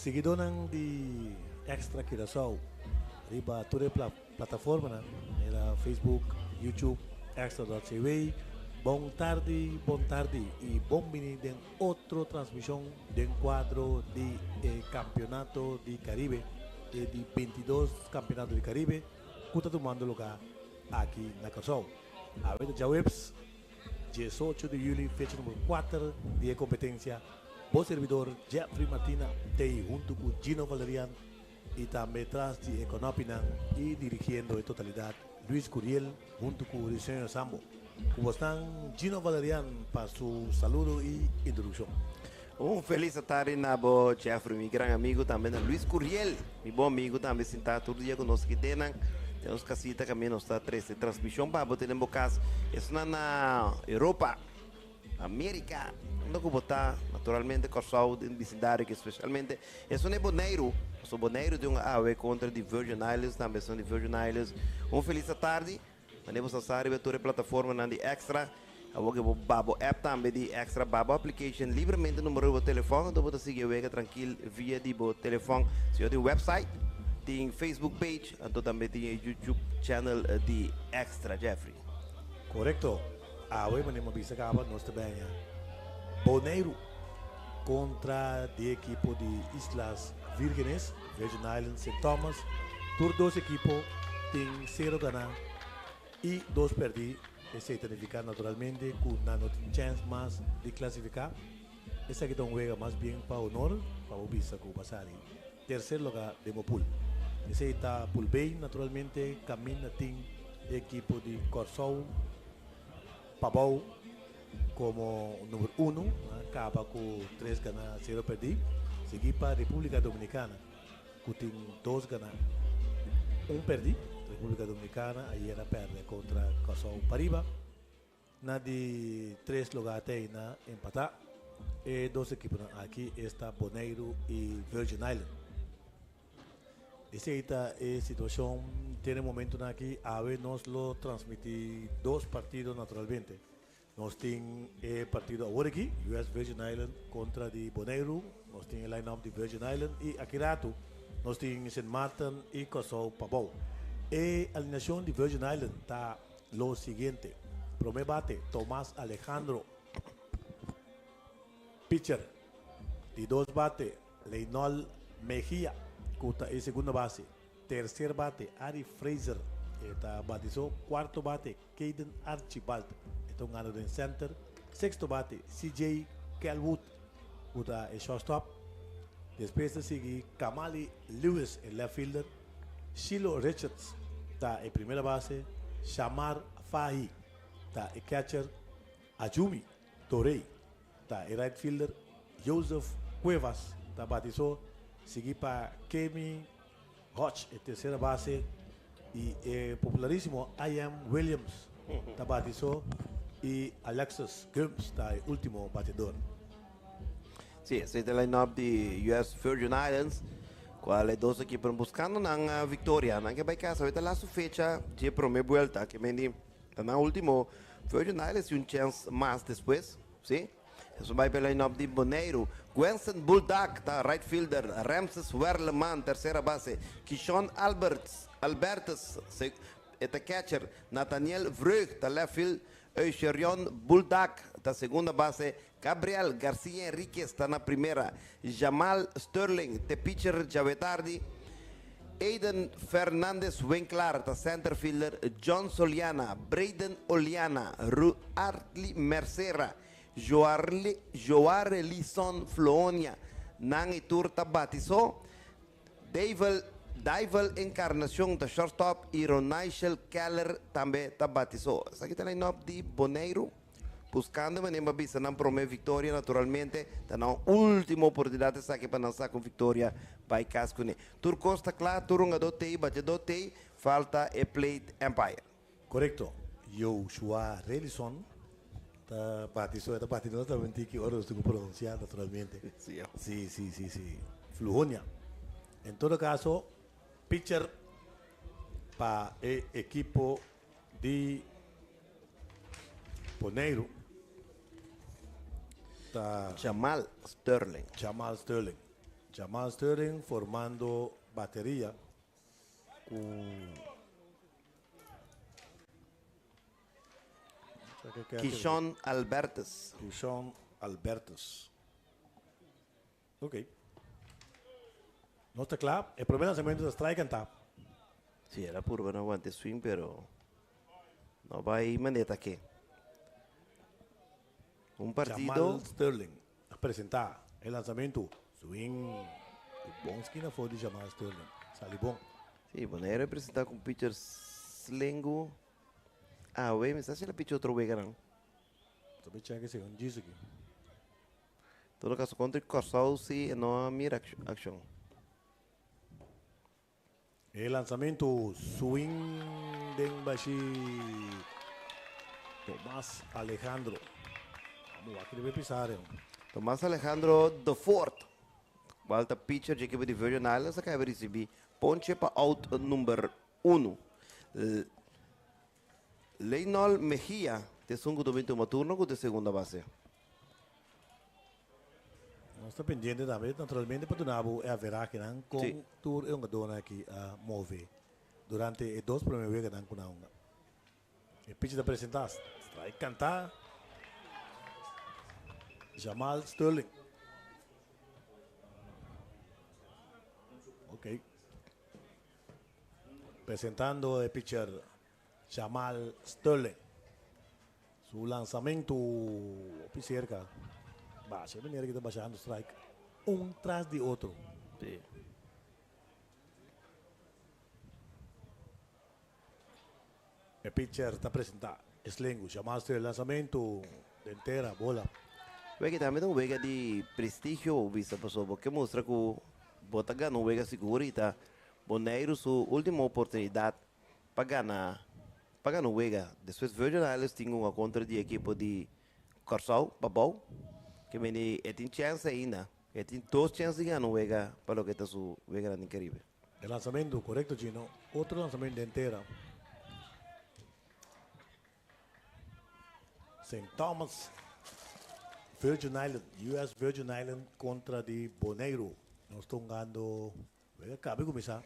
Siguidónan di Extra Curaçao riba tur e plataformanan, manera Facebook, YouTube, extra.cw. Bon tardi, bon tardi i bon bini den otro transmishon den kuadro di e Kampeonato di Karibe, e di 22 Kampeonato di Karibe ku ta tumando lugá aki na Kòrsou. Awe ta djaweps 18 di yüli, fecha number 4 di e kompetensia. Bo servidor Jeffrey Martina t'ei huntu ku Gino Valerian i tambe tras di e konopinan i dirigiendo e totalidat Luis Curiel huntu ku Riseño Sambo. Ku bosnan Gino Valerian pa su saludo i introdukshon. Un felis atardi na bo Jeffrey, mi gran amigo, tambe na Luis Curiel, mi bon amigo tambe, sintá tur dia ku nos aki den nan den nos kasita kaminda nos ta trese transmishon pa bo tene bo kas. Esnan na Europa, Amerika, unda ku bo ta, naturalmente Kòrsou den bisindario ki espesialmente esun e Boneiru, pasobra Boneiru tin un awe kontra di Virgin Islands, tambe esun di Virgin Islands. Un felis atardi. Mane bo sa sa riba tur e plataformanan di Extra. Awor ke bo ba bo app tambe di Extra, ba bo application libremente numero di bo telefòn, anto bo ta sigui e wega trankil via di bo telefòn. Si bo tin website, tin Facebook page, anto tambe tin e YouTube channel di Extra, Jeffrey. Korekto. Awe mane bo bisa kaba nos ta bèña Boneiru kontra di ekipo di Islas Vírgenes. Virgin Islands, Sint Thomas, tur dos ekipo tin sero ganá i dos pèrdí. Esei ta nifiká naturalmente ku nan no tin chèns mas di klasifiká. Esaki ta un wega mas bien pa honor, pa bo bisa ku bo a sali terser lugá den bo pul. Esei ta pul B, naturalmente kaminda tin e ekipo di Kòrsou pabou komo number uno, a kaba ku tres ganá, sero pèrdí, sigui pa Repúblika Dominikana ku tin dos ganá, un pèrdí. Repúblika Dominikana ayer a pèrdè kontra Kòrsou pariba. Na di tres lugá ta eina empatá e dos ekiponan aki, esta Boneiru i Virgin Island. Esei ta e situacion den e momentonan aki. Awe nos lo transmiti dos partido naturalmente. Nos tin e partido awor aki, US Virgin Island contra di Boneiru. Nos tin e line-up di Virgin Island y aki rato nos tin Sint Maarten y Kòrsou pabou. E alineacion di Virgin Island ta lo siguiente, Prome bate, Tomas Alejandro, pitcher. Di dos bate, Leynol Mejia ku ta e segunda base. Terser bate, Ari Fraser, e ta bati so. Kuarto bate, Kaden Archibald, e ta un gano den center. Sexto bate, CJ Kelwood, ku ta e shortstop. Despues ta sigui Kamali Lewis, e left fielder. Shiloh Richards ta e primera base. Shamar Fahy ta e catcher. Ajumi Torey ta e right fielder, Joseph Cuevas ta bati so, sigui pa Kemi Hodge e tercera base y e popularisimo IM Williams ta bati so y Alexis Gumbs ta e ultimo batidor. Sí, esei ta e line-up di US Virgin Islands, cual e dos ekiponan buscando nan victoria. Nan ke bai casa, hoy ta lastu fecha dje prome buelta, ke men di Ta nan ultimo Virgin Islands y un chens mas despues, si. Esun bai pa e line-up di Boneiru. Gwenson Buldak ta right fielder, Ramses Werleman tercera base, Kishon Alberts Albertus e ta catcher, Nathaniel Vreugd ta left field, Eucherion Buldak ta segunda base, Gabriel Garcia Enriquez ta na primera, Jamal Sterling t'e pitcher djawe tardi, Aiden Fernandez Winklaar ta center fielder, John Soliana, Brayden Oliana, Ruartly Mercera, Joarly Joarelison Floonia, nan i tur ta bati so, Daivel Daivel Encarnacion ta shortstop i Ronaichel Keller tambe ta bati so. Esaki ta line-up di Boneiru. Buscando manera pa bisa nan prome victoria, naturalmente ta nan ultimo oportunidad esaki pa nan saca un victoria bay cas cune. Tur cos ta cla, tur hungador tey, bateador tey, falta e plate umpire. Corecto, Joshua Relison ta bati so, e ta bati nos ta menti ki ora nos tin cu pronuncia naturalmente. Sí. Sí, sí, sí, sí. Flujonia. En todo caso, pitcher pa e equipo di Boneiru ta Jamal Sterling. Jamal Sterling. Jamal Sterling formando bateria ku Kishon Albertus. Kishon Albertus. Ok. No ta kla. E promé lansamentu ta strike kantá. Sí, el a purba na wanta e swing, pero no bai manera ta ke. Un partido. Jamal Sterling a presentá e lansamentu. Swing di bon skina for di Jamal Sterling. Sali bon. Sí, Bonaire a presentá ku pitcher slengu awe. Mi sa si el a picha otro weganan. Ta bay chèk esei un djis aki. Todo kaso kontra Kòrsou si e no a mira akshon. E lanzamento swing den bashi Tomas Alejandro. Vamos wak riba e pisar. Tomas Alejandro de Fort. Cual ta pitcher dje ekipo di Virgin Islands a caba ricibi ponche pa out number uno. Leynol Mejia ta esun cu ta bin tuma turno cu ta e segunda base. Nos ta pendiente tambe naturalmente pa duna bo e averagenan con tur e hungadornan aki a move durante e dos prome weganan cu nan hunga. E pitcher ta presenta, strike canta, Jamal Sterling. Ok. Presentando e pitcher Jamal Sterling. Su lanzamento hopi cerca. Basha e manera ki ta bashando strike un tras di otro. Sí. E pitcher ta presenta e slengu. Jamal Sterling lanzamento den tera bola. Wega tambe ta un wega di prestigio bisa pasobra bo ke mustra ku bo ta gana un wega sigur i ta Boneiru su ultimo oportunidat pa gana pa gana un wega. Despues Virgin Islands tin un kontra di ekipo di Kòrsou, Pabou, ke mende e tin chèns ainda. E tin dos chèns di gana un wega pa loke ta su weganan den Karibe. E lansamentu, korekto Gino. Otro lansamentu den tera. Saint Thomas, Virgin Island, US Virgin Island kontra di Boneiru. Nos ta hungando Wega kabe kuminsá.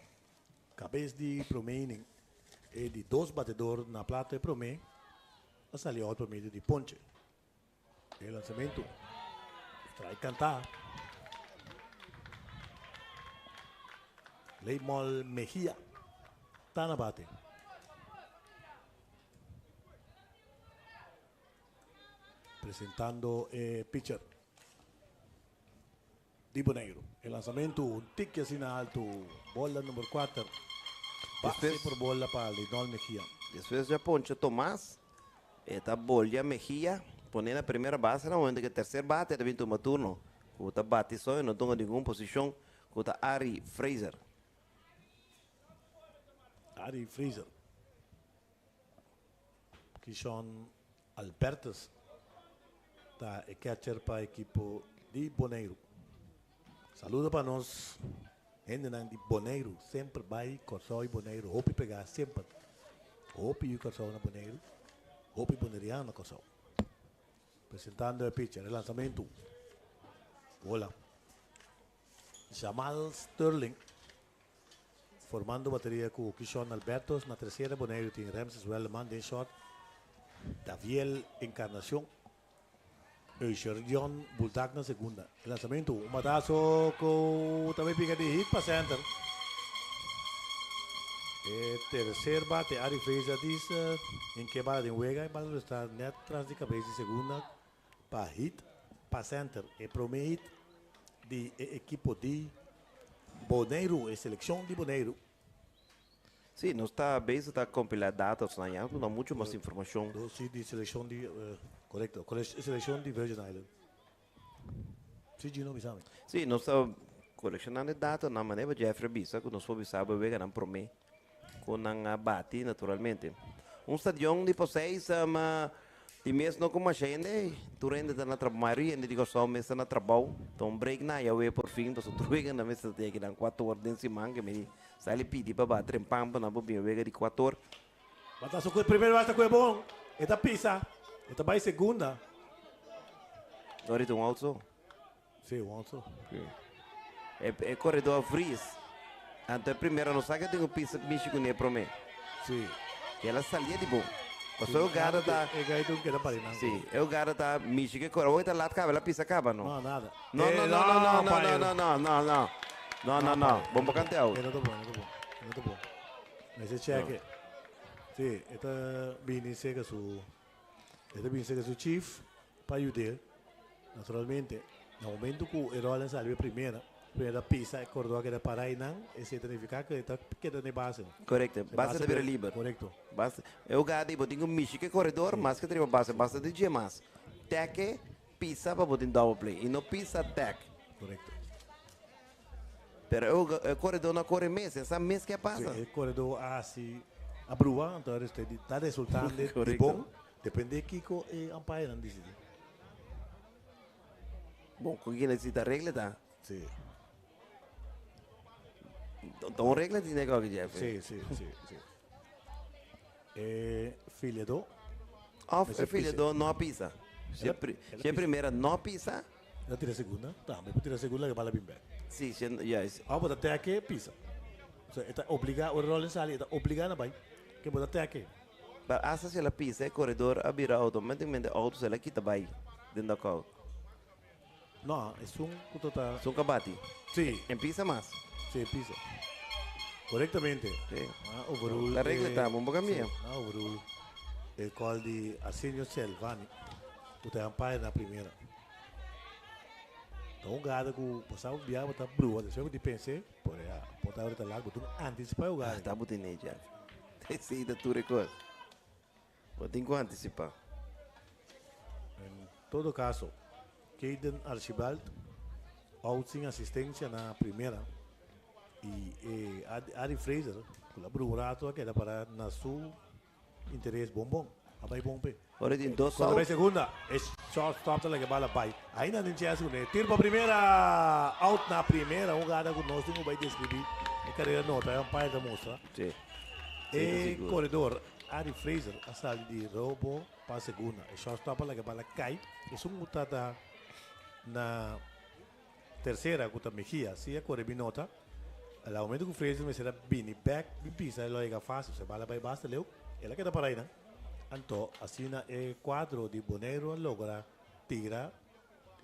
Kabes di promé inning, e di dos batedor na plato e promé a sali out pa medio di ponche. E lansamentu, strike kantá. Leymol Mejia ta na bate. Presentando e pitcher. Di Boneiru. E lansamentu un tiki asina altu. Bola number kuater. Base por bola pa Leynol Mejia. Despues dja poncha Tomas. E ta bolya Mejia pone na primera base na momento ku e tercer bate ta bin tuma turno. Ku ta bati so e no tuma ningun posishon ku ta Ari Fraser. Ari Fraser. Kishon Albertus ta e catcher pa ekipo di Boneiru. Saludo pa nos hendenan di Boneiru. Semper bai Kòrsou i Boneiru. Hopi pegá semper. Hopi yu Kòrsou na Boneiru. Hopi boneriano na Kòrsou. Presentando e pitcher, e lansamentu. Bola. Jamal Sterling Formando bateria ku Kishon Albertos na tersera, Boneiru tin Ramses Welleman den short, Daviel Encarnacion, Eusherdion Buldak na segunda. E lansamentu, un bataso ku ta bai piga di hit pa center. E tercer bate, Ari Fraser dis en ke bala den wega, e bala lo sta net tras di kabes di segunda pa hit pa center. E prome hit di e ekipo di Boneiru, e selekshon di Boneiru. Sí, nos ta bezig ta kompilá datosnan ya, duna muchu mas informashon. Sí, di selekshon di, korekto, selekshon di Virgin Island. Sí, Gino, bisa mi. Sí, nos ta kolekshonando e datonan, manera Jeffrey a bisa ku nos por bisa bo e weganan promé ku nan a bati naturalmente. Un stadion di Poseis ma di mes no ku masha hende, tur hende ta na trabou, mayoria hende di Kòrsou mes ta na trabou, ta un break na Yahweh por fin, pasobra tur wega nan mester ta yega nan kuater or den siman, ke meni sali pidi pa ba tren pan pa nan por bin e wega di kuater or. Bataso ku e primer base ta ku e bon, e ta pisa, e ta bai segunda. Ahorita un out so. Sí, un out so. Sí. E koredó a vries. Anto e primera no sa ke tin ku pisa mishi kuné promé. Sí. Ke el a salia di bon. Pasobra e hogada ta. E gai tin keda pari nan. Sí, e hogada ta mishi ku e kore. Awor e ta lat kaba, el a pisa kaba no. No, nada. No, no, no, no, no, no, no, no, no, no. No, no, no. Bon pa kante out. E no ta bon, e no ta bon. E no ta bon. Mester cheke. Sí, e ta bini seka su. E ta bin serka su chief pa yud'é. Naturalmente, na momento ku e ròl a sali e primera, primera pisa e kordó a keda pará einan, esei ta nifiká ku e ta keda na e base. Korekto, base ta bira liber. Korekto. Base, e hugada ei bo tin ku mishi ku e koredor mas ke ta riba base, basta di dje mas. Tèk e pisa pa bo tin double play i no pisa tèk. Korekto. Pero e koredó no a kore mes, e sa mes ke a pasa. Si, e koredó a hasi a brua, anto ta resultando di bon, depende kiko e umpirenan disidí. Bon, ku kila si ta regla ta. Si. Ta un regla tin e koki, Jeffrey. Si, si, si, si. E filiadó. Of e filiadó no a pisa. Si e primera no a pisa. El a tira segunda, tambe por tira segunda laga bala bin bek. Sí, si juist. Of bo ta teke pisa. So e ta obliga, ora Rollins sali e ta obliga na bai ke bo ta teke. Pero hasta si el a pisa e koredor a bira automaticamente out so el a kita bai den dugout. No, esun ku ta ta. Esun ku a bati. Sí. En pisa mas. Sí, pisa. Korektamente. Sí. Na overrule. Ta regla ta, bo kambia. Sí, na overrule e call di Arsenio Selvani ku ta umpire na primera. Ta un gada ku bo sa bia bo ta brua despues bo tin pense por e por ta ahorita lat bo tin antisipá e hugada. Ta bo tene Jeff. Esei ta tur e kos. Bo tin ku antisipá. En todo kaso Kaden Archibald out sin asistensia na primera i e Ari Fraser ku la brua un rato a keda para na su Interes bon bon. A bai bon p'e. Ora tin dos Cuando out. bai segunda, e shortstop ta laga e bala bai. Ainda tin chance cu ne. Tiro pa primera. Out na primera. Un hugada cu nos tin cu bai describi. E carrera nota. E umpire ta mustra. Sí. E corredor Ari Fraser a sali di robo pa segunda. E shortstop a laga e bala cay. Esun cu ta ta na Tercera cu ta Mejia si a core bin nota. La momento cu Fraser mester a bini bek bin pisa e lo yega facil. Se bala bay basta leu. El a keda para aynan. Anto asina e cuadro di Boneiru a logra tira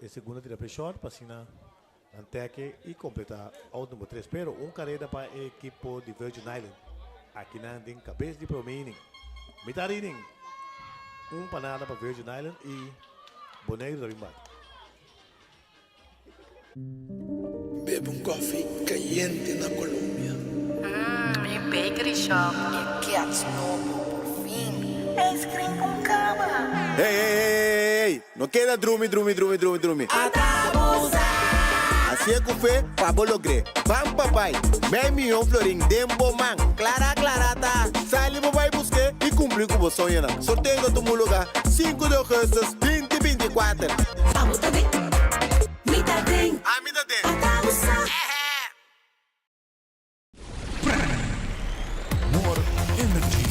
e segunda tira p'e short pa asina nan teke y completa out number tres. Pero un careda pa e ekipo di Virgin Island. Akinan den cabes di prome inning. Mitad inning. Un pa nada pa Virgin Island y Boneiru ta bin bate. Bebe un koffie kayente na Colombia. Mmm, e bakery shop. E kets nobo, por fin. Ice cream con cama. Hey, hey, hey, hey, hey, no keda drumi, drumi, drumi, drumi, drumi. Hacié cu fe pa bo logr'é. Ban pa bai, mei miyon florin den bo man. Clara, clara ta. Sali bo bai busqué y cumpli cu bo soñonan. Sorteo ta tuma lugar sinku di augustus binti binti kuater. Abo ta den, mi ta den. Ami ta den. Ata bo sa. More energy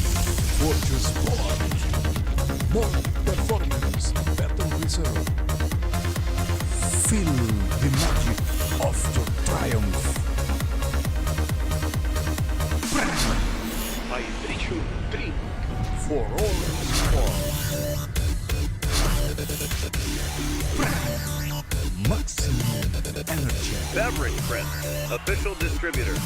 for your sport. More performance, better result. Feel the magic of your triumph. Vibration drink for all sports. Maximum energy. Beverage Print, official distributor.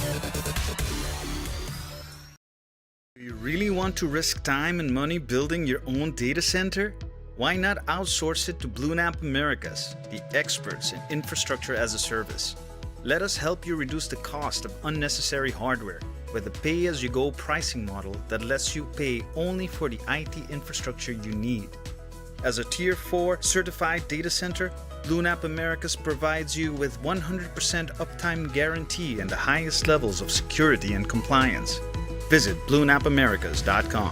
Do you really want to risk time and money building your own data center? Why not outsource it to BlueNap Americas, the experts in infrastructure as a service? Let us help you reduce the cost of unnecessary hardware with a pay as you go pricing model that lets you pay only for the IT infrastructure you need. As a Tier 4 certified data center, BlueNap Americas provides you with 100% uptime guarantee and the highest levels of security and compliance. Visit bluenapamericas.com.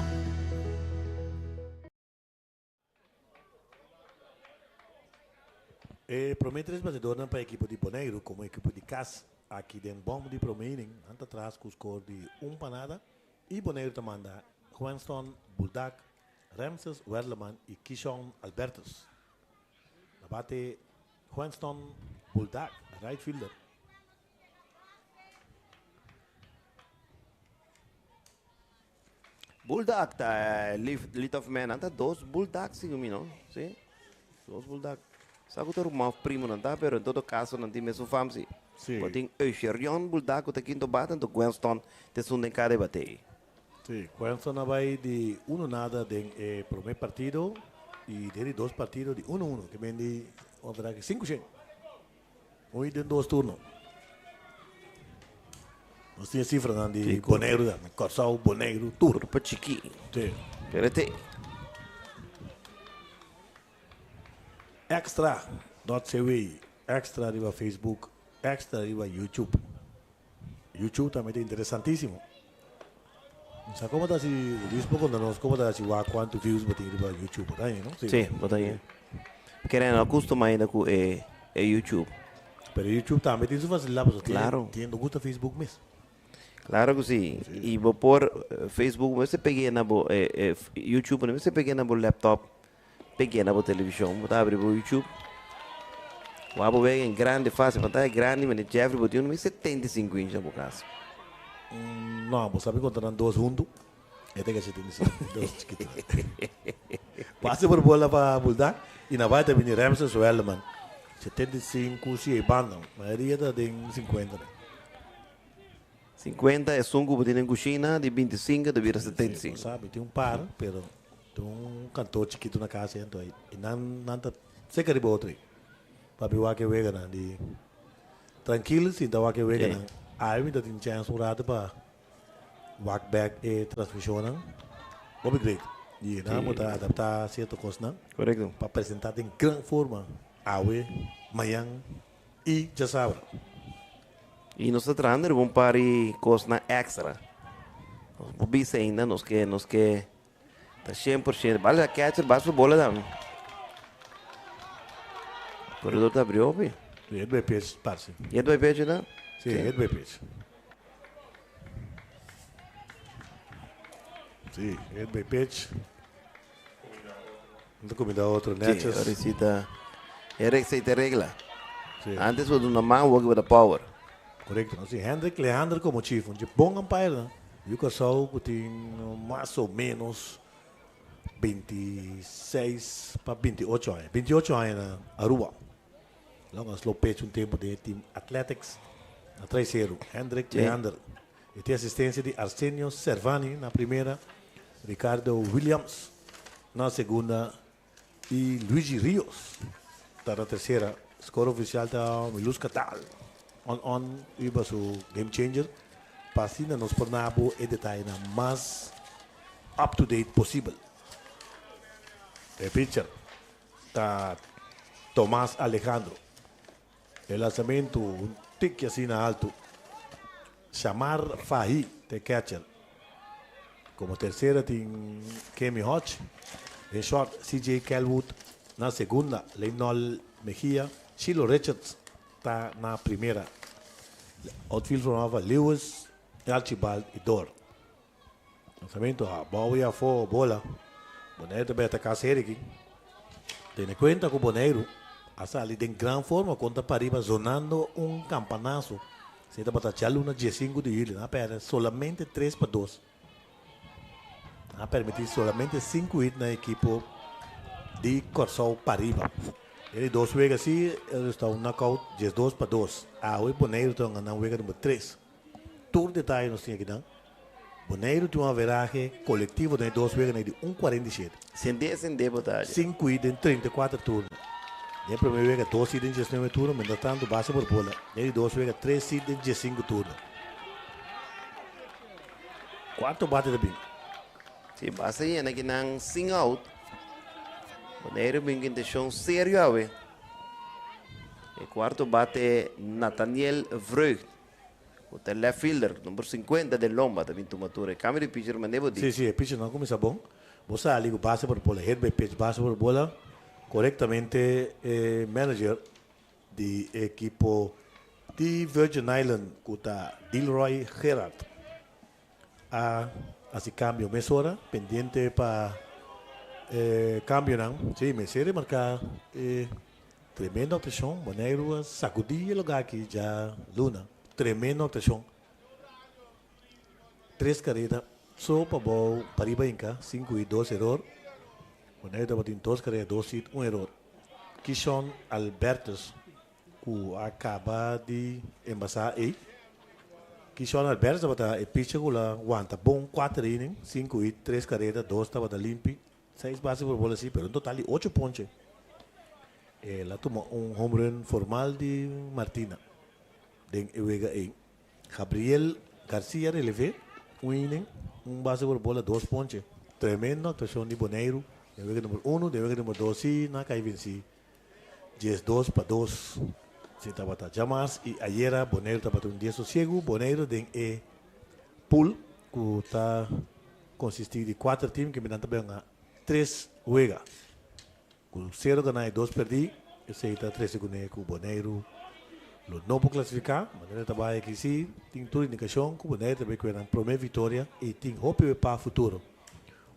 E promé tres batedornan pa ekipo di Boneiru komo ekipo di kas aki den bòm di promé inning nan ta tras ku skor di un pa nada i Boneiru ta manda Gwenston Buldak, Ramses Werleman i Kishon Albertus. Na bate Gwenston Buldak, right fielder. Bulldog ta lead off man. Nan ta dos Bulldog segun mi, no? Si? Dos Bulldog. Sa ku ta ruman òf primo nan ta, pero en todo kaso nan tin mesun fam si. Si. Bo tin Eucherion Bulldog ku ta kinto bate, anto Gwenston ta esun den kada e batey. Si, Gwenston a bai di uno nada den e promé partido i den di dos partido di uno uno, ke men di ora sinku shen. Un i den dos turno. Nos tin e sifranan di Boneiru tambe. Kòrsou, Boneiru, tur. Grupo chikí. Sí. Pero te. Extra dot cw, extra riba Facebook, extra riba YouTube. YouTube tambe ta interesantísimo. No sa komo ta si Luis por konta nos komo ta si wak kuantu views bo tin riba YouTube. Bo ta haña, no? Sí, bo ta haña. Kere no akustuma ainda ku e e YouTube. Pero YouTube tambe tin su fasilidat pasobra tin Claro. tin hende gusta Facebook mes. Claro ku si. I bo por Facebook bo mester peg'é na bo YouTube no mester peg'é na bo laptop, peg'é na bo televishon. Bo ta abri bo YouTube. Wak bo wega en grande fácil. Pantaya grandi mene Jeffrey bo tin un 75 inch na bo kas. No, bo sabi konta nan dos huntu. E ta ke 75, dos chikitu. Pase por bola pa Bulldog i na bai ta bini Ramses Welleman. 75 si e banda. Mayoria ta den 50 ne. 50 esun ku bo tin den kushina, di 25 ta bira 75. Bo sabi, tin un par, pero tin un kantor chikitu na kas ei anto i nan nan ta seka riba otro ei. Papi wak e weganan di trankil sinta wak e weganan. Ai mi ta tin chèns un rato pa wak bèk e transmishonnan. Hopi great. I nan bo ta adaptá sierto kosnan. Korekto. Pa presentá den gran forma awe, mañan i djasabra. I nos ta trahando riba un par di kosnan èkstra. Nos por bisa ainda nos ke nos ke ta 100%. Bale la catcher bas su bola tambe. Corredor ta abri hopi. Sí, hit by pitch parse. Hit by pitch ta? Sí, hit by pitch. Sí, hit by pitch. No ta cuminda otro Sí, netjes. ahora sí ta. E receita regla. Sí. Antes bo duna man, awor bo da power. Correcto. No, sí, Hendrik Leander como chief, un bon umpire, no? Yu Kòrsou ku tin mas o menos 26 pa 28 aña. 28 aña na Aruba. Long a slow pitch un tempo den e team Athletics na Traiceru. Hendrik Leander. E tin asistencia di Arsenio Servani na primera, Ricardo Williams na segunda y Luigi Rios ta na tercera. Score oficial ta Miluska Daal on on riba su game changer pa asina nos por na bo e detayenan mas up to date posibel. E pitcher ta Tomas Alejandro. E lanzamento un tiki asina alto. Shamar Fahi ta e catcher. Como tercera tin Kemi Hodge. Den short CJ Kelwood na segunda. Leynol Mejia. Shiloh Richards ta na primera. Outfield formado pa Lewis, Archibald y Dor. Lanzamento abou y afó bola. Boneiru ta bay ataca serie aki. Tene cuenta cu Boneiru a sali den gran forma contra Pariba zonando un campanazo. Si tabata djaluna 15 di juli, nan a perde solamente 3 pa 2. Nan a permiti solamente 5 hit na ekipo di Kòrsou Pariba. E di dos wega si, ta un knockout 12 pa 2. Awe Boneiru ta gana wega number 3. Tur detaye nos tin aki dan. Boneiru tin un averahe kolektivo den dos wega di 1,47. Sende, sende botalla. 5 hit den 34 turno. Den promé wega 2 hit den 19 turno, mientras tanto base por bola. Den di dos wega 3 hit den 15 turno. Kuarto bate ta bin. Si, base yena aki nan sin out. Boneiru bin ku intenshon serio awe. E kuarto bate Nathaniel Vreugd. E left fielder, number 50 di lomba, tambe tuma tur. Kambio di pitcher, manera bo di. Si, e pitcher no a kuminsá bon. Bo sali ku base por bola, hit by pitch, base por bola. Korektamente manager di ekipo di Virgin Island, ku ta Dilroy Gerard. A hasi kambio mesora, pendiente pa kambionan. Si, mester marka tremendo aktuashon. Boneiru a sakudí e lugá aki djaluna. Tremendo aktuashon. Tres karera. so pabou pariba hinka, sinku hit dos eror. Boneiru tabatin dos karera, dos hit, un eror. Kishon Albertus ku a kaba di embasá ei. Kishon Albertus tabata e pitcher ku la wanta bon kuater inning, sinku hit, tres kareda, dos tabata limpi, seis base por bola si, pero un total di ocho ponche. El a tuma un home run formal di Martina den e wega ei. Gabriel Garcia relev'é un inning, un base por bola, dos ponche. Tremendo actuacion di Boneiru den wega number uno, den wega number dos si nan a cay venci 12-2. Si tabata djamas y ayera Boneiru tabata un dia sosiegu. Boneiru den e pool cu ta consisti di cuater team cu nan ta banga tres wega. Ku sero ganá i dos pèrdí, esei ta trese kuné ku Boneiru lo no por klasifiká. Manera ta bai aki sí, tin tur indikashon ku Boneiru ta bai kue nan promé viktoria i tin hopi pa futuro.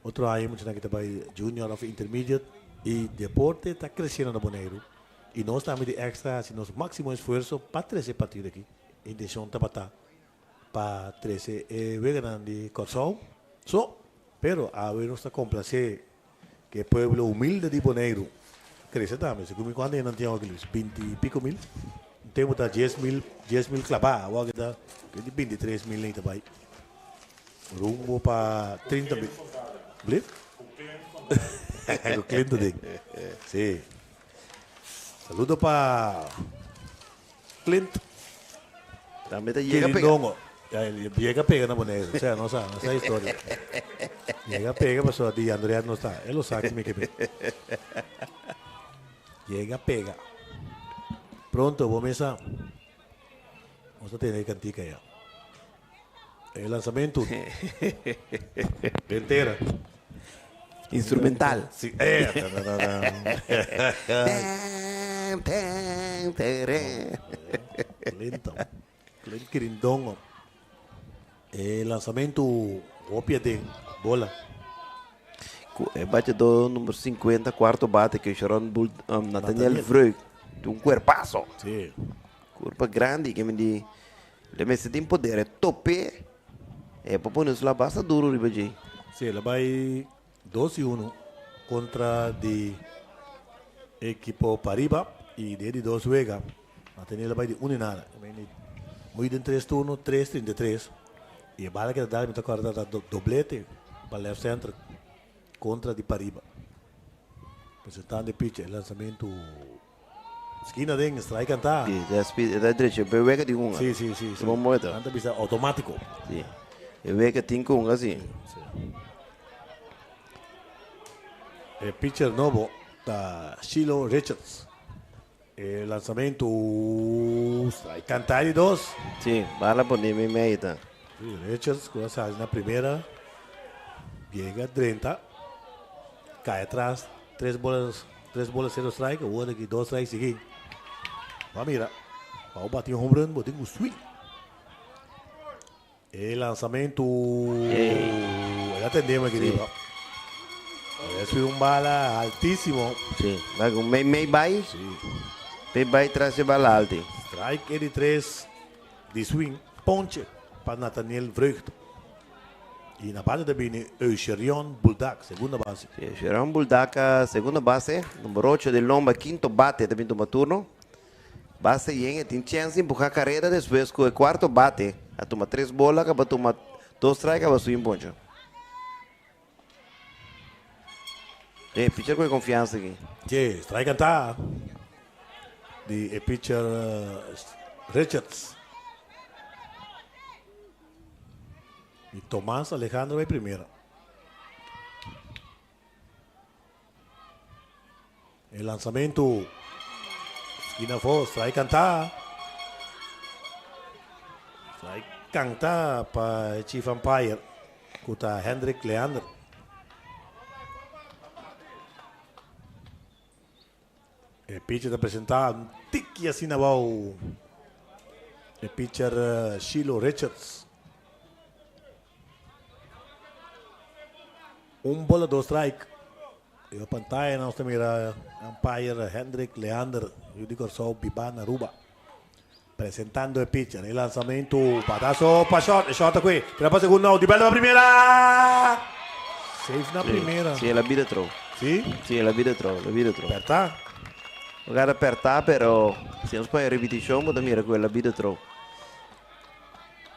Otro aña muchanan ki ta bai junior òf intermediate i deporte ta kresiendo na Boneiru i nos tambe di Extra hasi nos máksimo esfuerso pa trese e partido aki. Intenshon tabata pa trese e weganan di Kòrsou so, pero awe nos ta komplasé Ke pueblo humilde di Boneiru krese tambe. Segun mi kuantu hende nan tin awor ki Luis? Binti i piko mil? Un tempu ta 10.000, 10.000 klabá, awor ki ta di 23.000 ei ta bai rumbo pa 30.000. Blip? Ku Clinton den. Si. Saludo pa Clint. Tambe ta yega pega. Kirindongo. Ya, yega pega na Boneiru. Sea, no sa, no sa historia. Yega pega pasobra di Andrea no sa. E lo sa kimi ke bin. Yega pega. Pronto bo mesa. Nos ta tene e kantika ya. E lanzamentu. Den tera. Instrumental. Si, eh. Ten, ten, tere. Clinton. Clint Kirindongo. E lanzamentu hopi aden. Bola. Ku e bateador number 50, cuarto bate, que Sharon Bull, Nathaniel Nathaniel. Vreugd. Di un cuerpazo. Si. Curpa grandi, que me di. Le mester tin poder, e tope. E por pone su la basta duro riba dje. Si, el a bai dos i uno kontra di ekipo Pariba i den di dos wega Nathaniel a bai di uno i nada. Muy den tres turno, tres 33 i e bala ke ta dal mi ta kòrda ta doblete pa left center kontra di Pariba. Presentando e pitcher e lansamentu. Skina den, strike kantá. Sí, ta speed, e ta drecha, pero wega tin hunga. Sí, sí, sí, sí. Bon moeda. Nan ta bisa automátiko. Sí. E wega tin ku hunga sí. Sí. E pitcher nobo ta Shiloh Richards. E lansamentu, strike kantá di dos. Sí, bala pone mi mei ta. Sí, Richards ku a sali na primera, yega drenta, kai atras, tres bolas. Tres bola cero strike, awor aki dos strike sigui. Bo a mira, pa bo bati un home run bo tin ku swing. E lanzamento, el a tende aki riba. El a swing un bala altísimo. Sí, bai ku mei mei bai. Sí. Mei bai tras e bala alti. Strike e di tres di swing, ponche pa Nathaniel Vreugd. Y na base ta bini Eusherion Buldak, segunda base. Sí, Eusherion Buldak, segunda base, number ocho di lomba, quinto bate ta bin tuma turno. Base yen e tin chens di empuha carrera despues cu e cuarto bate a tuma tres bola, caba tuma dos strike, caba swing poncho. E pitcher cu e confiansa aki. Sí, strike canta di e pitcher Richards. Y Tomas Alejandro bay primera. E lanzamento. Esquina afó, strike canta. Strike canta pa e chief umpire, cu ta Hendrik Leander. E pitcher ta presenta un tiki asina abao. E pitcher Shiloh Richards. Un bola dos strike. E pantaya nos ta mira umpire Hendrik Leander, yu di Kòrsou, bibá na Aruba. Presentando e pitcher, e lanzamento, batazo pa short, e short a kue, tira pa segundo out, di bèlta pa primera! Safe na primera. Si, el a bira throw. Si? Si, el a bira throw, el a bira throw. Pertá. Lugar a pertá, pero si nos pone repeticion bo ta mira ku el a bira throw.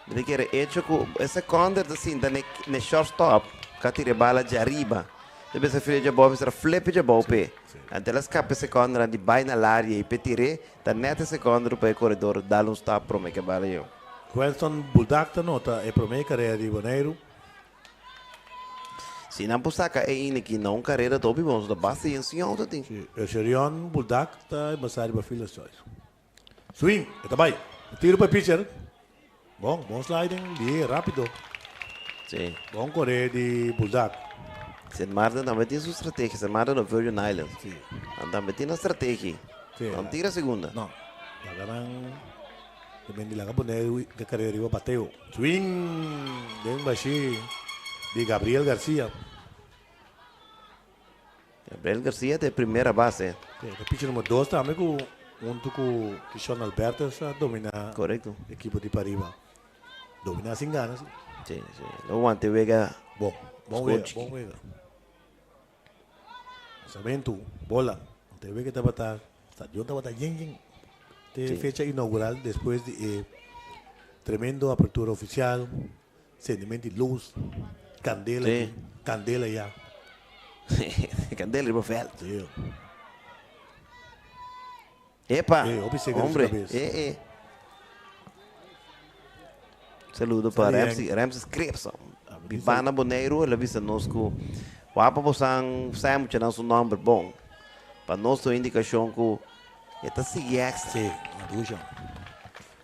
Mi ta kere hecho ku e seconder ta sinta ne ne shortstop ka tira e bala djariba. Ta bisa fria djabou mester a flip djabou p'e. Anto el a skapa e seconder di bai na laria i p'e tir'é ta net e seconder pa e koredor dal un stap prome ke bala yo. Wellington Buldak ta nota e prome karera di Boneiru. Si nan por saka e iniki na un karera ta hopi bon, so ta basta yen sin outo tin. Si, Sherion Buldak ta embasa riba fielder's choice. Swing, e ta bai. E tiro pa e pitcher. Bon, bon sliding, lihe, rapido. Si. Bon kore di Buldak. Sint Maarten tambe tin su strategia. Sint Maarten no Virgin Islands. Si. Nan tambe tin nan strategia. Si. Nan tira segunda. No. Laga nan ta di laga pone e karera riba bateo. Swing den bashi di Gabriel Garcia. Gabriel Garcia ta e primera base. Si, e pitcher numero dos tambe cu hunto cu Kishon Albertus a domina Correcto. ekipo di pariba. Domina sin gana si. Si, si. Lo wanta e wega. Bon, bon wega, bon wega. Lanzamento, bola. Te wega tabata, stadion tabata yen yen. Te Si. fecha inaugural despues di e tremendo apertura oficial. Sentiment di luz, candela Sí. aquí, candela allá. Candela riba veld. Sí. Epa, Eh, hopi seca di su hombre. cabeza. Eh, eh. Saludo pa Sali Ramsey, Yank. Ramsey Scripps. Ah, mi Bibana Boneiru, el a bisa nos ku wapa bosan sa muchanan su nomber bon. Pa nos ta un indikashon ku e ta sigui extra. Sí, na dusha.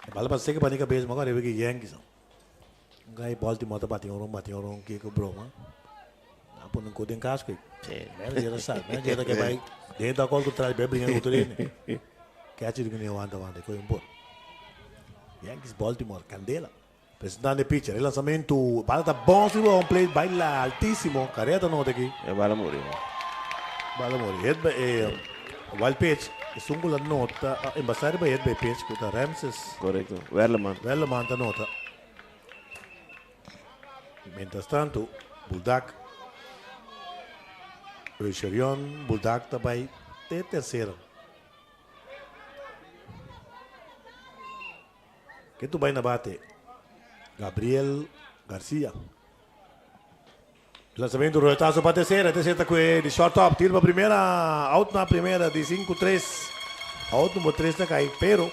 E bala pa seca pa ni cabeza, ma arriba ki Yankees. Un gai Baltimore ta bati un ron, bati un ron, kiko broma. Nan pone un kos den kasko. Sí. Manager a sa, manager ta ke bai den ta kol ku tras bai bringa ku otro hende. Catcher di kune wanta wanta, koi un por. Yankees Baltimore, candela. Presentando e pitcher, e lanzamento, bala ta bon riba home plate, baila altísimo, Carrera ta nota aki. E bala muri. Bala muri. Hit by, eh, wild pitch, esun ku la nota, a embasa riba hit by pitch ku ta Ramses. Correcto. Werleman. Werleman ta nota. Mientras tanto, Buldak, Eucherion Buldak ta bai te tercera. Ken tu bai na bate? Gabriel Garcia. Lanzamento roletazo pa tercera, tercera ta kue di short top, tiro pa primera, out na primera di 5-3. Out numero 3 ta kai, pero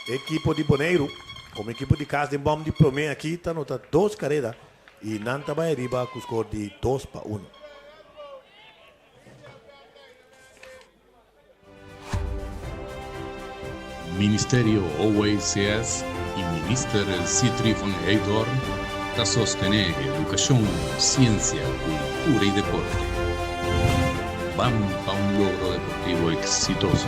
ekipo di Boneiru, como ekipo di kas den bom di prome aki ta nota dos kareda y nan ta bai ariba ku score di 2-1. Ministerio OACS y Minister Sithree van Heydoorn ta sostené edukashon, siensia, kultura i deporte. Ban pa un logro deportivo eksitoso!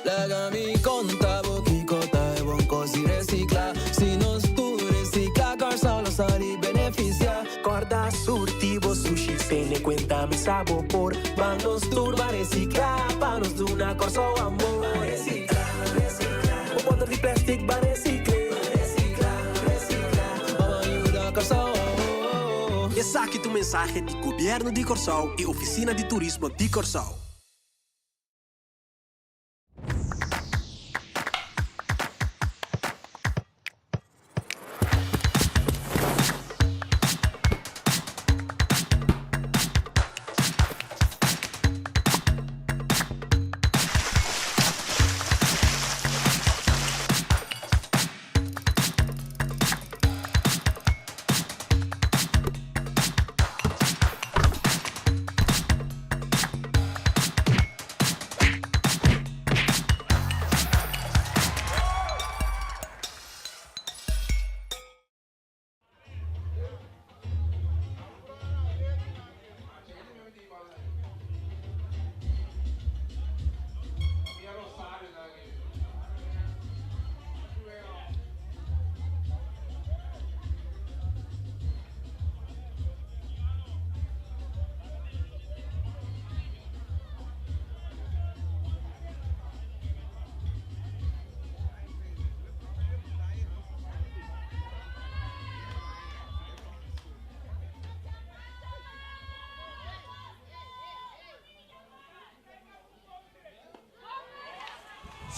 Laga mi konta bo kiko ta e bon kos di resikla. Si nos tur resikla, Kòrsou lo sali benefisiá. Kòrda surti bo sushi, tene kuenta mi sa bo por. Ban nos tur ban resikla, pa nos duna Kòrsou amor. Ban resikla, resikla. Bo bòter di plèstik ban resikl'é. Ban resikla, resikla. Ban yuda Kòrsou. Esaki ta un mensahe di Gobièrnu di Kòrsou i Ofisina di Turismo di Kòrsou.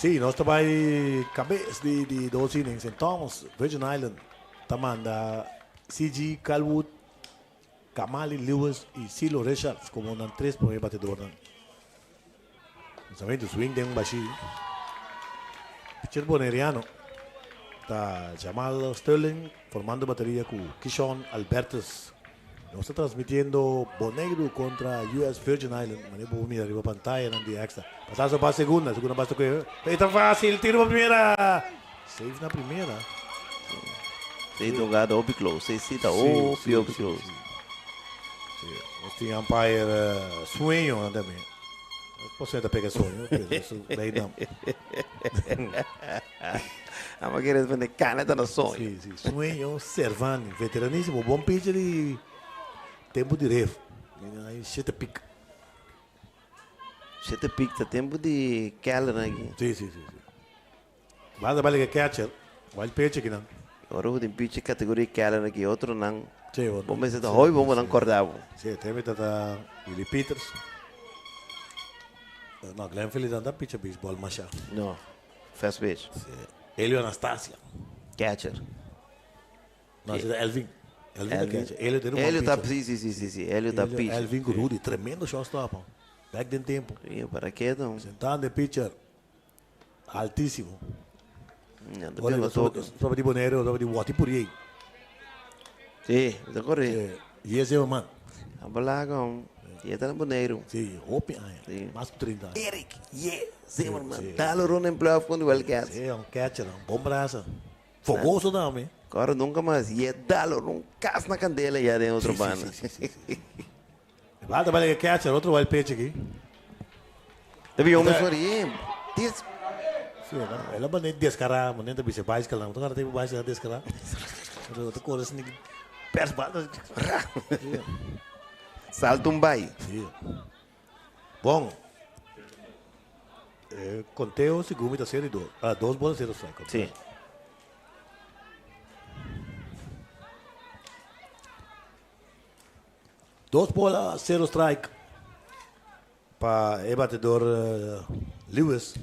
Sí, nos ta bai kabes di di dos innings. St. Thomas, Virgin Island ta manda CG Calwood, Kamali Lewis i Silo Richards komo nan tres promé batedornan. Lanzamento swing den un bashí. Pitcher boneriano ta Jamal Sterling formando bateria ku Kishon Albertus. Nos ta transmitiendo Boneiru kontra US Virgin Island. Manera bo por mira riba pantayanan di Extra. Pasaso pa segunda, segunda base ta kohe. E ta fásil, tiro pa primera. Safe na primera. Sí, jugada hopi close. Sí, sí, ta hopi, hopi close. Sí, nos tin umpire sueño nan tambe. Por cierto, pega sueño, pero eso ley no. Amo kere spende cana ta na soño. Sí, sí, sueño Servani, veteranísimo, bon pitcher di tempo di ref. Ay, shete pick. Shete pick ta tempo di Keller aki. Sí, sí, sí, sí. Banda bali ke catcher, wild pitch aki nan. Ora ku tin pitcher categoria Keller aki, otro nan. Sí, bon. Bo mester ta hoy bon bo nan corda bo. Sí, tempo ta ta Willie Peters. No, Glenn Phillips nan ta pitcher baseball masha. No, fast pitch. Sí. Elio Anastasia. Catcher. No, ese ta Elvin. Elvin ta catcher. Elio ta Elio ta, sí, sí, sí, sí, sí. Elio ta pitcher. Elvin ku Rudy, tremendo shortstop. Back den tempo. Sí, para ke don. Sentando e pitcher. Altísimo. Ora soba di Bonaire, soba di Wati Puriei. Sí, ta corre. Sí, y ese man. Abala con. Y está en Bonaire. Sí, hopi aña. Sí. Mas ku 30 aña. Eric, yeah, Zimmerman. Dalo run en playoff con Wildcats. Sí, un catcher, un bon brazo. Fogoso tambe. Ahora nunca mas. Yeah, dalo run cas na candela ya de otro banda. Sí, sí, sí, sí. Bata bale catcher, otro wild pitch aki. Debe homem sorri. Dis. Sí, ela bane descará, mané ta bisa bicycle lang. Tocar tem bicycle descará. Pero tu corre assim, pers bata. Salta un bai. Sí. Bom. Eh, conteo segun mi ta seri dos. Ah, dos bola cero strike. Sí. Dos bola, cero strike pa e batedor Lewis,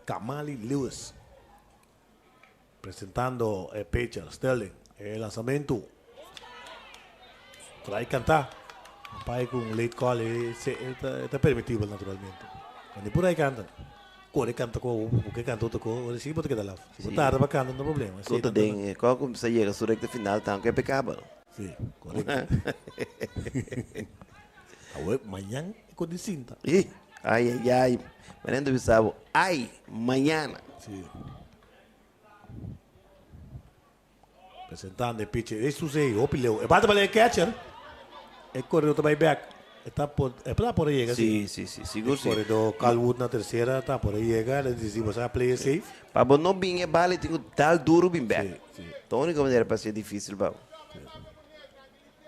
Kamali Lewis. Presentando e pitcher Sterling. E lanzamento. Strike canta. Pai cu un late call e ta permitibel naturalmente. Cuando por ahí canta. Core canta co, porque canta otro co, ora si bo ta keda laf. Si bo tarda pa canta no problema. Cu ta den, cu cuminsa yega su recta final ta aunque pecabel. Sí, correcto. Awe, mañan e con di cinta. Ih, ay, ay, ay. Mañana ta bisa bo, ay, mañana. Sí. Presentando e pitcher, e sucede, hopi leu. E bate bale e catcher. E corredor ta bay back. E ta por, e ta por yega. Sí, sí, sí, sigur sí. E corredor Calwood na tercera ta por yega. Le decimos, a play safe. Pa bo no bin e bala, e tin ku dal duru bin bek. Sí, sí. Ta úniko manera pa hasié difísil pa bo.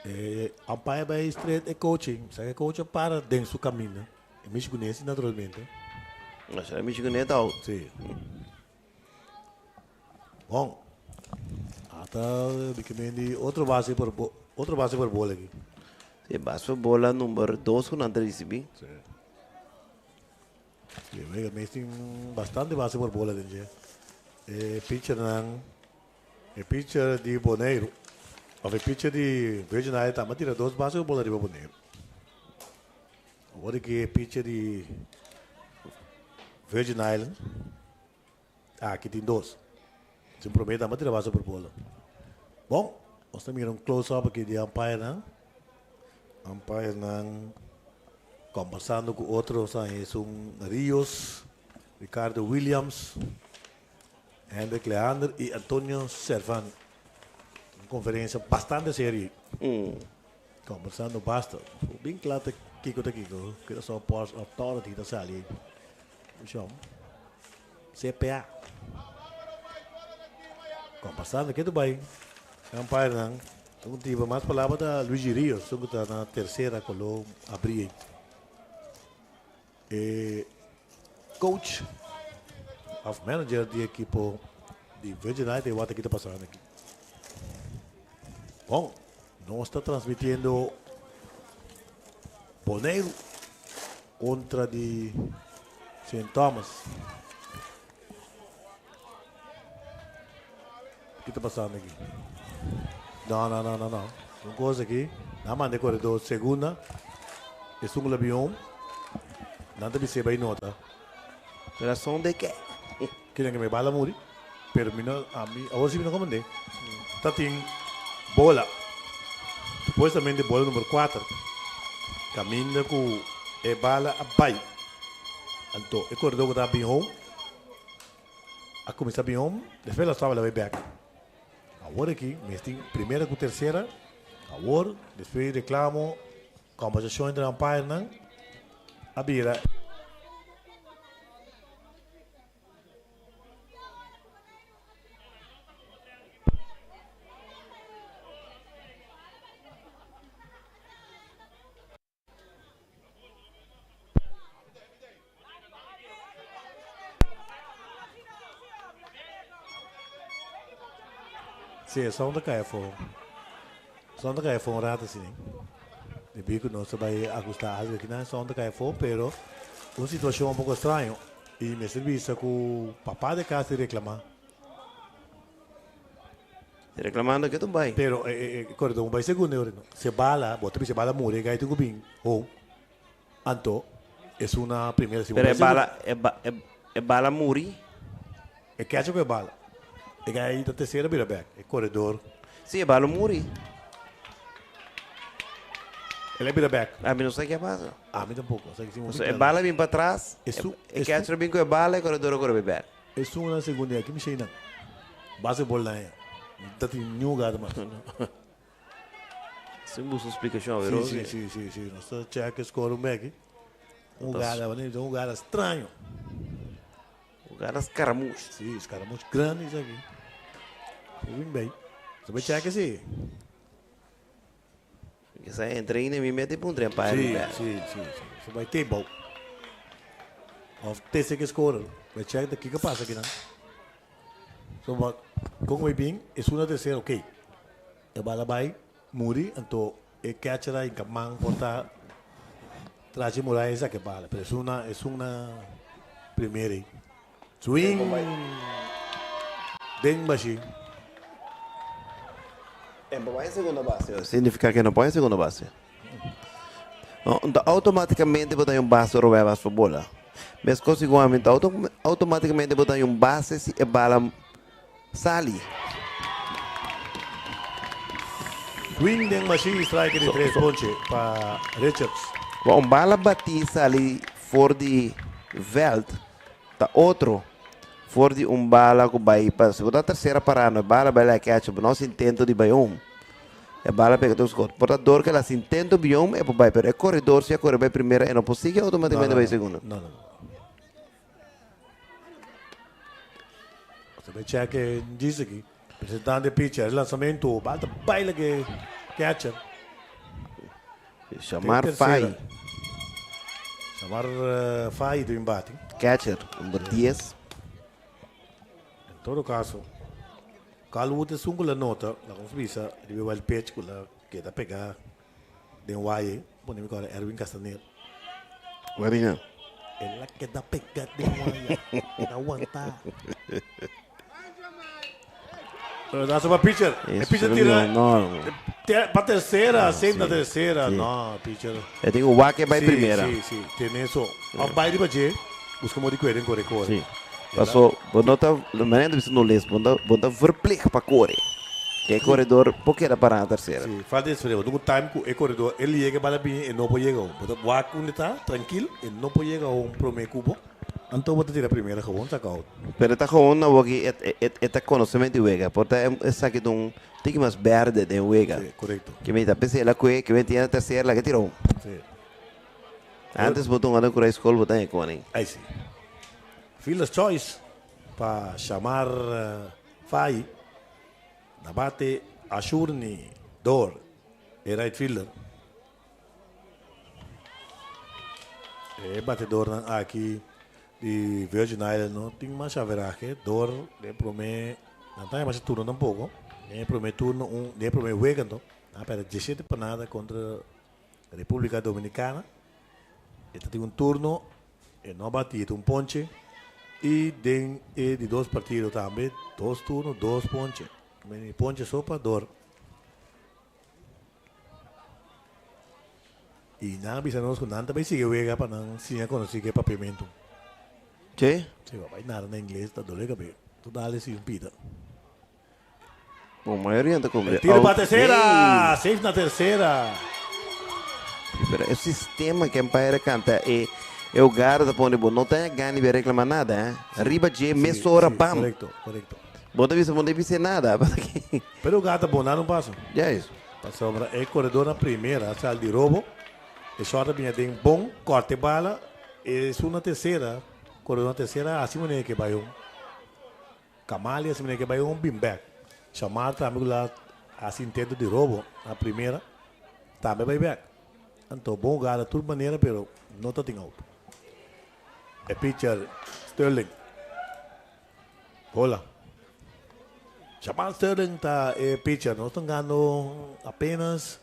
E umpire bai straight e coaching. Sa ke coach a para den su kaminda. E michigunesi naturalmente. Asha e michigunés ta out. Sí. Bon. Ata bikemendi otro base por otro base por bola aki. Sí, base por bola number dos ku nan ta risibí. Sí. Sí, wega mes tin bastante base por bola den dje. E pitchernan, e pitcher di Boneiru, of e pitcher di Virgin Island tambe a tira dos base por bola riba Boneiru. Awor aki e pitcher di Virgin Island, aki tin dos. Sin prome tambe a tira base por bola. Bon, nos ta mira un close up aki di umpirenan. Umpirenan Kombersando ku otro sa esun Rios, Ricardo Williams, Hendrik Leander i Antonio Servan. Un konferensia bastante serio. Kombersando basta. Bin kla ta kiko ta kiko. Curaçao Ports Authority ta sali. Shon. CPA. Kombersando ke tu bai. Umpirenan. Un tipo mas palabra ta Luigi Rios, esun ku ta na tersera koló abrí ei. E coach of manager di ekipo di Virgin Islands e wak aki ta pasando aki. Bon, nos ta transmitiendo Boneiru kontra di Sint Thomas. Ki ta pasando aki? No, no, no, no, no. Un kos aki, nan manda e koredor segunda, esun ku la bin home, nan ta bis'é bai nota. Razon de ke? Kinan ke mi bala muri, pero mi no, ami, awor si mi no komand'é. Ta tin bola, supuestamente bola number kuater, kaminda ku e bala a bai. Anto e koredor ku ta bin home, A cuminsa bin home, despues la staba la bay bek. Awor aki mes tin primera cu tercera, awor despues di reclamo, conversacion entre umpirenan a bira. Sí, e son ta kai afó. Son ta kai afó un rato así. Debí ku nos ta bai ajustá algo aki nan, son ta kai afó, pero un situashon un poko straño. I mester bisa ku papá de kas di reklamá. Reklamando ke tu bai. Pero e koredó bai segundo e ora no. Se bala, bo ta bisa bala muri e gai tin ku bin home. Anto esun na primera si bo Pero bai e segundo. bala e ba e bala muri. E catcher ku e bala. E gai ta tercera bira bek. E koredor. Si e bala muri. El a bira bek. Ami no sa ke a pasa. Ami tampoko. Sa ki si E bala bin patras. E catcher bin ku e bala e koredor a kore bai bek. Esun na segundo dia, ki mi shei nan? Basketball na e ta tin niun gata mas. Sin buska splikashon, Sí, pero sí, sí, sí, sí. Nos ta check e score un beki. Un jugada, wanneer un jugada straño. Jugada Scaramouche. Sí, Scaramouche grandi esaki. Win bay. So bay check sí. Esa entra in mi mete puntra en pa. Sí, sí, sí, sí. So bay table. Of tese que score. Bay check de kiko pasa aquí nan. So ba con bay bin es una tercera, ok. E bala bay muri anto e catcher a hinca man por ta trachi muraya y saca e bala. Pero es una es una primera ahí. Swing den bashi. E por bai segunda base. Significa que no por segunda base. No, anto automaticamente bo ta un base ora bo bas pa bola. Mescos igualmente auto, automaticamente bo ta un base si e bala sali. Swing den bashi strike di tres ponche pa Richards. Bo un bala bati sali for di veld ta otro for di un bala ku bai pa si bo ta tercera pará no e bala bai la catcher bo no haci intento di bai home e bala pega tur scot por ta dor ke el haci intento bi home e por bai pero e corredor si a corre bai primera e no por sigui automaticamente bai segundo. No, no, no. Bo ta bai check e djis aki. Presentando e pitcher, e lanzamento, bal ta baila ke catcher. Shamar Fai. Shamar Fai ta bin bati. Catcher, number 10. En todo caso, Carl Wood esun ku la nota, la nos bisa riba e wild pitch ku la keda pega den waye, pone mi kora Erwin Castaner. Marina. El a keda pega den waya, keda wanta. Pero da pa pitcher. E pitcher tira. No, no. Pa tercera, safe na tercera. No, pitcher. E tin un wak bai primera. Sí, sí, Tiene eso. Of bai riba dje, busca modo di cuere, corre, corre. Sí. Paso, bo no ta, manera bisa no les, bo no, bo ta verplicht pa corre. E corredor por keda para na tercera. Sí, falta di bo no time cu e corredor, el yega bala bini, e no por yega home. Bo ta wak unda ta, tranquil, e no por yega home prome cu bo. Anto bo ta tira primera gewoon saca out. Pero ta gewoon na woki e, e, e ta conocemento di wega. Por ta esaki ta un tiki mas berde den wega. Sí, correcto. Ke mi ta pensé la kue, ke mi tiene na tercera la ke tira home. Sí. Antes bo ta un anda kura school bo ta e koning. Ay sí. Fielder's choice pa Shamar Fai. Na bate Ashurni Dor, e right fielder. E batedornan aki di Virgin Island no tin mas averahe. Dor den prome, nan ta masha turno tampoco. Den e prome turno, un, den e prome wega anto, nan a perde diesshete pa nada contra Republica Dominicana. E ta tin un turno, e no a bati, e ta un ponche. Y den e di dos partido tambe, dos turno, dos ponche. Mi ponche so pa dor. I nan a bisa nos ku nan ta bai sigui wega pa nan siña konosí ku e papiamentu. Sí? Sí, pa bai nada na ingles ta dole kab'é. Tur dale si un pida. Bon, mayoria ta komprende. Tiro pa tercera! Safe na tercera. Pero e sistema ku umpire a kanta e e hogar ta pone bo no ta gana di reklamá nada, eh. Riba dje mesora bam. Korekto, korekto. Bo ta bisa bo no ta bisa nada. Pero hogar ta bon, nan un paso. Juist. Pasobra e koredor na primera a sal di robo, e short a bini aden bon, korta e bala, esun na tercera, koredor na tercera a hasi manera ke bai un. Kamali a hasi manera ke bai un bin bek. Shamar tambe ku la hasi intento di robo na primera, tambe bai bek. Anto bon hugada tur manera pero no ta tin out. E pitcher Sterling. Hola. Jamal Sterling ta e pitcher. Nos ta gando apenas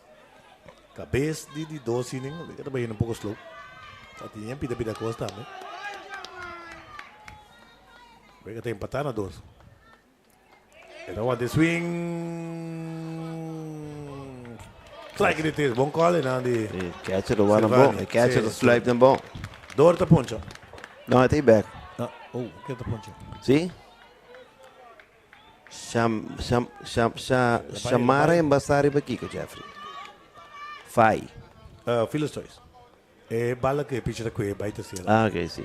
cabes di di dos inning. Wega ta bayendo un poco slow. Ta tin yen pida pida cos tambe. Wega ta empata na dos. E ta wanta e swing. Strike di tres. Bon call einan di. E catcher ta wanta bon. E catcher ta sluip den bon. Door ta poncha. No, e ta back. No, oh, ke ta poncha? Si? Sham, sham, sham, sha, Shamara embasá riba kiko, Jeffrey? Fai. Uh, fielder's choice. E bala ku e pitcher ta kue bai tercera. Ah, ok, si.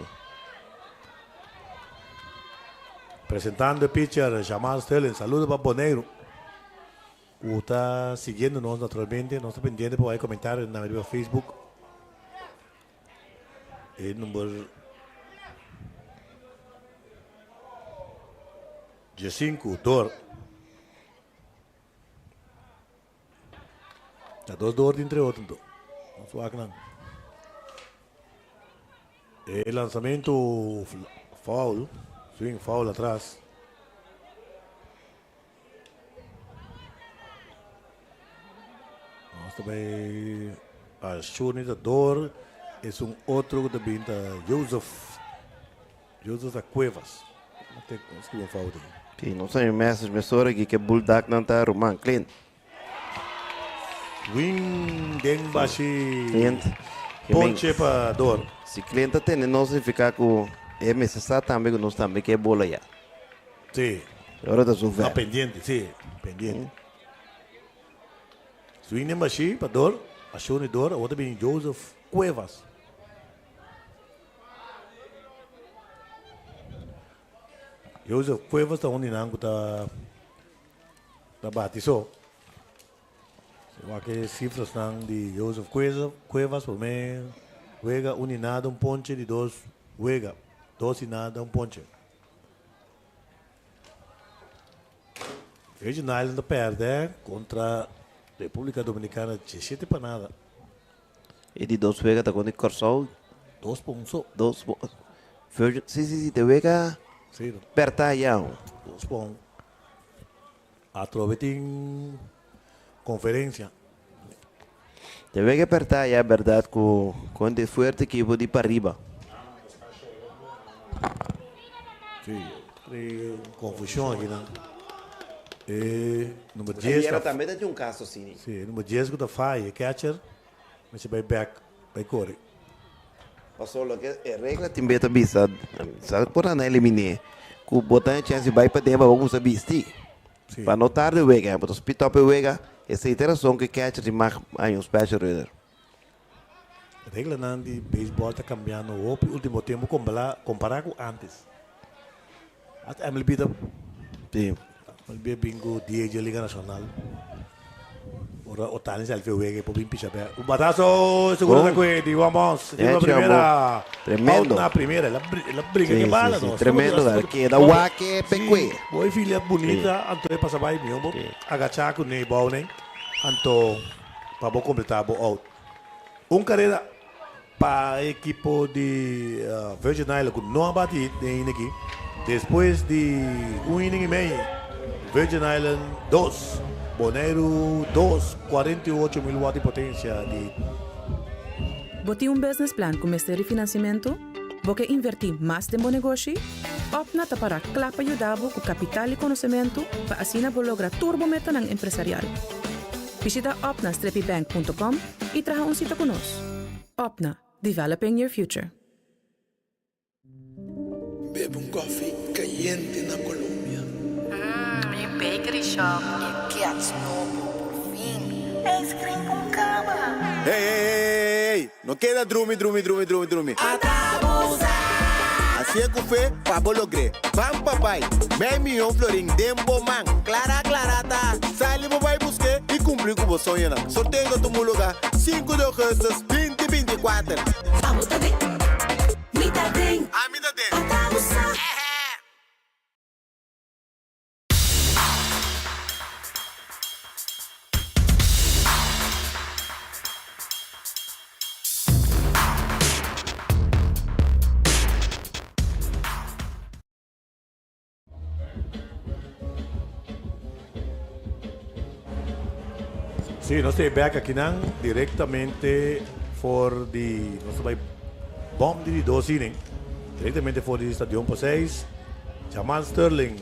Presentando e pitcher Jamal Sterling. Saludo pa Boneiru. Ku ta siguiendo nos naturalmente. Nos ta pendiente pa wak e comentario na riba Facebook. E number 15, Dor. Ta dos dor di entre otro. Nos wak nan. E lanzamento foul, swing foul atras. Nos ta bay a Shuni ta dor. Es un otro ku ta bin ta Joseph. Joseph ta Cuevas. No te escribo foul aki. Sí, nos a un message mesora aki ke Bulldog nan ta ruman Clint. Swing den bashi. Clint. Ponche pa dor. Si Clint ta tene nos significa ku e mester sa tambe ku nos tambe ke bola ya. Sí. Ora ta su Ta ver. pendiente, sí, pendiente. Swing den bashi pa dor, Ashoni dor, awor ta bini Joseph Cuevas. Joseph Cuevas ta un di nan ku ta ta bati so. Si wak e sifrasnan di Joseph Cuevas, prome wega un i nada un ponche, di dos wega dos i nada un ponche. Virgin Island ta perde kontra Republika Dominikana diesshete pa nada. E di dos wega ta kontra Kòrsou. Dos pa un so. Dos pa un. Virgin, si si si, te wega Si. pèrtá ya. Dos pa un. Atrobe tin konferensia. Te wega pèrtá ya bèrdat ku kontra e fuerte ekipo di pariba. Si, tin konfushon akinan. E number dies ta. Ayera tambe ta tin un kaso asina. Si, e number dies ku ta faya, e catcher, mester bai bèk, bai kore. Paso loke e regla tin be ta bisa, sa por nan a eliminé, ku bo ta e chèns di bai paden pa bo kuminsá bisti. Pa no tarda e wega, bo ta spit up e wega, esei ta e rason ku e catcher tin mag haña un special runner. Reglanan di beisbòl ta kambiando hopi último tempu kompará ku ántes. Hasta MLB ta Sí. MLB a bin ku DH den Liga Nashonal. Ora Otani sali fi wega e por bin picha bèk. Un bataso seguro ta kue di one bounce. Riba Echa primera. Tremendo. Out na primera. El a el a bringa Sí, ke bala sí, sí. no. Tremendo dal. Keda wak e Sí, pekue. bo e filia bunita anto e pasa bai miho bo agachá ku nei bou nei anto pa bo kompletá bo out. Un karera Pa e ekipo di Virgin Island ku no a bati hit den inning aki, despues di un inning i mei, Virgin Island dos, Boneiru dos, 48 mil watt di potensia di. Bo tin un business plan ku mester di finansiamentu? Bo ke invertí mas den bo negoshi? Opna ta pará kla pa yuda bo ku kapital i konosementu pa asina bo logra tur bo metanan empresarial. Bishita opna-bank.com i traha un sita ku nos. Opna, developing your future. Bebe un koffie kayente na Colombia. Mmm, mi bakery shop. E kets nobo, por fin. Ice cream con cama. Hey, hey, hey, hey, no keda drumi, drumi, drumi, drumi, drumi. Ata bo sa! Hacié cu fe pa bo logr'é. Ban pa bai. Mei miyon florin den bo man. Clara, clara ta. Sali bo bai busk'é y cumpli cu bo soñonan. Sorteo ta tuma lugar sinku di augustus binti 24. Abo ta den. Mi ta den. Ami ta den. Ata bo sa. Sí, nos ta bek akinan directamente for di nos ta bai bom di di dos inning directamente for di Stadion Poseis. Jamal Sterling,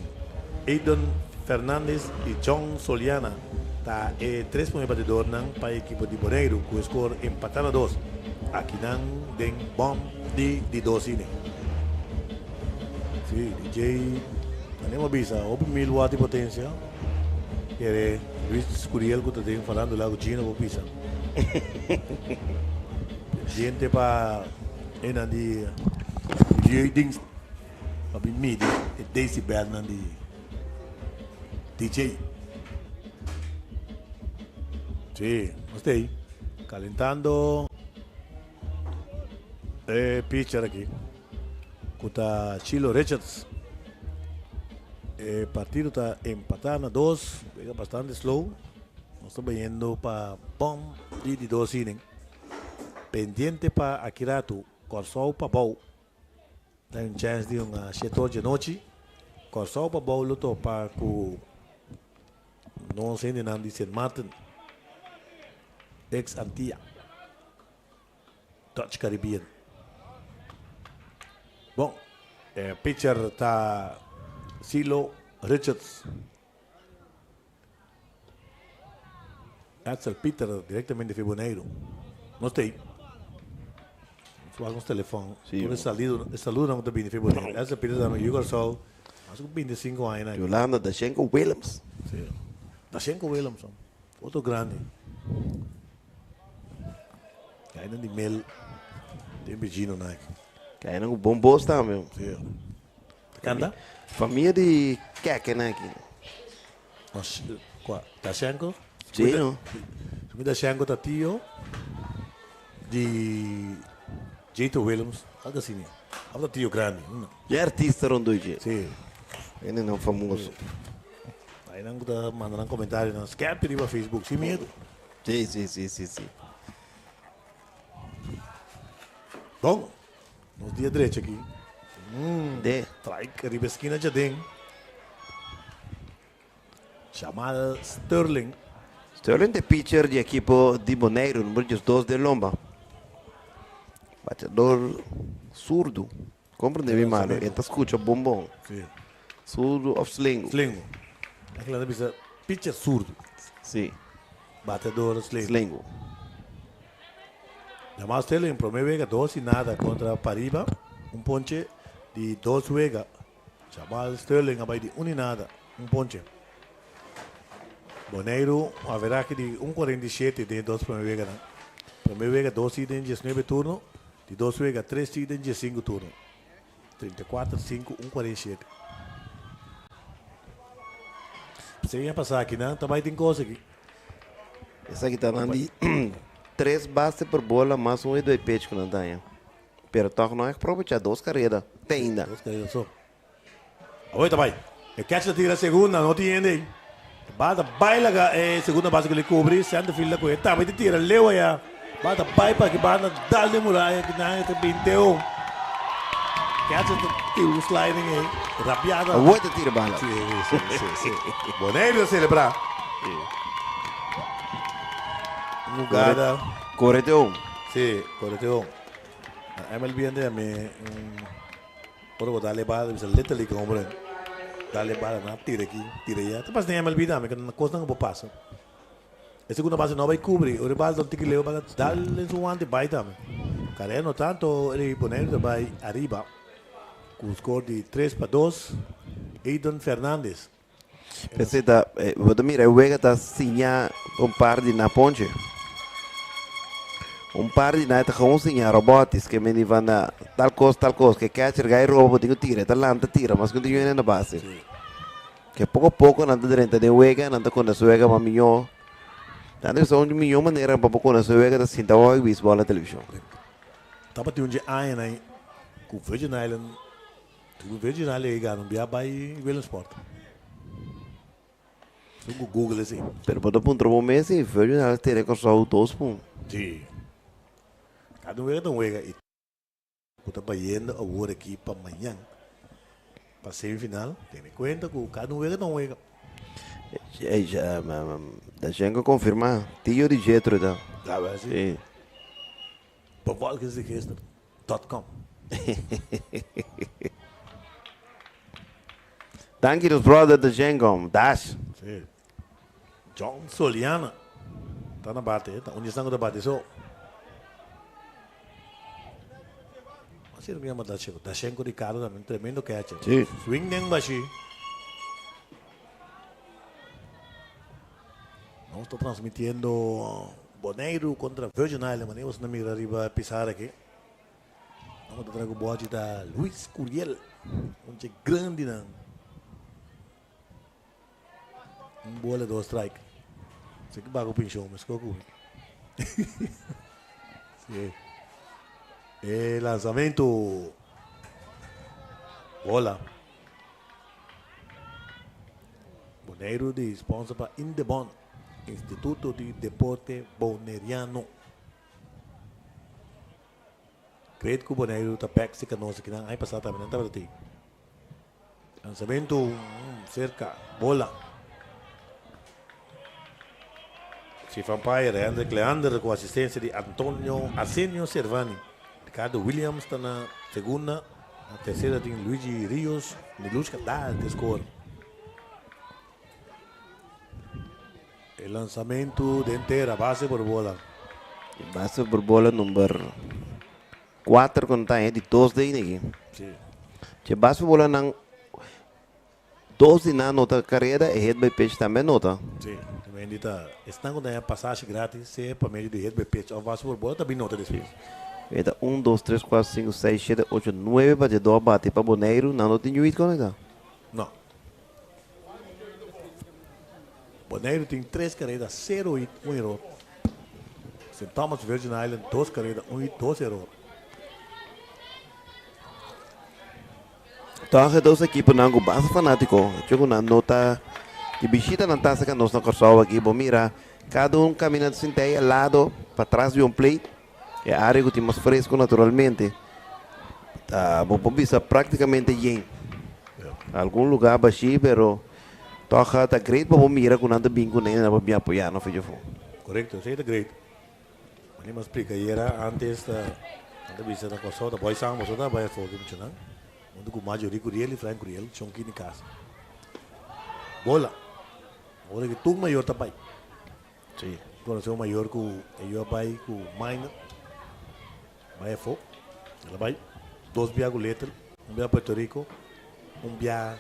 Aiden Fernandez y John Soliana ta e tres primer batidornan pa e ekipo di Boneiru ku e skor empatá na dos akinan den bom di di dos inning. Sí, DJ Anemo a bisa hopi mil watt di potencia. Kere Luis Curiel ku ta den farándula ku Gino por bisa. Pendiente pa enan di Milieudienst pa bin midi e decibelnan di DJ. Sí, nos ta ei calentando e pitcher aki. Ku ta Chilo Richards. E partido ta empatá na dos. Wega bastante slow. Nos ta bayendo pa bom di di dos inning. Pendiente pa aki ratu Kòrsou pa bou. Ta un chèns di un shete or djanochi. Kòrsou pa bou lo topa ku nos hendenan di Sint Maarten. Ex Antia. Dutch Caribbean. Bon, e pitcher ta Silo Richards. Edsel Pieter directamente di Boneiru. Nos ta ei. Nos wak nos telefon. Sí. Tur e salido, e saludonan ku ta bini di Boneiru. Edsel Pieter ta yu Kòrsou mas ku 25 aña aki. Yolanda Dashenko Willems. Sí. Dashenko Willems, otro grandi. Kainan di mel den Virgino na aki. Kainan ku bon bos tambe. Sí. Ta kanta? Famia di keke na aki. Kua? Dashenko? Sí, no. Mi Dashenko ta tio di Jito Willems. Algo así, ne? Of ta tio grandi? No. E artista rondó dje. Sí. Hendenan famoso. Ainan ku ta manda nan komentarionan skerpi riba Facebook sin miedu. Sí, sí, sí, sí, sí. Bon, nos dia drecha aki. De. Strike riba eskina djaden. Jamal Sterling. Sterling ta e pitcher di ekipo di Boneiru, number 12 den lomba. Bateador zurdo. Comprende mi malo, e ta scucha bon bon. Sí. Zurdo of slingo. Slingo. Aquila ta bisa pitcher zurdo. Sí. Bateador slingo. Slingo. Jamal Sterling prome wega dos y nada contra Pariba. Un ponche di dos wega. Jamal Sterling a bai di un y nada. Un ponche. Boneiru averaje di un 47 den dos prome weganan. Prome wega dos y den 19 turno. Di dos wega tres y den 15 turno. 34, 5, 1, 47. Se a pasa aki nan, ta bai tin kos aki. Esaki ta nan di tres base por bola mas un y pitch ku nan taña. Pero toch no a aprovecha dos carrera. Te ainda. Dos carrera so. Awor ta bai. E catcher ta tira segunda, no tin hende ei. Bal ta bai laga e segunda base ku li kubri, center field ta kohe. Tambe ta tira leu aya. Bal ta bai pa ki banda dal den muraya ki nan ta binteo. Catcher ta tira un sliding ei. Rabiada. Awor ta tira bala. Sí, sí, sí, sí. Boneiru ta celebra. Un jugada. Koreteon. Sí, koreteon. Na MLB ande a mi un. Ora bo dal e bala, ta bisa Little League home run. Dal e bala, nan a tira aki, tira aya. Ta pasa den MLB tambe, ku kosnan ku por pasa. E segunda base no bai kubri, ora e bala ta un tiki leu, e bala dal den su wante bai tambe. Karera no tanto, e Boneiru ta bai ariba ku skor di 3-2. Aiden Fernandez. P'esei ta, bo ta mira e wega ta siña un par di na ponche. Un par di na e ta gewoon siña robotics ke meni van na tal kos tal kos ke catcher gai roba bo tin ku tira e ta lanta tira mas ku tin yu hende na base. Ke poko poko nan ta drenta den wega nan ta konosé wega mas mihó. Tantu esei un mihó manera pa bo konosé wega ta sinta wak beisbòl na televishon. Tabatin un dje añanan ku Virgin Island Tur Virgin Island e gana un bia bai Williamsport. Sun ku Google esei. Pero bo ta puntra bo mes si Virgin Island tene Kòrsou dos pun. Si. Kada un wega ta un wega i ku ta bayendo awor aki pa mañan pa semifinal tene kuenta ku kada un wega ta un wega. Dashenko konfirmá tio di Jetro ta. Si. Bevolkingsregister dot com. Danki nos brother de Jengom, Dash. Sí. John Soliana ta na bate, ta un esnan ku ta bate so. Así lo llama Dashenko. Dashenko Ricardo también, tremendo catcher. Sí. Swing den bashi. Nos ta transmitiendo Boneiru contra Virgin Island. Manera boso ta mira riba pizarra aki. Nos ta trae ku bochi ta Luis Curiel. Un che grandi nan. Un bola dos strike. Sé que bago pensioen, mas ku. Sí. E lanzamento. Bola. Boneiru di sponsor pa Indebon, Instituto di Deporte Boneriano. Great ku Boneiru ta bek si nos aki nan aña pasá tambe nan tabata tin. Lansamentu serka bola. Chief umpire Hendrik Leander ku asistensia di Antonio Arsenio Servani. Ricardo Williams ta na segunda. Na tercera tin Luigi Rios, Milushka Daal te score. E lanzamento den tera, base por bola. Base por bola number 4 con ta di dos de aquí. Sí. Che base por bola nan dos di nan nota carrera e hit by pitch tambe nota. Sí, también dita esnan cu ta pasaje gratis, sea pa medio di hit by pitch of base por bola también nota despues. Eta 1, 2, 3, 4, 5, 6, 7, 8, 9 batedor bate pa Boneiru. Nan no tin yu hit conecta. No. Boneiru tin 3 carrera, 0 hit, 1 error. St. Thomas Virgin Island 2 carrera, 1 hit, 2 error. Toch e dos ekiponan ku basta fanátiko. Hecho ku nan no ta di bishita nan ta saka nos na Kòrsou aki. Bo mira kada un kaminando sinta ei al lado patras di un plate. E área ku tin mas fresku naturalmente ta bo por bisa práktikamente yen. Algun lugá bashí pero tòg ta great pa bo mira ku nan ta bin ku nan pa bin apoyá nos fecha afó. Korekto, esei ta great. Mane mi a splika ayera antes ta nan ta bisa na Kòrsou ta boy san boso ta bai afó ki muchanan huntu ku Marjorie Curiel i Frank Curiel shon kini kas. Bola. Ora ki tur mayor ta bai. Sí. Konosé un mayor ku e yu a bai ku minor bai afó. El a bai dos bia ku Little, un bia Puerto Rico, un bia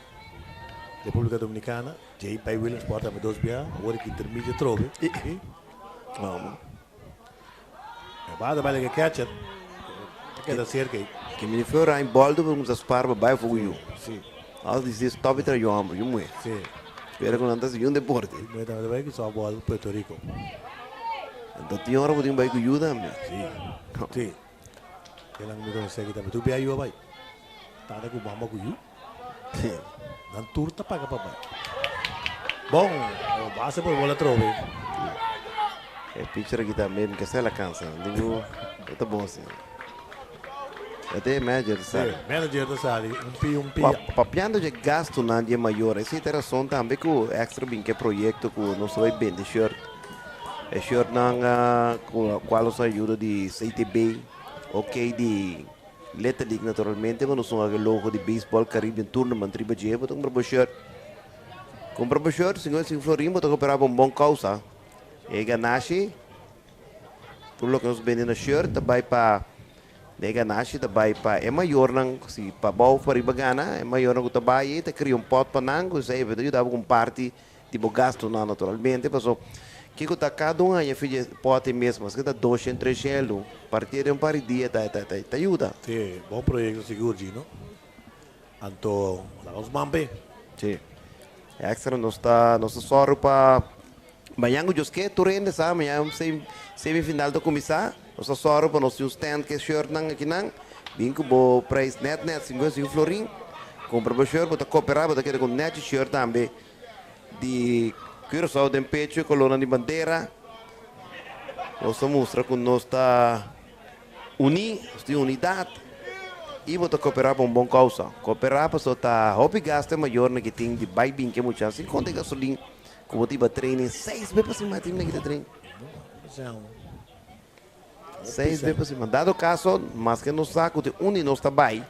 República Dominicana, djei bai Williamsport tambe dos bia, awor e ki intermedio atrobe. I. Vamos. E bata bai leka catcher, ta keda cerca ei. Ke mi feo Ryan Boldo por kumsa spar pa bai afó ku yu. Sí. Als di si stop i traha yu homber, yu muhe. Sí. Spera ku nan ta sigui un deporte. Yu muhe tambe ta bai ku softball Puerto Rico. Anto tin ora bo tin bai ku yu tambe. Sí. Sí. Kenan mi konosé aki tambe. Tur bia yu a bai. Tata ku mama ku yu. Nan tur ta paga pa bai. Bon, base por bola atrobe. E pitcher aki tambe mi ke sela kansa. Digo, e ta bon asina. E ta e manager ta sali. Sí, manager ta sali. Un pia, un pia. Papiando dje gastunan di e mayor, esei ta e rason tambe ku Extra bin ke proyekto ku nos ta bai bende shirt. E shirtnan ku kual nos a yuda di CTB, ok di. Little League naturalmente, ma nos un logo di Baseball Caribbean Tournament riba dje, bo ta kumpra bo shirt. Kumpra bo shirt, 55 florin, bo ta koperá pa un bon kousa. E ganashi, tur loke nos bende na shirt ta bai pa e ganashi ta bai pa e mayornan, si pa bou of pa riba gana, e mayornan ku ta bai ei ta kria un pòt pa nan, ku esei ta yuda bo ku un parti di bo gastunan naturalmente, paso kiko ta kada un aña fi dje pòt ei mes, maske ta doshen, treshen elu, partié den un par di dia ta ta ta yuda. Sí, bon proyekto sigur, Gino. Anto laga nos man p'e. Sí. Extra nos ta nos ta sòru pa mañan ku Dios ke tur hende sa mañan semifinal ta kuminsá nos ta sòru pa nos tin un stand ku e shirtnan akinan bin ku bo prijs nèt nèt 55 florin kumpra bo shirt bo ta koperá bo ta keda ku un nèchi shirt tambe di Curaçao den pecho e kolornan di bandera nos ta mustra ku nos ta Uní, nos tin unidat i bo ta koperá pa un bon kousa. Koperá pasobra ta hopi gastu e mayornan ki tin di bai bin ku e mucha. Sin konta e gasolin ku bo ta iba training seis be pa siman tin nan ki ta train. Seis be pa siman. Dado kaso, maske nos sa ku tin un di nos ta bai,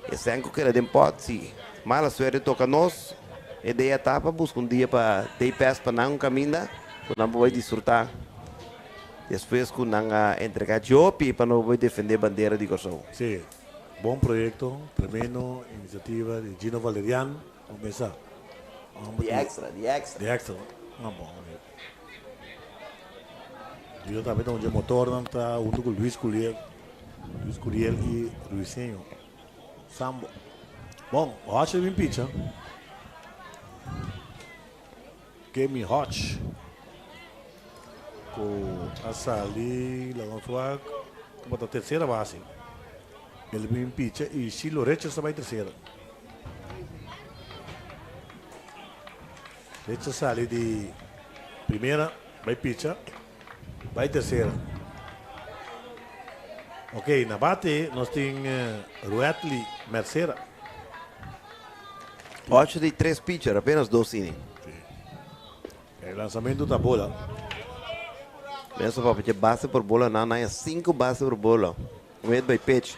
e sèn ku keda den pòt, si mala suerte toka nos, e dea ta pa buska un dia pa day pass pa nan un kaminda ku nan por bai disfrutá. Despues ku nan a entregá Jopi pa no bai defendé bandera di Kòrsou. Sí, bon proyekto, tremendo inisiativa di Gino Valerian, un mesa. Di extra, di extra. Di extra, ah bon. Gino tambe ta un dje motornan ta hunto ku Luis Curiel, Luis Curiel i Ruiseño Sambo. Bon, Hodge ta bin picha. Kemi Hodge ku a sali laga nos wak tabata tercera base. El bin picha y Shiloh Richards a bai tercera. Richards sali di primera bai picha bai tercera. Ok, na bate nos tin Ruetli Mercera. Ocho di tres pitcher, apenas dos inning. E lanzamento ta bola. Menso papia che base por bola nan nan cinco base por bola. Un hit by pitch.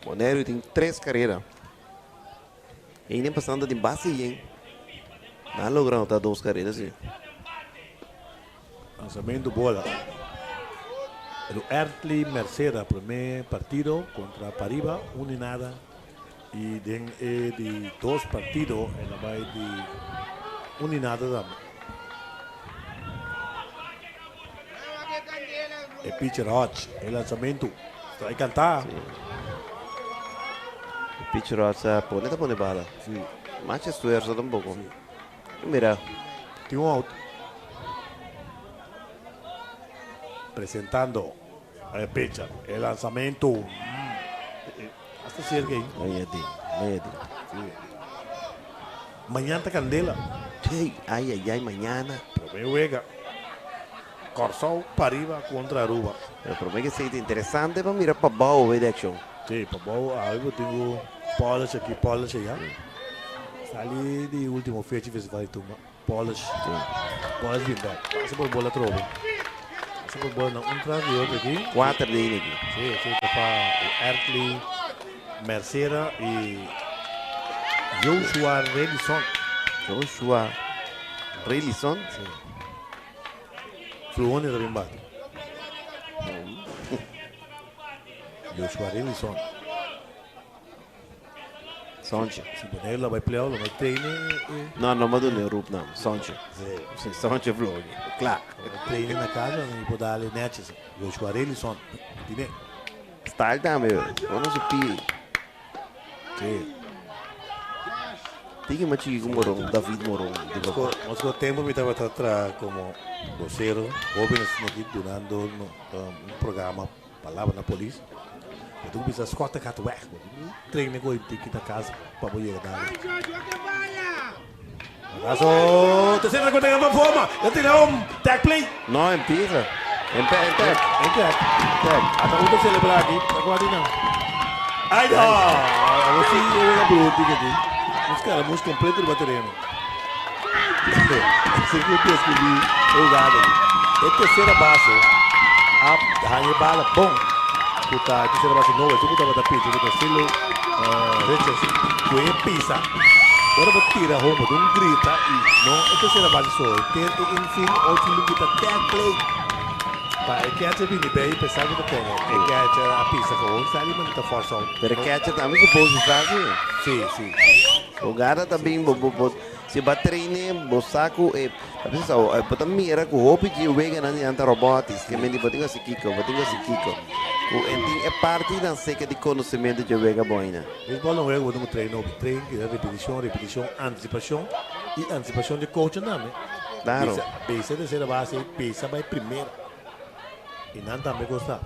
Boneiru tin tres carrera. Inning pasando tin base yen. Nan logra anota dos carrera si. Lanzamento bola. Ruertly Merceda primer partido contra Pariba, 1-0. I den e di dos partido el a bai di un i nada tambe. E pitcher Hodge, e lanzamentu, strike kantá. E pitcher Hodge a pone ta pone bala. Sí. Machi esfuerzo tampoco. Mira. Tin un out. Presentando e pitcher, e lanzamentu. Hasta cerca ahí. Mañana tin, mañana tin. Sí. Mañana ta candela. Hey, ay, ay, ay, mañana. Prome wega. Kòrsou pariba kontra Aruba. Pero prome ke esei ta interesante pa mira pabou wei di akshon. Sí, pabou awe bo tin ku polish aki, polish aya. Sali di ultimo fecha festival di tumba. Polish. Polish bin bek. Pasa por bola atrobe. Pasa por bola na un tras di otro aki. Kuater di ini aki. Sí, sí, ta pa Ertly Mercera i Joshua Relison. Joshua Relison? Sí. Fluone ta bin bati. Joshua Relison. Sonche. Si Bonaire lo bai play-off, lo bai trainen e. No, no m'a duna e roep naam. Sonche. Sí. Si, Sonche Vlogi. Kla. Lo bai trainen na casa, mi por dale netjes. Joshua Relison. Tine. Style tambe, ora su pi. Sí. Tiki mas chiki ku Moron, David Moron. Nos ko tempo mi tabata traha komo bosero, hobennan aki dunando un programa. Palabra na polis. Bo tin ku bisa Scott gaat weg. Bo tin ku traina ku e kita kas pa bo yega dale. Acaso tercera recuerda que forma. Ya tiene un tag play. No, empieza. En tag. En tag. En tag. Tag. Hasta uno celebra aquí. Acuerdo no. Ay no. Vamos sí, yo voy a blue ticket aquí. Nos cara mus completo el terreno. Así que descubrí jugada. E tercera base a haña bala bon. Ku ta tercera base nobo, esun ku tabata pitcher ku ta Silo Richards ku e pisa. Ora bo tira home bo dun grita i no e tercera base so henter e infield outfield lo grita tag play pa e catcher bini bay pesa ku ta pega e catcher a pisa gewoon sali manera ta force out. Pero e catcher tambe suppose sa si. Si si. Hogada ta bin bo bo bo si bo a traine bo sa ku e a bisa sa bo ta mira ku hopi dje weganan di nan ta robotics ke men di bo tin ku hasi kiko bo tin ku hasi kiko ku en tin e parti nan seka di konosementu dje wega bo aina. Beisbòl ta un wega ku bo tin ku train hopi train keda repetishon repetishon antisipashon i antisipashon di coachnan tambe Klaro. Bisa bisa tercera base bisa bai primera i nan tambe kosta.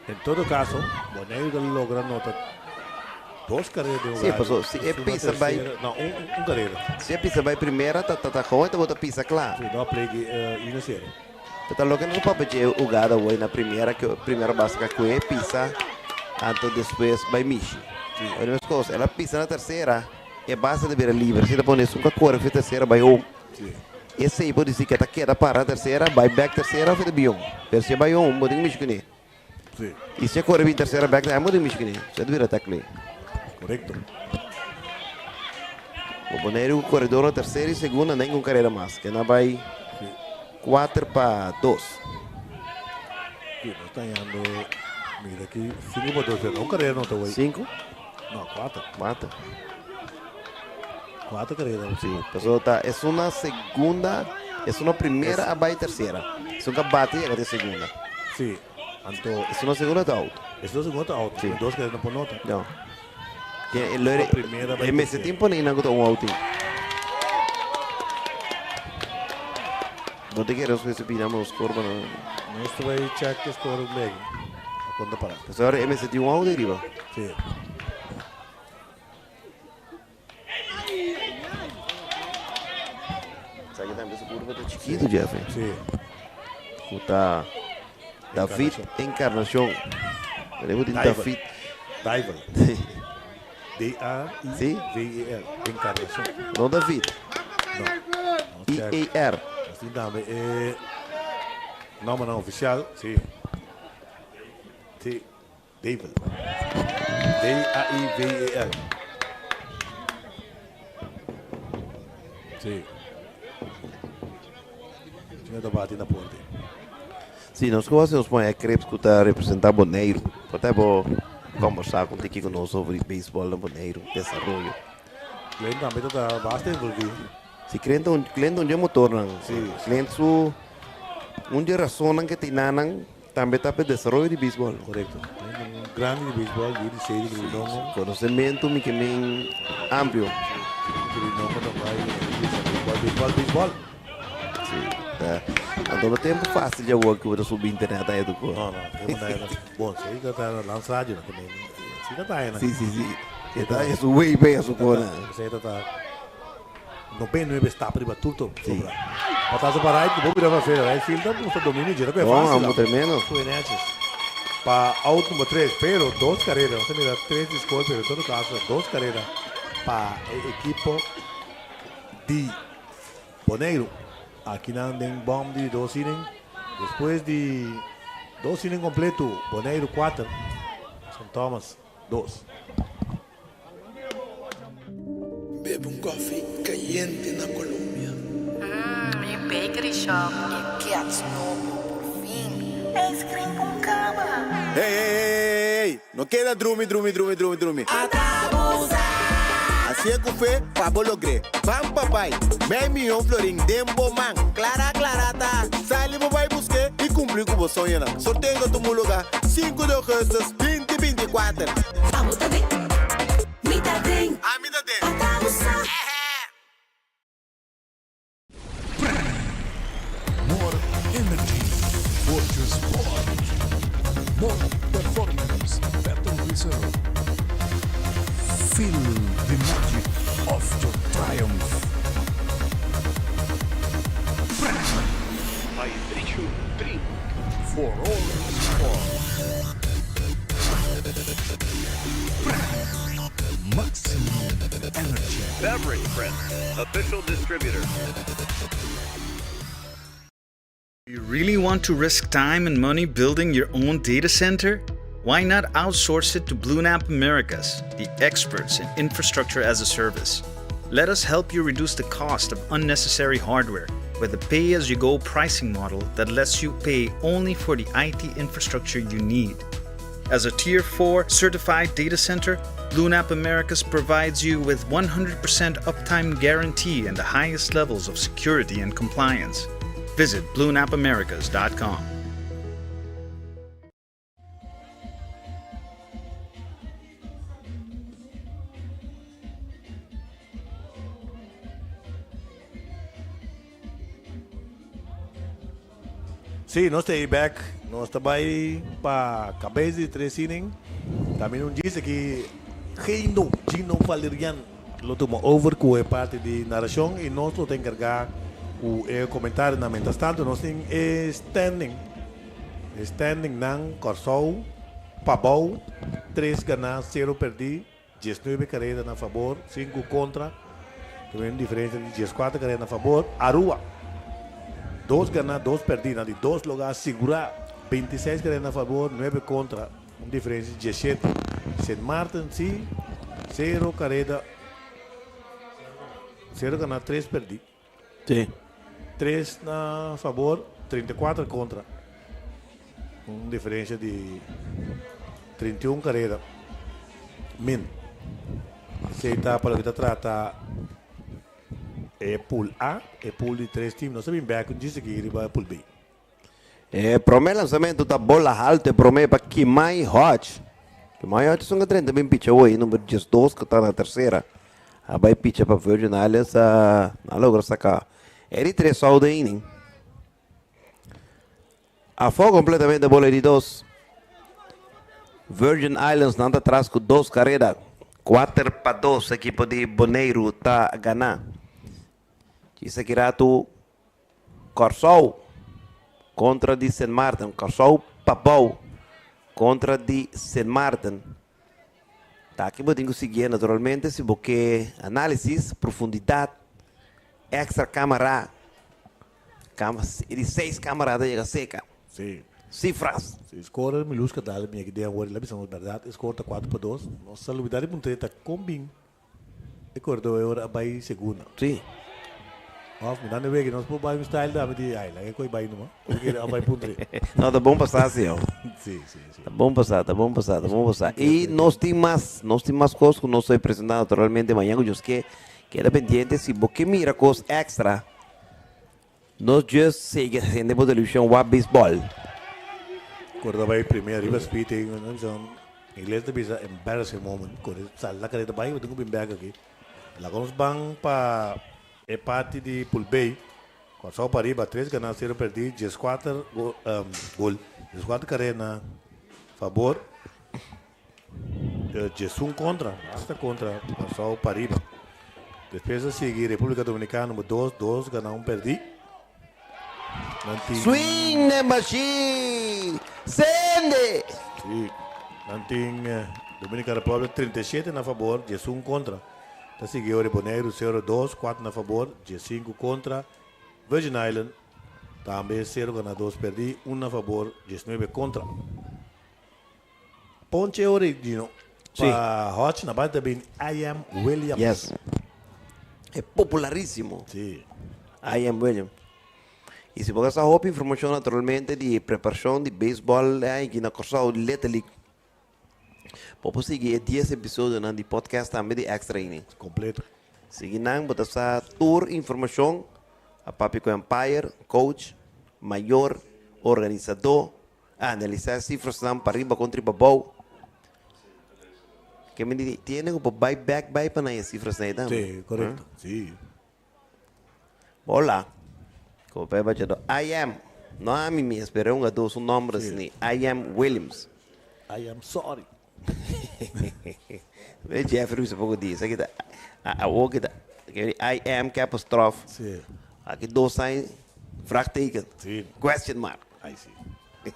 En todo caso, Boneiru ta logra nota dos carera den Sí, horario. paso si e Una pisa bai tercera, no, un, un, un carera. Si e pisa bai primera ta ta ta gewoon e ta bota pisa cla. Sí, no play ki una serie. Pero ta loke nos a papia dje hugada hoy na primera ke primera base ka kue pisa anto despues bai mishi. Sí. Oye mes cos, el a pisa na tercera e base ta bira libre si ta pone esun ka core fi tercera bai home. Sí. Esei por disi ke ta keda para tercera, bai bek tercera of e ta bion. Pero si e bai home bo tin mishi kuné. Sí. I si e kore bin tercera bek tambe bo tin mishi kuné. So e ta bira tackle. Korekto. Bo Boneiru ku koredor na tercera i segunda ningun karera mas. Ke na bai Sí. 4-2. Sí, nos ta hañando, mira aki, 5-2, pero no un karera no ta wei. Sinku? No, kuater. Kuater. Kuater karera. Sí, pasobra ta esun na segunda, esun na primera a bai tercera. Esun ka bati yega te segunda. Sí, anto. Esun na segunda ta out. Esun na segunda ta out. Sí. Dos karera no por nota. No. Ke e lo Na primera bai e mester tercera. tin pone nan ku ta un outing. No te kere nos mester bina nos score pa nan. Nos ta bai check e score un begi. A konta para. Pasobra e mester tin un out ariba. Sí. Esaki tambe su curva ta chikitu, Jeffrey. Sí. Ku ta David Encarnacion. Tenemos tin David. Daivel. D-A-I-V-E-L. Encarnacion. No David. No. I-A-R. Así tambe e nombernan oficial. Sí. Sí. Daivel. D-A-I-V-E-L. Sí. Señor ta bati na porta. Sí, nos ku hasi nos pon e creps ku ta representá Boneiru. Por ta bo kombersá ku tiki ku nos over di beisbòl na Boneiru, desaroyo. Clint tambe ta ta basta envolví. Si Clint ta un Clint ta un dje motornan. Sí. Clint su un dje rasonnan ke tin nanan Tambe ta pa e desaroyo di beisbòl. Korekto. Un grandi di beisbòl, yu di sei di Grinongo. Konosementu mi ke men amplio. Grinongo ta bai bisa beisbòl, beisbòl, beisbòl. Si, ta. Anto no tempu fásil dje awor ku bo ta subi internet a eduko. No, no, tempu na era. Bon, si ta ta lans radio na tambe. Si ta ta na. Si, si, si. E ta e su way pe su kona. Esei ta ta. 99 stap riba tur to sobra. Batazo pa right ku bo bira pa fera. Right field ta mustra dominio dje ta ku e Bon, fácil. amo tremendo. Ku e neches. Pa out number 3, pero dos carrera. Nos a mira tres di score, pero en todo caso dos carrera pa e equipo di Boneiru. Aki nan den bom di dos inning. Despues di dos inning completo, Boneiru 4, St. Thomas 2. Bebe un koffie kayente na Colombia. Mmm, mi bakery shop e gets nobo, por fin. Ice cream con cama. Hey, hey, hey, hey, hey, no keda drumi, drumi, drumi, drumi, drumi. Hasié ku fe pa bo logr'é. Ban pa bai. Mei mion florin den bo man. Klara, klara ta. Sali bo bai busk'é i kumpli ku bo soñonan. Sorteo ta tuma lugá sinku di ougùstùs binti binti kuater. Abo ta den, mi ta den. Ami ta den. Ata bo sa. More energy for your sport. More performance, better result. Feel the magic of your triumph. Hydration drink for all sport. Maximum energy. Beverage Print, official distributor. You really want to risk time and money building your own data center? Why not outsource it to BlueNap Americas, the experts in infrastructure as a service? Let us help you reduce the cost of unnecessary hardware with a pay as you go pricing model that lets you pay only for the IT infrastructure you need. As a Tier 4 certified data center, BlueNap Americas provides you with 100% uptime guarantee and the highest levels of security and compliance. Visit bluenapamericas.com. Sí, nos ta bek. Nos ta bai pa kabes di tres inning. Tambe un djis aki Gino, Gino Valerian lo tuma over ku e parti di narashon i nos lo ta enkargá ku e komentarionan. Mientras tanto nos tin e standing, e standing nan Kòrsou pabou, tres ganá, sero pèrdí. 19 kareda na fabor, 5 kontra. Tin un diferensia di 14 kareda na fabor. Aruba, 2 ganá, 2 pèrdí. Na di dos lugá sigurá, 26 kareda na fabor, 9 kontra. Un diferensia di 17. Sint Maarten si, 0 kareda, 0 ganá, 3 pèrdí. Sí. 3 na fabor, 34 kontra. Un diferensia di 31 kareda. Min. Esei ta pa loke ta trata e pool A, e pool di tres team. Nos ta bin bek un djis aki riba pool B. E prome lanzamento ta bola halto e prome pa Kimai Hodge. Kimai Hodge esun a drenta bin picha hoy, number 12 ku ta na tersera. A bai picha pa Virgin Islands a a logra saka e di tres out den inning. Afó kompletamente bola di dos. Virgin Islands nan ta tras ku dos kareda. 4-2 ekipo di Boneiru ta gana. Djis aki ratu Kòrsou kontra di Sint Maarten. Kòrsou pabou kontra di Sint Maarten. Ta aki bo tin ku siguié naturalmente si bo ke análisis, profundidat, èkstra kámara, kama di seis kámara ta yega seka. Sí. Sifras. Sí, score mi lus ka dal mi aki den awor, la bisa nos bèrdat, e score ta 4-2. Nos a lubidá di puntra ta kon bin E kordó e ora a bai segunda. Sí. Of mi nan wega nos por bai un style dame di ay laga koy bai numa. Ora kere a bai puntre. No, ta bon pasá sí oh. Sí, sí, sí. Ta bon pasá, ta bon pasá, ta bon pasá. I nos tin mas, nos tin mas kos ku nos ta presentá naturalmente mañan ku Dios ke. Keda pendiente si bo ke mira kos extra, no just sigui hende bo televishon wak beisbòl. Kor ta bai primer riba speed ei, nan bisa Ingles ta bisa embarrassing moment, kor e sali na kareta bai, bo tin ku bin bek aki. Laga nos ban pa e parti di Pool B. Kòrsou pariba, tres ganá, sero pèrdí, dieskuater gol, dieskuater karera na fabor, diesun kontra, basta kontra Kòrsou pariba. Despues a sigui Repúblika Dominikana number dos, dos ganá, un pèrdí. Nan tin. Swing the machine! Sende! Sí, nan tin Dominican Republic 37 na fabor, 11 kontra. Ta sigui ora Boneiru 0 2, 4 na fabor, 15 kontra. Virgin Island tambe 0 gana 2 perdí, 1 na fabor, 19 kontra. Ponche ora Gino. Sí. Pa Hodge na bate bin I am Williams. Yes. E popularísimo. Sí. I am Williams. I si bo sa hopi informashon naturalmente di preparashon di beisbòl aki na Kòrsou, Little League, bo por sigui e dies episodionan di podcast tambe di Extra Innings. Kompleto. Sigui nan, bo ta sa tur informashon a papia ku umpire, coach, mayor, organisadó, Analisá e sifrasnan pariba kontra i pabou. Ke mi tiene ku por bai bèk bai pa nan e sifrasnan ei tambe. Sí, korekto. Sí. Hola. Komo pa e bachadó. I am. No ami mes, pero e un gadó su nòmber asina. I am Williams. I am sorry. Ve Jeffrey usa poko di. Esaki ta awor ki ta I am ke apostrof. Sí. Aki dos sign vraagteken. Sí. Question mark. Ai sí.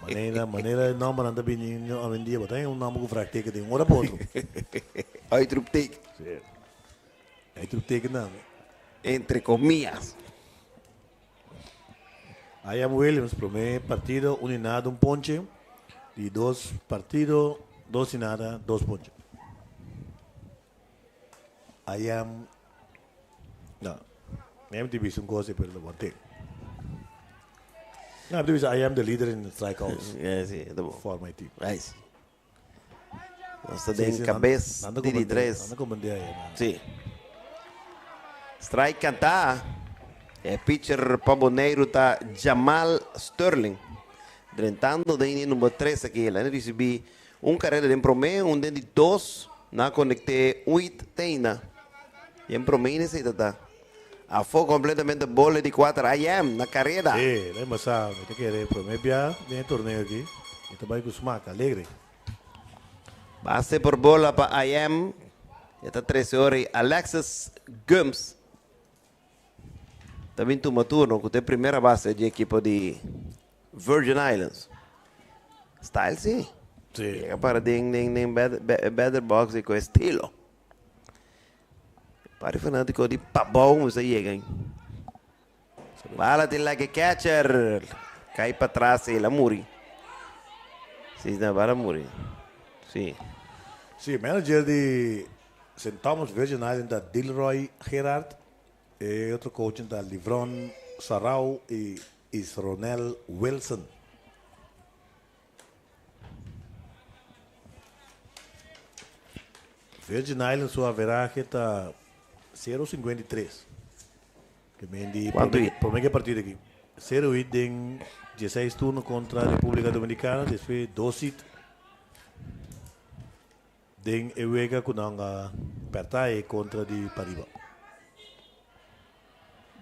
Manera manera e nombernan ta bini awendia bo ta haña un nomber ku vraagteken den un ora pa otro. Uitroepteken. Sí. Uitroepteken tambe. Entre comillas. I am Williams, promé partido, un inada, un ponche. Di dos partido, dos inada, dos ponche. I am no, mi a bisa un cosa pero lo boté. No, mi bisa I am the leader in the strikeouts. Yeah, sí, ta bon. For my team. Nice. Nos ta den kabes di di tres. Nan ta komandé ayer, man. Sí. Strike kantá. E pitcher pa Boneiru ta Jamal Sterling. Drentando den e number tres aki. El a risibí un karera den promé, un den di dos. Nan a konekt'é un hit teina. Den promé esei ta ta. Afó kompletamente bola di kuater. I am na kareda. Sí, lo a Mi ta kere promé bia den e torneo aki. Mi ta bai ku smak, alegre. Base por bola pa I am. E ta trese ora i Alexis Gumbs ta bin tuma turno ku ta e primera base di ekipo di Virgin Islands. Style si. Sí. Yega para den den den batter box i ku estilo. Pari fanátiko di pabou mester yega. Bala tin like catcher. Kai patras el a muri. Si, na bala muri. Si. Si, manager di Sint Thomas Virgin Island ta Dilroy Gerard. E otro coach ta Livron Sarau y Isronel Wilson. Virgin Island su averahe ta 0.53. Ke men di Kuantu hit? prome ke partido aki. Sero hit den dieseis turno kontra Republika Dominikana, despues dos hit den e wega ku nan a pèrta e kontra di Pariba.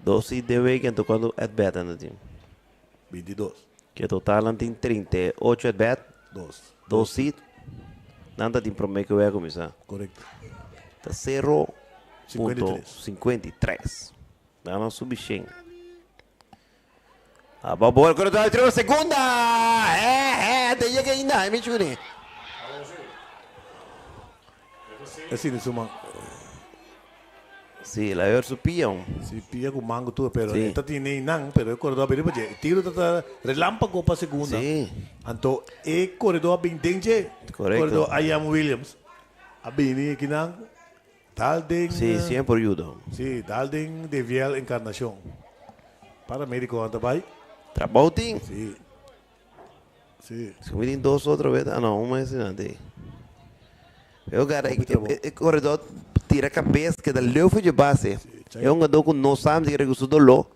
Dos hit den wega enton kuantu at bat nan ta tin? 22. Ke total nan tin 38 at bat. Dos. Dos hit. Nan ta tin prome ke wega kuminsá. Korekto. Ta sero punto 53. 53. Nan a subi shen. Aba bola kore ta riba segunda. Eh eh te yega ainda mi chuni. Asina su man. Si, la yor su pia un. Si, pia ku mango tur, pero Sí. e ta tine einan, pero e koredó a bini pa dje. E tiro ta ta relámpago pa segunda. Sí. Anto e koredó a bin den dje. Korekto. Koredó Ian Williams a bini akinan dal den. Sí, sien por yuda. Sí, dal den Deviel Encarnacion. Paramédikonan ta bai. Trabou tin. Sí. Sí. Si mi tin dos otro bes, ah no, un mes nan tin. Pero gara, e, e, e corredor tira cabeza, queda leu voor je base. E un ganador ku no sabe si ku su dolor.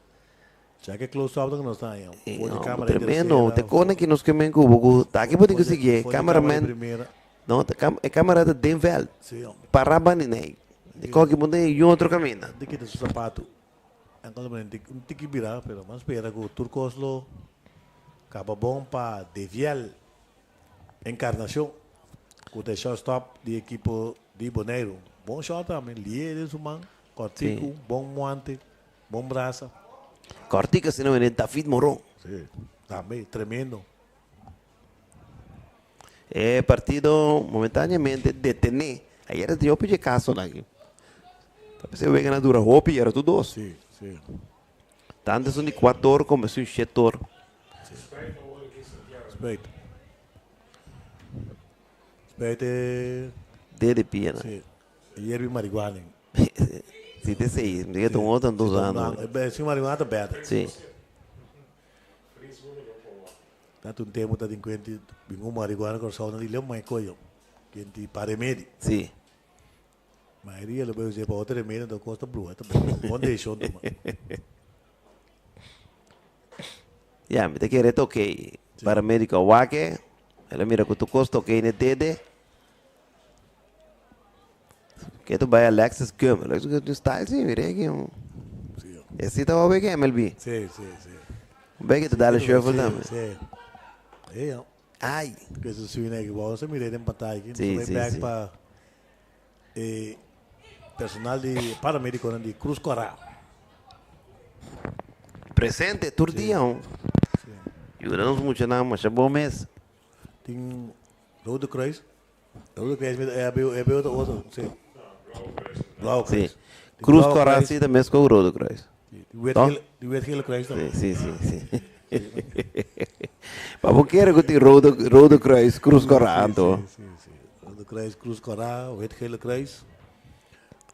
Check e close up ku nos ta ahí. Eh, Voor de no, camera de tremendo. tercera, Te kone ki nos kemen ku ku taki bo tin ku sigui. voor de camera de Cameraman. primera. No, te cam e camera ta den veld. Sí, hombre. Para bani nei. De koki bunde y otro camina. De kita su zapato. En cuando me un tiki bira, pero mas spera ku Turcos lo kaba bon pa Deviel Encarnacion ku ta e shortstop di ekipo di Boneiru. Bon shot tambe, lié den su man, kòrtiku, bon muante, bon brasa. Kòrtiku asina wene David Moron. Sí, tambe, tremendo. E partido momentáneamente detené. Ayer a tin hopi dje kasonan aki. Ta p'esei wega nan dura hopi i era tur dos. Sí, sí. Tantu esun di kuator komo esun shetor. Spijt. Spijt e. Dede pia nan. Sí. E yerbi marihuana. Si te sei, mi ta un otro anto usando. Si marihuana ta beter. Sí. Tanto un tempo ta tin kuenti bin un marihuana Kòrsou nan di leu mai koyo. Kenti pa remedi. Sí. Mayoria lo bay usa pa otro remedio anto kos ta bruha ta bon. Bon decision tuma. Ya, mi ta kere ta okey. Paramedico a wak e, el a mira ku tur kos ta okey n'e dede. Ke ta bai Alexis Gum. Alexis Gum tin style si, mira aki. E si tabata wak e MLB. Sí, sí, sí. Beke ta dale shuffle tambe. Sí. Sí, ja. Ai. Ke su swing aki, bo sa mira den pantalla aki. Sí, Nos sí, bai back sí. pa e personal di paramediconan di Cruz Cora. Presente tur dia hon. Yuda nos muchanan masha bon mes. Tin Rode Kruis. Rode Kruis met e e otro otro, sí. Blauwe Kruis. Sí. Cruz Cora sí ta mes cu Rode Kruis. Di wit gele, di wit gele kruis tambe. Sí, sí, sí, sí. Pa bo kere ku tin Rode Rode Kruis, Krus Kòrá anto. Si, si, si. Rode Kruis, Krus Kòrá, Wit Gele Kruis.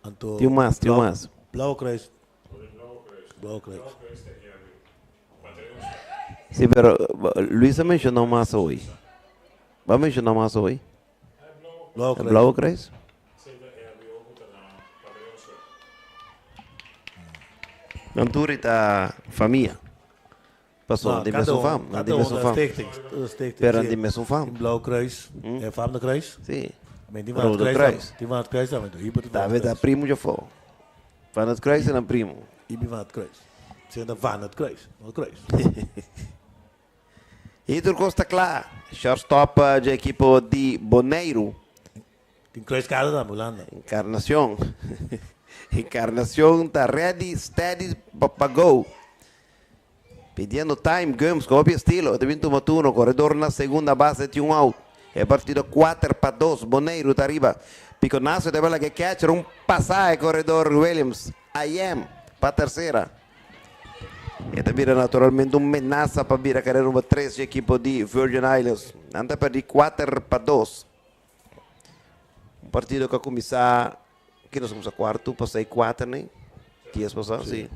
Anto Tin mas, tin mas. Blauwe Kruis. Blauwe Kruis. Si, pero Luis a menshoná mas hoy. Bo a menshoná mas hoy? Blauwe Kruis. Blauwe Kruis? Nan tur i ta famia. Paso nan di mesun fam. Nan di mesun fam. Pero nan di mesun fam. Blauw Kruis. E fam de Kruis. Si. Rode Kruis. Tin van het Kruis tambe. Tambe ta primo djafó. Van het Kruis ta nan primo. Ibi van het Kruis. Si ta van het Kruis. No Kruis. I tur kos ta kla. Shortstop dje ekipo di Boneiru. Tin kruiskade tambe Hulanda. Encarnacion. Encarnacion ta ready, steady pa go. Pidiendo time, Gumbs ku hopi estilo ta bin tuma turno. Koredor na segunda base tin un out. E partido 4-2, Boneiru ta riba. Piconazo ta bala ke catcher un pasahe koredor Williams. IM pa tersera. E ta bira naturalmente un menasa pa bira karera number 3 dje ekipo di Virgin Islands. Nan ta perdi 4-2. Un partido ku a kuminsá, ki nos a kuminsá kuartu pasá i kuater ne? Dies pasá, si.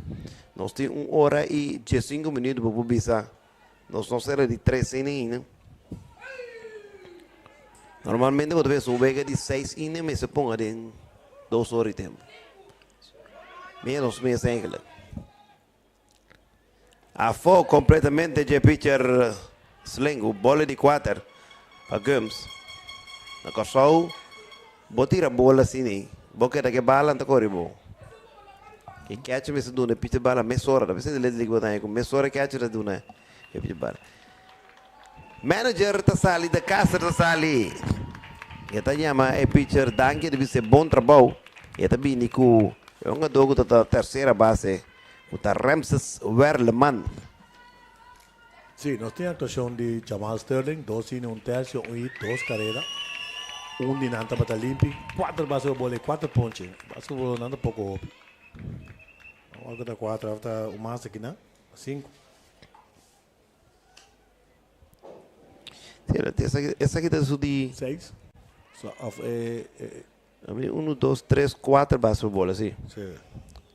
Nos tin un ora i diesinku minuut pa por bisa nos no sera di tres inning ainda. Normalmente bo ta pensa un wega di seis inning mester ponga den dos ora i tempu. Menos mes eigenlijk. Afó completamente dje pitcher Slengu, bola di kuater pa Gumbs. Na Kòrsou bo tira bola asina, bo keda ku e bala nan ta kore bo. E catcher mester duna e pitcher bala mesora, ta bisa letterlijk bo ta haña ku mesora e catcher ta duna e pitcher bala. Manager ta sali, de caster ta sali. E ta yama e pitcher danki di bisa e bon trabou. E ta bini ku e hungadó ku ta ta tercera base ku ta Ramses Werleman. Sí, nos tin aktuashon di Jamal Sterling, dos inning, un tercio, un hit, dos karera. Un di nan tabata limpi, kuater base pa bola i kuater ponche. Base pa bola nan ta poko hopi. Awor ku ta kuater, awor ta un mas aki nan, sinku. Sí, esaki ta su di. Seis. So, of e, e. A mi uno, dos, tres, kuater base por bola, sí. Sí.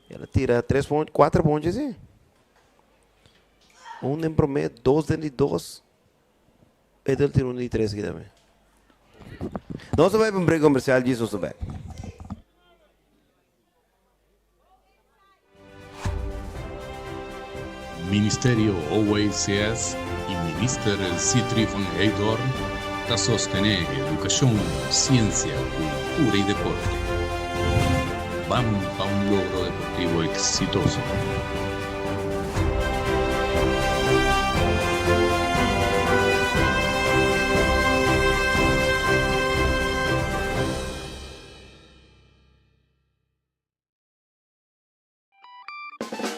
El a tira tres pon, kuater ponche, sí. Un den promé, dos den di dos. E ta tira un di tres aki tambe. Nos ta bai pa un break comercial, djis nos ta bek. Ministerio OECS y Minister Sithree van Heydoorn ta sostene educacion, ciencia, cultura y deporte. Ban pa un logro deportivo exitoso!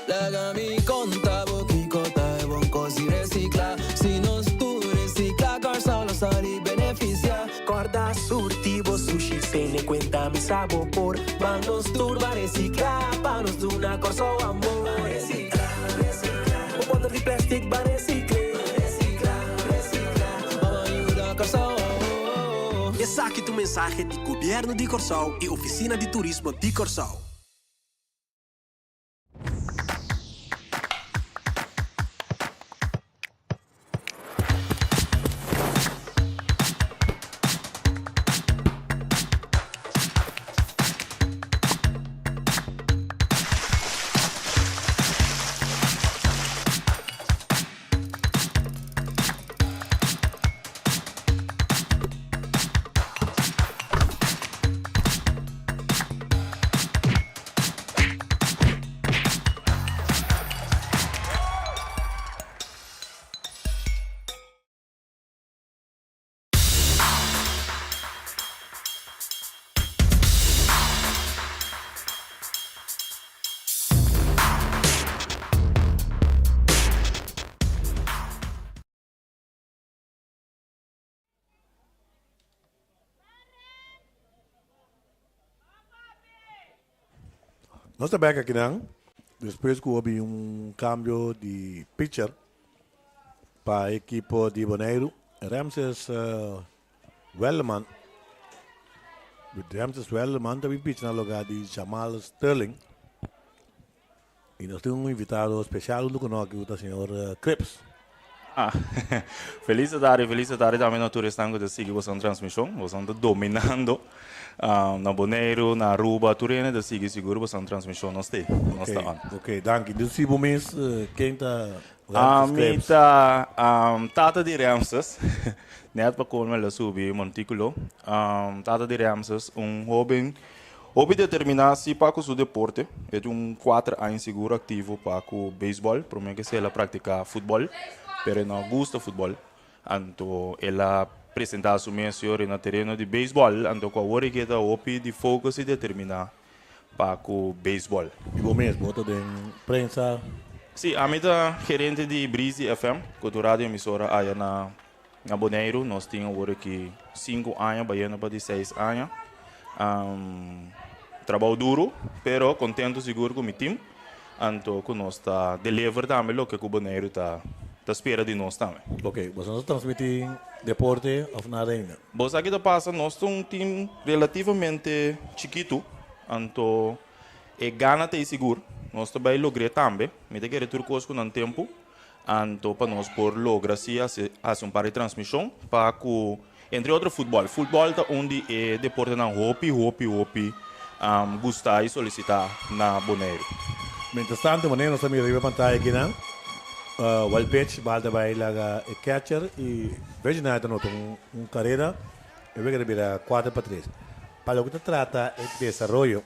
Laga mi konta bo kiko ta e bon kos di resikla. Si nos tur resikla, Kòrsou lo sali benefisiá. Kòrda surti bo sushi, tene kuenta mi sa bo por. Ban nos tur ban resikla, pa nos duna Kòrsou amor. Ban resikla, resikla. Bo bòter di plèstik ban resikl'é. Ban resikla, resikla. Ban yuda Kòrsou. Esaki ta un mensahe di Gobièrnu di Kòrsou i Ofisina di Turismo di Kòrsou. Nos ta bek akinan despues ku a bin un kambio di pitcher. Pa ekipo di Boneiru, Ramses uh, Welleman. Ramses Welleman tambe pitch na lugá di Jamal Sterling. I nos tin un invitado spesial huntu ku nos aki, ku ta señor Cripps. Ah, felis tardi, felis tardi tambe na tur esnan ku ta sigui boso transmishon. Boso ta dominando na Boneiru, na Aruba, tur hende ta sigui sigur boso transmishon. Nos te, nos ta on. Ok, danki. Dus si bo mes, ken ta Ramses Cripps? Mi ta tata di Ramses, net pa colmo el a subi montículo. Tata di Ramses, un hoben Hopi determiná si pa ku su deporte. E tin un kuater aña sigur aktivo pa ku beisbòl. Promé ke el a praktiká futbòl, pero e no a gusta futbòl. Anto el a presentá su mes yori na tereno di beisbòl. Anto ku awor e keda hopi di focus i determiná pa ku beisbòl. I bo mes, bo ta den prensa? Sí, ami ta gerente di Breezy FM, ku ta un radio emisora aya na Na Boneiru nos tin awor aki sinku aña bayendo pa di seis aña. Trabou duru, pero kontentu sigur ku mi tim, anto ku nos ta deliver tambe loke ku Boneiru ta ta spera di nos tambe. Ok, boso no ta transmití deporte òf nada ainda? Bo sa ki ta pasa, nos ta un tim relativamente chikitu, anto e gana ta ei sigur, nos ta bai logr'é tambe, mi ta kere tur kos ku nan tempu. Anto pa nos por logra si hasi hasi un par di transmishon pa ku entre otro futbòl. Futbòl ta un di e deportenan hopi hopi hopi gustá i solisitá na Boneiru. Mientras tanto manera nos ta mira riba e pantaya akinan, wild pitch, bal ta bai laga e catcher i Virgin Island ta nota un karera, e wega ta bira 4-3. Pa loke ta trata e desaroyo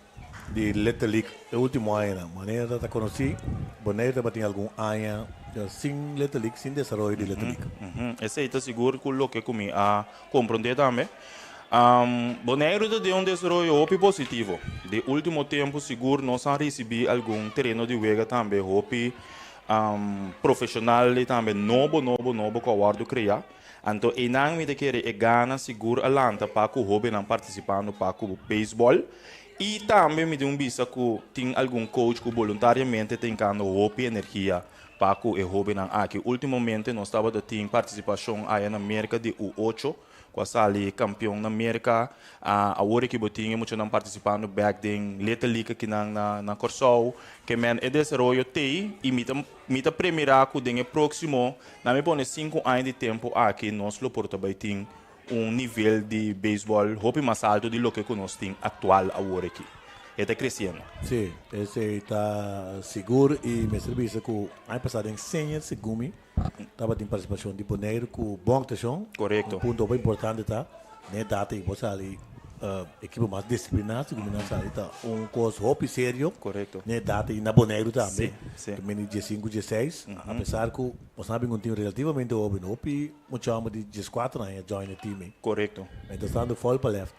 di Little League e ultimo añanan. Manera ta conoci, Bonaire tabatin algun aña sin Little League, sin desaroyo di Little League. Esey ta sigur cu loke cu mi a compronde tambe. Bonaire ta den un desaroyo hopi positivo. De ultimo tempo sigur nos a ricibi algun tereno di wega tambe hopi profesional y tambe nobo, nobo, nobo cu a wordo crea. Anto einan mi ta kere e gana sigur a lanta pa ku hobennan partisipando pa ku beisbòl i tambe mi tin un bisa ku tin algun coach ku boluntariamente ta hinkando hopi energia pa ku e hobennan aki. Ultimomente nos tabata tin partisipashon aya na Merka di U ocho ku a sali kampion na Merka. Awor aki bo tin e muchanan partisipando bèk den Little League akinan na Kòrsou. Ke men e desaroyo t'ei i mi ta. Mi ta premirá ku den e próksimo, na mi pone sinku aña di tempu aki, nos lo por ta bai tin un nivel di beisbòl hopi mas altu di loke ku nos tin aktual awor aki. E ta kresiendo. Sí, esei ta sigur i mester bisa ku aña pasá den Senior segun mi tabatin partisipashon di Boneiru ku bon aktuashon. Korekto. Un punto hopi importante ta den e data ei bo sali ekipo mas disipliná segun mi nan sali ta un kos hopi serio. Korekto. Den e data ei na Boneiru tambe. Sí, sí. Ta mende diesinku, dieseis. Apesar ku nos a bin un tim relativamente hoben, hopi mucha homber di dieskuater aña join e tim ei. Korekto. Mientras tanto fòl pa lèft.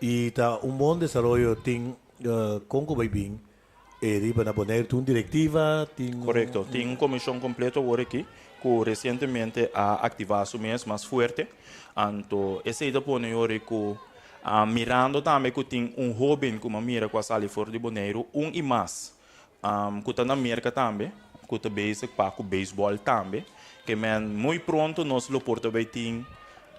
I ta un bon desaroyo tin kon ku bai bin e riba na Boneiru. Tin un direktiva, tin. Korekto. Tin un komishon kompleto awor aki ku resientemente a aktivá su mes mas fuerte. Anto esei ta pone yori ku mirando tambe ku tin un hóben ku mi a mira ku a sali for di Boneiru, un i mas ku ta na Merka tambe, ku ta bezig pa ku beisbòl tambe. Ke men muy pronto nos lo por ta bay tin,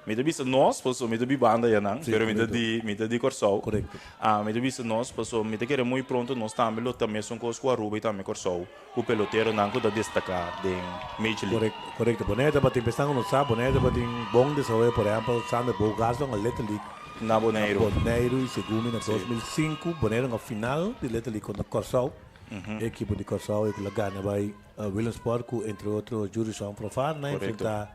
mi ta bisa nos, pasobra mi ta bibando ayanan, pero mi ta di, mi ta di Kòrsou. Korekto. Mi ta bisa nos, pasobra mi ta kere muy pronto nos tambe lo ta mesun kos ku Aruba i tambe Kòrsou, ku peloteronan ku ta destaká den Major League. Korekto, korekto. Bonaire tabatin, pensando ku nos sa, Bonaire tabatin bon desaroyo, por ehèmpel, Sander Bogaerts a hunga Little League Na Boneiru. Na Boneiru i segun mi na 2005 Boneiru hunga final di Little League kontra Kòrsou. E ekipo di Kòrsou e ku lo gana bai Williamsport ku entre otro Jurison Profar na enfrentá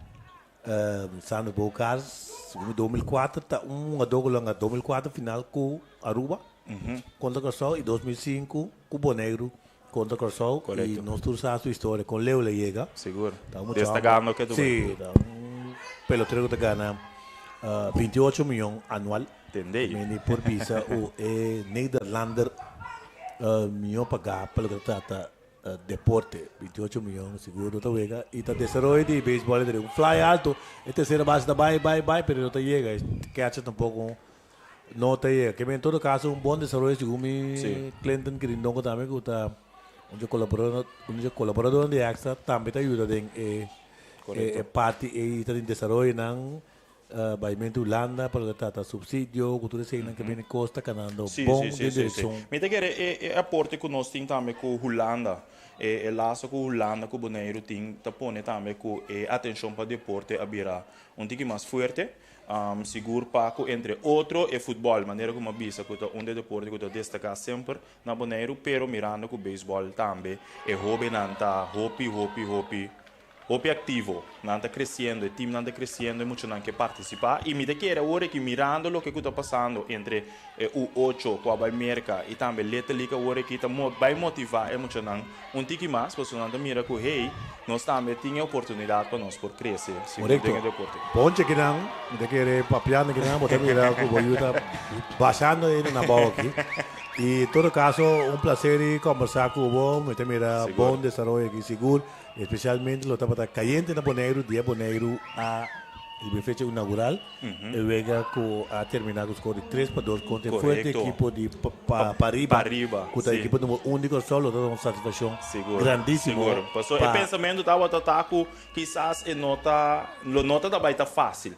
Sander Bogaerts. Segun mi 2004 ta un hungadó ku lo hunga 2004 final ku Aruba kontra Kòrsou i 2005 ku Boneiru kontra Kòrsou. I nos tur sa su historia kon leu el a yega. Sigur. Ta un mucha Destacando ke tu Sí, ta un pelotero ku ta gana 28 mion anual. Tendey. Mi por bisa u e Nederlander mihó pagá pa loke ta trata deporte. 28 mion sigur no ta wega. I ta desaroyo di beisbòl entre un fly alto. E tersera base ta bai, bai, bai, pero no ta yega. E catcher tampoko no ta yega. Ke men en todo caso un bon desaroyo segun mi Clinton Kirindongo tambe ku ta un dje kolaborador, un dje kolaboradornan di Extra tambe ta yuda den e. E parti ei ta den desaroyonan baimentu Hulanda pa loke ta trata subsidio ku tur eseinan ke bini kos ta kanando bon den direkshon. Mi ta kere e aporte ku nos tin tambe ku Hulanda, e laso ku Hulanda ku Boneiru tin ta pone tambe ku e atenshon pa deporte a bira un tiki mas fuerte. Sigur pa ku entre otro e futbòl, manera ku mi a bisa ku ta un di e deporte ku ta destaká semper na Boneiru, pero mirando ku beisbòl tambe e hóbennan ta hopi hopi hopi Hopi aktivo, nan ta kresiendo, e timnan ta kresiendo, e muchanan ke partisipá i mi ta kere awor aki mirando loke ku ta pasando entre e U ocho ku a bai Merka i tambe Little League awor aki ta bai motivá e muchanan un tiki mas pasobra nan ta mira ku hey, nos tambe tin e oportunidat pa nos por krese sigur den e deporte. Ponche kinan, mi ta kere papiando kinan, bo ta mira ku bo yu ta bashando ei na abou aki. I en todo kaso un plaser di kombersá ku bo, mi ta mira bon desaroyo aki sigur. Especialmente lo tabata cayente na Boneiru dia Boneiru a riba e fecha inaugural e wega cu a termina cu score di 3-2 contra e fuerte ekipo di Pariba cu ta ekipo numero un di Corsou lo tabata un satisfaccion grandisimo Sigur, pasobra e pensamento tabata ta cu kisas e no ta lo no ta tabata facil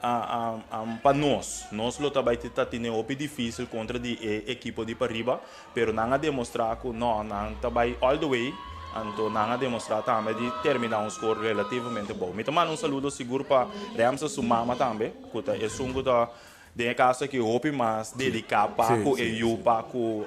pa nos. Nos lo ta bai ta tene hopi dificil contra di e ekipo di pariba, pero nan a demostra cu no, nan ta bai all the way, anto nan a demostra tambe di termina un score relativamente bou. Mi ta manda un saludo sigur pa Remsa su mama tambe, cu ta esun cu ta den e caso aki hopi mas dedica pa cu e yu pa cu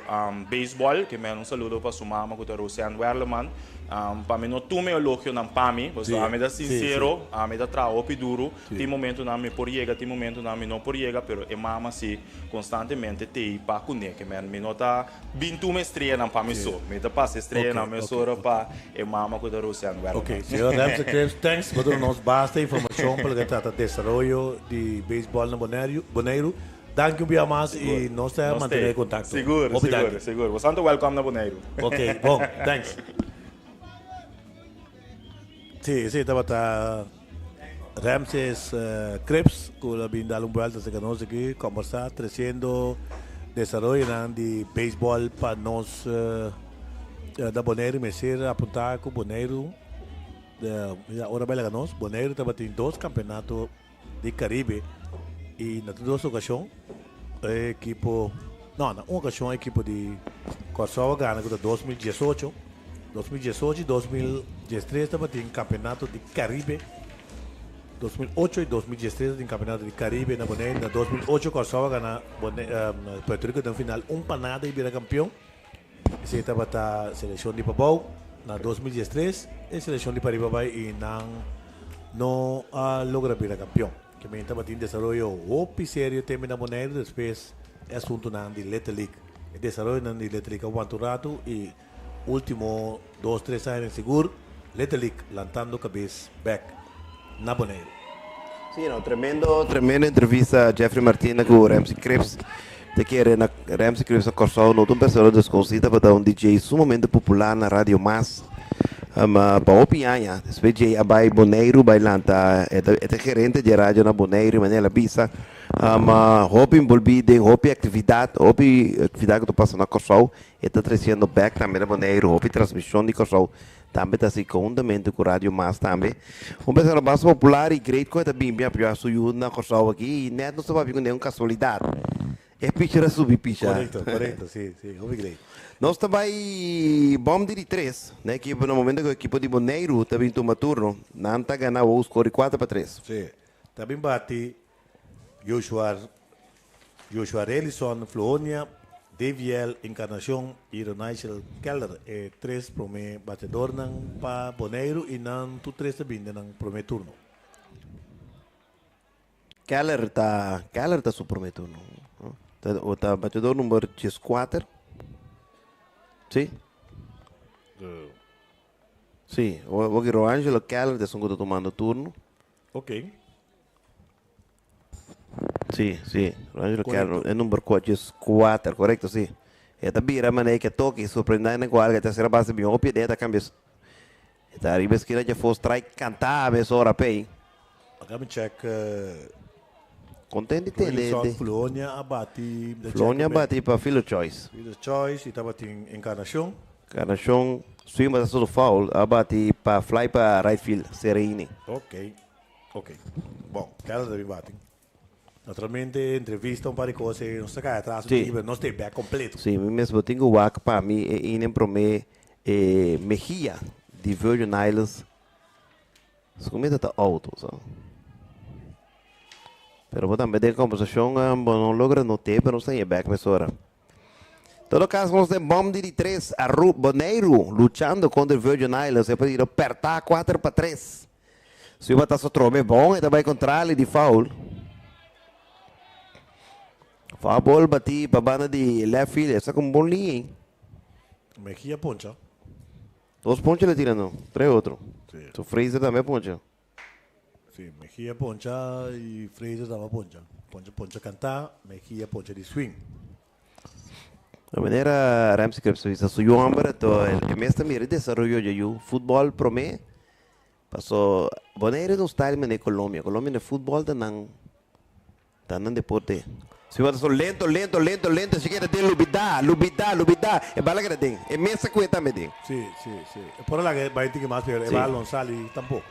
baseball, ke manda un saludo pa su mama cu ta Roseanne Werleman. Pa mi no tuma e elogionan pa mi, pasobra ami ta sincero, ami ta traha hopi duru, tin momentonan mi por yega, tin momentonan mi no por yega, pero e mama si constantemente t'ei pa cune, ke men mi no ta bin tuma e streanan pa mi so, mi ta pasa e streanan mesora pa e mama cu ta Roseanne Werleman. Ok, señor Ramsey Krebs, thanks pa duna nos basta informacion pa loke ta trata desaroyo di baseball na Boneiru. Danki un bia mas y nos ta mantene e contacto. Sigur, Hopi sigur, danki. sigur. Bo santo welcome na Boneiru. Ok, bon, thanks. Sí, esei tabata Ramses Krebs cu a bin dal un buelta cerca nos aki, combersa treciendo desaroyonan di baseball pa nos na Boneiru. Mester apunta cu Boneiru, ora bai laga nos, Boneiru tabatin dos campeonato di Caribe y na tur dos ocasion e equipo, no, na un ocasion e equipo di Corsou a gana cu ta 2018, 2018 y 2013 tabatin campeonato di Caribe, 2008 y 2013 tabatin campeonato di Caribe na Bonaire, na 2008 Corsou a gana Puerto Rico den final un pa nada y bira campeon, esey tabata seleccion di Pabao, na 2013 e seleccion di Pariba bay y nan No a logra bira kampion. Ke men tabatin desaroyo hopi serio tembe na Boneiru despues e asuntunan di Little League. E desaroyonan di Little League a wanta un ratu i ultimo dos tres añanan sigur Little League lantando kabes bek na Boneiru. Sí, no, tremendo, tremendo entrevista Jeffrey Martina ku Ramsey Krebs. Te kere na Ramsey Krebs na Kòrsou no ta un persona deskonosí, tabata un DJ sumamente popular na Radio Mas. Ma pa hopi aña, despues djei a bai Boneiru bai lanta, e ta e ta gerente dje radio na Boneiru, manera el a bisa. Ma hopi enbolbí den hopi aktividat, hopi aktividat ku ta pasa na Kòrsou, e ta tresiendo bèk tambe na Boneiru, hopi transmishon di Kòrsou tambe ta hasi konhuntamente ku Radio Mas tambe. Un persona basta popular i great ku e ta bin bin apoyá su yu na Kòrsou aki i nèt nos ta papia ku den un kasualidat. E picher a subi picha. Korekto, korekto, si, si, hopi great. Nos ta bai bòm di di tres na ekipo na momento ku ekipo di Boneiru ta bin tuma turno. Nan ta gana wou skor di 4-3. Si, ta bin bati Joshua Joshua Relison Flohonia, Daviel Encarnacion i Ronaichel Keller e tres promé batedornan pa Boneiru i nan tur tres ta bin den nan promé turno. Keller ta Keller ta su prome turno. Ta o ta bateador number 14. Sí. Sí, o o Roangelo Keller ta esun ku ta tumando turno. Ok. Sí, sí, Roangelo Keller e number 14, korekto, sí. E ta bira manera ke toki sorprendente ku algu e tercera base bin hopi e ta kambia E ta riba eskina dje for strike kantá mesora p'ei. Laga mi check. Kontent di tende Wilson de. Flonia a bati. Flonia a bati pa Fielder Choice. Fielder Choice y tabatin Encarnacion. Encarnacion. Swing bata solo foul, a bati pa fly pa right field, Sereini. Ok, ok. Bon, Keller ta bin bati. Naturalmente entrevista un par di cos e nos ta cay atras un tiki pero nos ta e bek completo. Sí, mi mes bo tin cu wak pa mi e inen prome e Mejia di Virgin Islands. Su meta ta auto, so. Pero bo tambe den conversacion bo no logra noté pero nos ta e bek mesora. Todo caso nos den bom di di tres Aru Boneiru luchando contra Virgin Islands e partido perta 4-3. Si bo ta so trome bon e ta bai contrali di foul. Foul ball bati pa banda di left field esa con bon liña. Mejia poncha. Dos poncha le tira no, tres otro. Sí. So Fraser tambe poncha. Sí, Mejia poncha y Fraser tambe poncha. Poncha poncha canta, Mejia poncha di swing. De manera Ramsey Cripps a bisa su yu homber to e mes ta mira e desaroyo dje yu futbol prome paso Bonaire ta un style mane Colombia, Colombia na futbol ta nan ta nan deporte. Si bo ta so lento lento lento lento si keda den lubida lubida lubida e bala keda den e mes ta kue tambe den. Si si si e por a laga e bai tiki mas pero e bala no sali tampoco.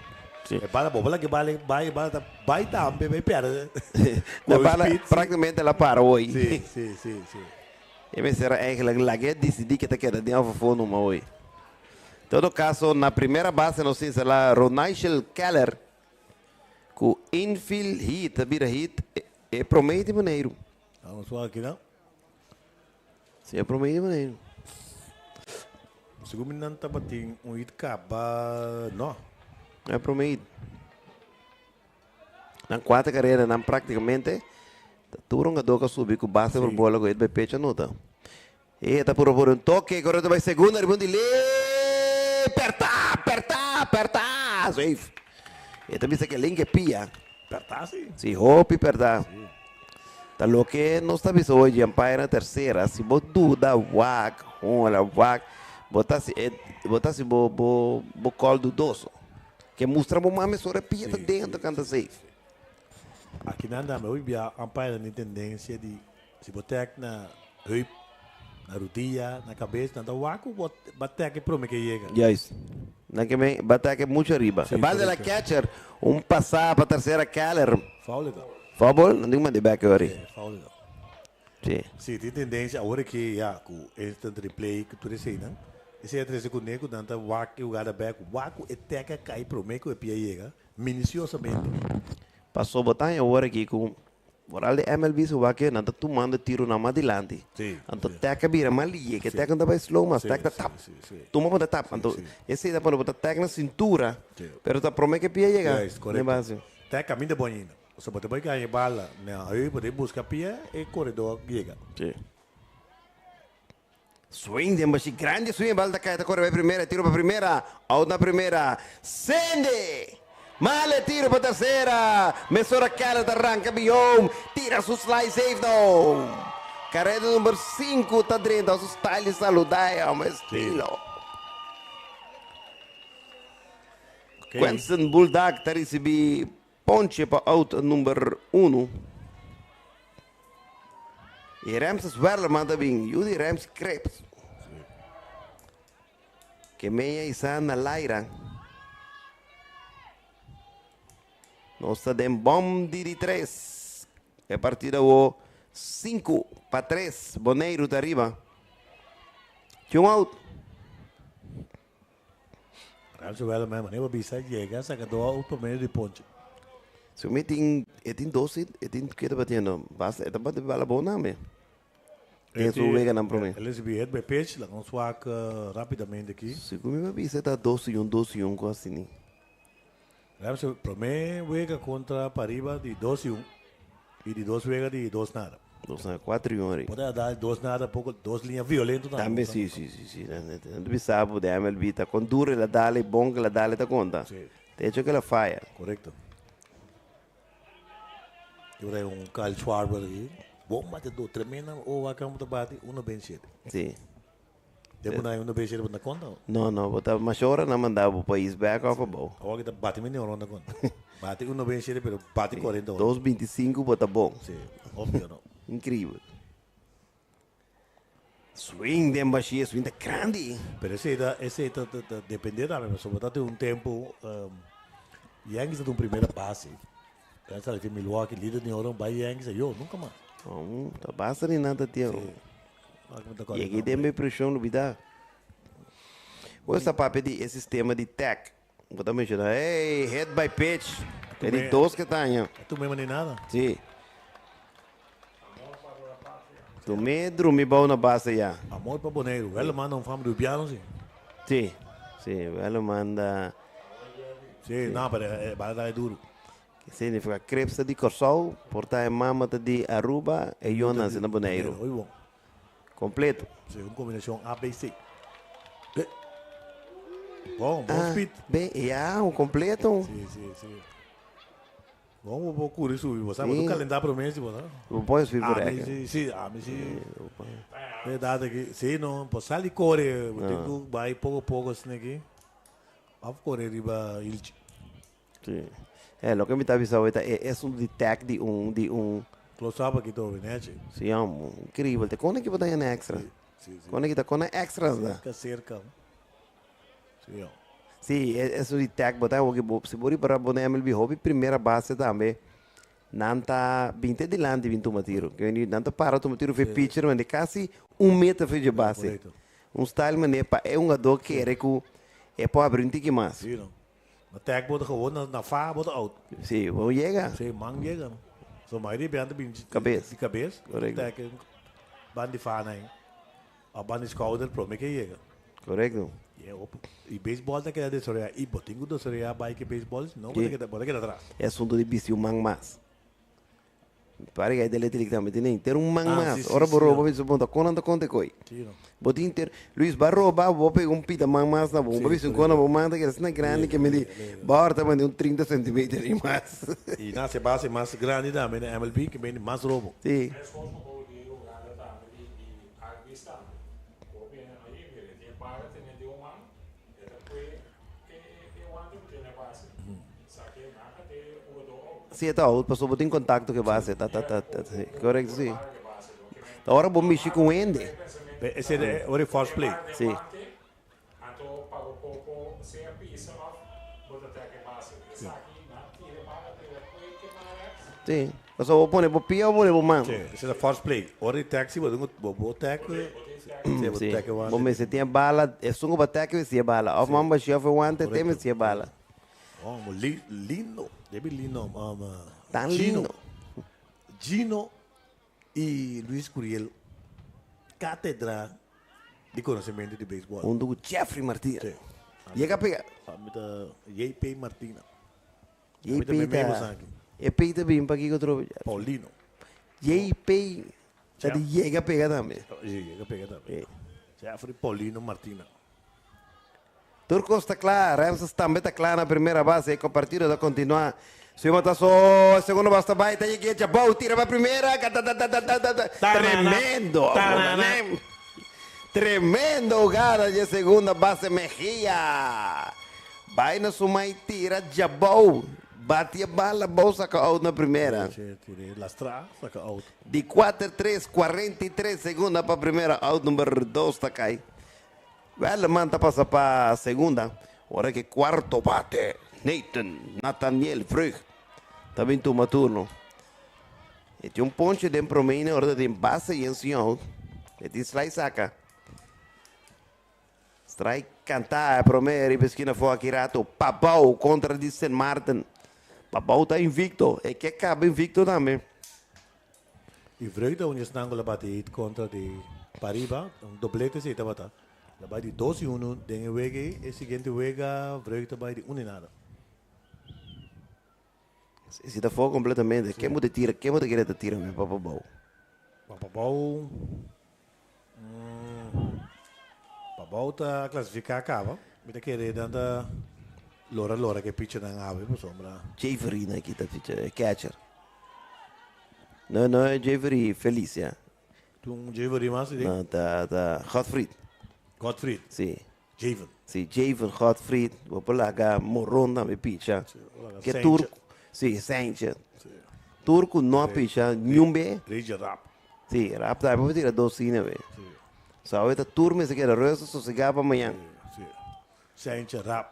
Si. E bala bo por laga e bala bai e bala ta bai tambe bai perde. E bala practicamente la para hoy. Si si si si. E mester a eigenlijk lag'é disidí ke ta keda den òf afó numa hoy. Todo kaso na primera base nos tin sala Ronaichel Keller ku infield hit a bira hit e promé di Boneiru. Vamos wak aki nan. Si e promé di Boneiru. Segun mi nan tabatin un hit kaba no. E promé hit. Nan kuater karera nan praktikamente ta tur un gadó ku a subi ku base por bola ku e bai pecho anota. E ta puro por un toke, korekto ta bai segunda riba un delay. Pèrtá, pèrtá, pèrtá. Safe. E ta bisa ke linke pia. Pèrtá si. Si, hopi pèrtá. Ta loke nos ta bisa hoy di umpire na tersera, si bo duda wak, hola wak, bo ta hasi e, bo ta hasi bo bo bo call dudoso. Ke mustra bo mami sora pia ta den anto kanta safe. Aki nan tambe hopi bia umpire nan tin tendencia di si bo tek na heup, na rudia, na kabes, nan ta wak ku bo ba tek e prome ke yega. Juist. Nan ke men ba tek e mucho ariba. Sí, E bal de la correcto. catcher, un pasa pa tersera Keller. Foul e ta. Foul ball? Nan tin ku manda e bek ori. Sí, foul e ta. Sí. Sí, tin tendencia awor aki ya ku instant replay ku tur eseinan. Esei a trese kuné ku nan ta wak e hugada bek, wak ku e tek a kai promé ku e pia yega, minisiosamente. Paso bo ta haña awor aki ku foral di MLB su wak nan ta tumando tironan mas dilanti. Sí. Anto tek a bira mas liye, ke tek no ta bai slow mas, tek ta tap. Tuma bo ta tap. Anto esei ta pone bo ta tek na sintura, pero ta promé ku e pia yega Juist, na e korekto. base. Tek kaminda bon ainda. Ose bo ta bai gaña e bala na heup, bo ta buska pia e koredor yega. Sí. Swing den bashi grandi swing e bal ta kai ta kore bai primera tiro pa primera out na primera sende male tiro pa tercera mesora Keller ta ranka bihom tira su slide safe no kareda number 5 ta drenta su style di saluda e homber estilo Quentin Bulldog ta ricibi ponche pa out number 1. Y Ramses Werleman ta bin, yu di Ramses Krebs. Ke meya isa na laira. Nos ta den bom di di tres. E partida wo 5-3. Boneiru ta riba. Tin un out. Ramses Werleman, manera bo bisa, yega saca dos out por medio di ponche. Si mi tin, e tin dos hit, e tin ke ta batiendo? Basta, e ta bati bala bon tambe. Den su weganan prome. El recibi hit by pitch, laga nos wak rapidamente aki. Segun mi pa bisa e ta 2-1, 2-1 ku asini. Ramses prome wega kontra Pariba di 2-1 i di dos wega di 2-0. 2-0, 4-1 ari. Por a dal 2-0 poko, dos liña violento tambe. Tambe si, si, si, si. Nan ta bisa bo den MLB ta kon duro el a dal i bon ke el a dal e ta konta. Si. De hecho ke el a faya. Korekto. Yo trae un Kyle Schwarber aki. Bon batedor, tremenda oa kampo ta bati, 1.27. Si. Tempo na uno bes bo ta konta? No, no, bo ta masha ora nan manda bo pais bek of abou. Awor ki ta bati mi ora ta konta. Bati uno bes pero bati 40 ora. 2.25 bo ta bon. Si, obvio no. Increíble. Swing den bashí, swing ta grandi. Pero esei ta, esei ta, ta, ta depende tambe, pasobra ta tin un tempu, um, Yankees ta tin un primera base. Nan sali fi Milwaukee, lider di oro, bai Yankees, yo, nunca mas. Oh, ta basta ni nan ta tin. Sí. Y aki den mi presión lubida. Bo esta papia di e sistema di tech. Bo ta menciona, hey, hit by pitch. E di dos que ta aña. Tu mema ni nada. Sí. Tu me drumi bou na base ya. Amor pa Boneiru. Wel manda un fam rubiano sí. Sí. Sí, wel manda. Sí, no, pero eh, bala dai duro. Ke significa Krebs ta di Kòrsou, por ta e mama ta di Aruba, e yu a nase na Boneiru. Hoy bon. Completo. Sí, un combinacion ABC. Bon, bon speed. B, ya, un completo. Sí, sí, sí. Bon, bo por curi subi, bo sa, bo ta calenta prome si bo sa. Bo por subi por A mi si, si, a mi si. Edad aki, si no, por sali core, bo tin cu bay poco poco asina aki. Of core riba hilchi. Si. E loke mi ta bisa hoy ta e esun di tag di un di un. Close up aki tobe nechi. Si amo, increíble. Te kone ki bo ta hende extra? Si, si. Kone ki ta kone extras da? Cerca, cerca. Si amo. Si, e esun di tag bo ta hoki bo si bo ripara bo na MLB hopi primera base tambe nan ta bin te dilanti bin tuma tiro. Ke wini nan ta para tuma tiro fe pitcher mende kasi un meter fe dje base. Correcto. Un style mane pa e hungador kere ku e por abri un tiki mas. Si no. Na tag bo ta gewoon, na, na fa bo ta out. Si, bo yega. Si, man yega. So mayoria biaha ta bin di Kabes. di kabes. Korekto. Tag ban di fa na of ban di skouder prome ke yega. Korekto. E op. I beisbòl ta keda desaroyá i bo tin ku desaroyá bai ke beisbòl, si no bo ta keda, bo ta keda atras. E asunto di bisti un man mas. Pare que dele tiri tambe tin ter un man Ah, mas. sí, sí, Ora bo sí, roba no. mi suponta kon nan ta konta koi. Sí, no. Bo tin ter Luis ba roba bo pega un pita man mas na bo. Sí, Bo bisa un kona bo man ta keda asina grandi ke mi di bo ora ta mandi un 30 centimeter i mas. I na se base mas grandi tambe na MLB ke bini mas robo. Sí. Si e ta out pasobra bo tin contacto cu e base ta ta ta ta si correcto si. Ta ora bo mishi cu hende. Ese e ora e force play. Si. Si pasobra bo pone bo pia o bo pone bo man. Si ese ta force play ora di taxi bo tin cu bo bo tackle si bo tackle wante. Bo mester tin e bala esun cu bo tackle mester tin e bala of man bashia of e wante te mester tin e bala. Oh, li, lindo. Debi lindo. Um, Tan Gino. lindo. Gino y Luis Curiel, cátedra di conocimiento di béisbol. Hunto cu Jeffrey Martina. Sí. Yega pega. Ami ta JP Martina. JP ta. E P ta bin pa kiko trobe. Paulino. JP ta di yega pega tambe. Sí, yega pega tambe. Jeffrey Paulino Martina. Tur kos ta kla, Ramses tambe ta kla na primera base, e partido ta kontinuá. Su mata so, segundo base ta bai, ta yega echa bou, tira pa primera, ta Tremendo! Tremendo hugada dje segunda base Mejia. Bai na su mai tira djabou, bati e bala bou saka out na primera. Lastra, saka out. Di kuater tres, 43 segunda pa primera, out number dos ta kai. Welleman ta pasa pa segunda, ora ku kuarto bate, Nathan, Nathaniel Vreugd, ta bin tuma turno. E tin un ponche den promé inning, ora ta den base i en sin out. E tin strike saka. Strike kantá e promé riba eskina for aki rato. Pabou kontra di Sint Maarten. Pabou ta invicto, e ke kaba invicto tambe. I Vreugd ta un esnan ku la bati hit kontra di Pariba, un doblete si tabata. La bai di dos i unu den e wega ei, e siguiente wega Vreugd ta bai di un i nada. Si ta for kompletamente, ken bo ta tira, ken bo ta kere ta tira mi pa Pabou? Pa Pabou, Pabou ta klasifiká kaba, mi ta kere nan ta lora lora ku e pichernan awe pasobra. Javery nan aki ta picher, e catcher. No, no e Javery Felicia. Tin un Javery mas ei? No, ta ta Godfried. Godfried? Si. Javen. Si, Javen Godfried. Bo por laga Moron tambe picha. Si, bo laga Ke Sanchez. tur, si, Sanchez. Si. Tur ku no a picha niun be. Reggie Rap. Si, Rap tambe por tira dos sine be. Si. So awe ta tur mester keda rustig sosegá pa mañan. Si. Sentje rap.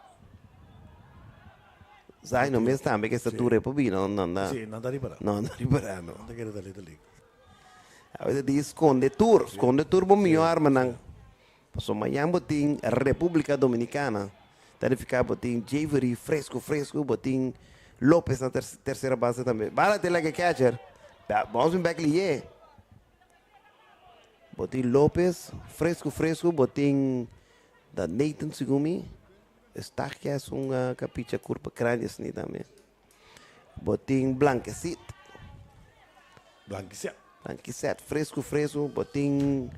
Zai no mes tambe ke estatura e por bira no nan ta. Si, nan ta ripará. No nan ta ripará no. Nan ta kere ta Little League. Awe ta di skonde tur, skonde tur bo mihó armanan. Pasobra mañan bo tin República Dominicana, ta nifiká bo tin Javery fresku fresku, bo tin Lopez na tersera base tambe. Bala te like catcher. Bòns bin bèk liye. Bo tin Lopez fresku fresku, bo tin da Nathan segun mi. Estagia es un kapicha kurpa grandi asina tambe. Bo tin Blankesit. Blankeset. Blankeset, fresku fresku. Bo tin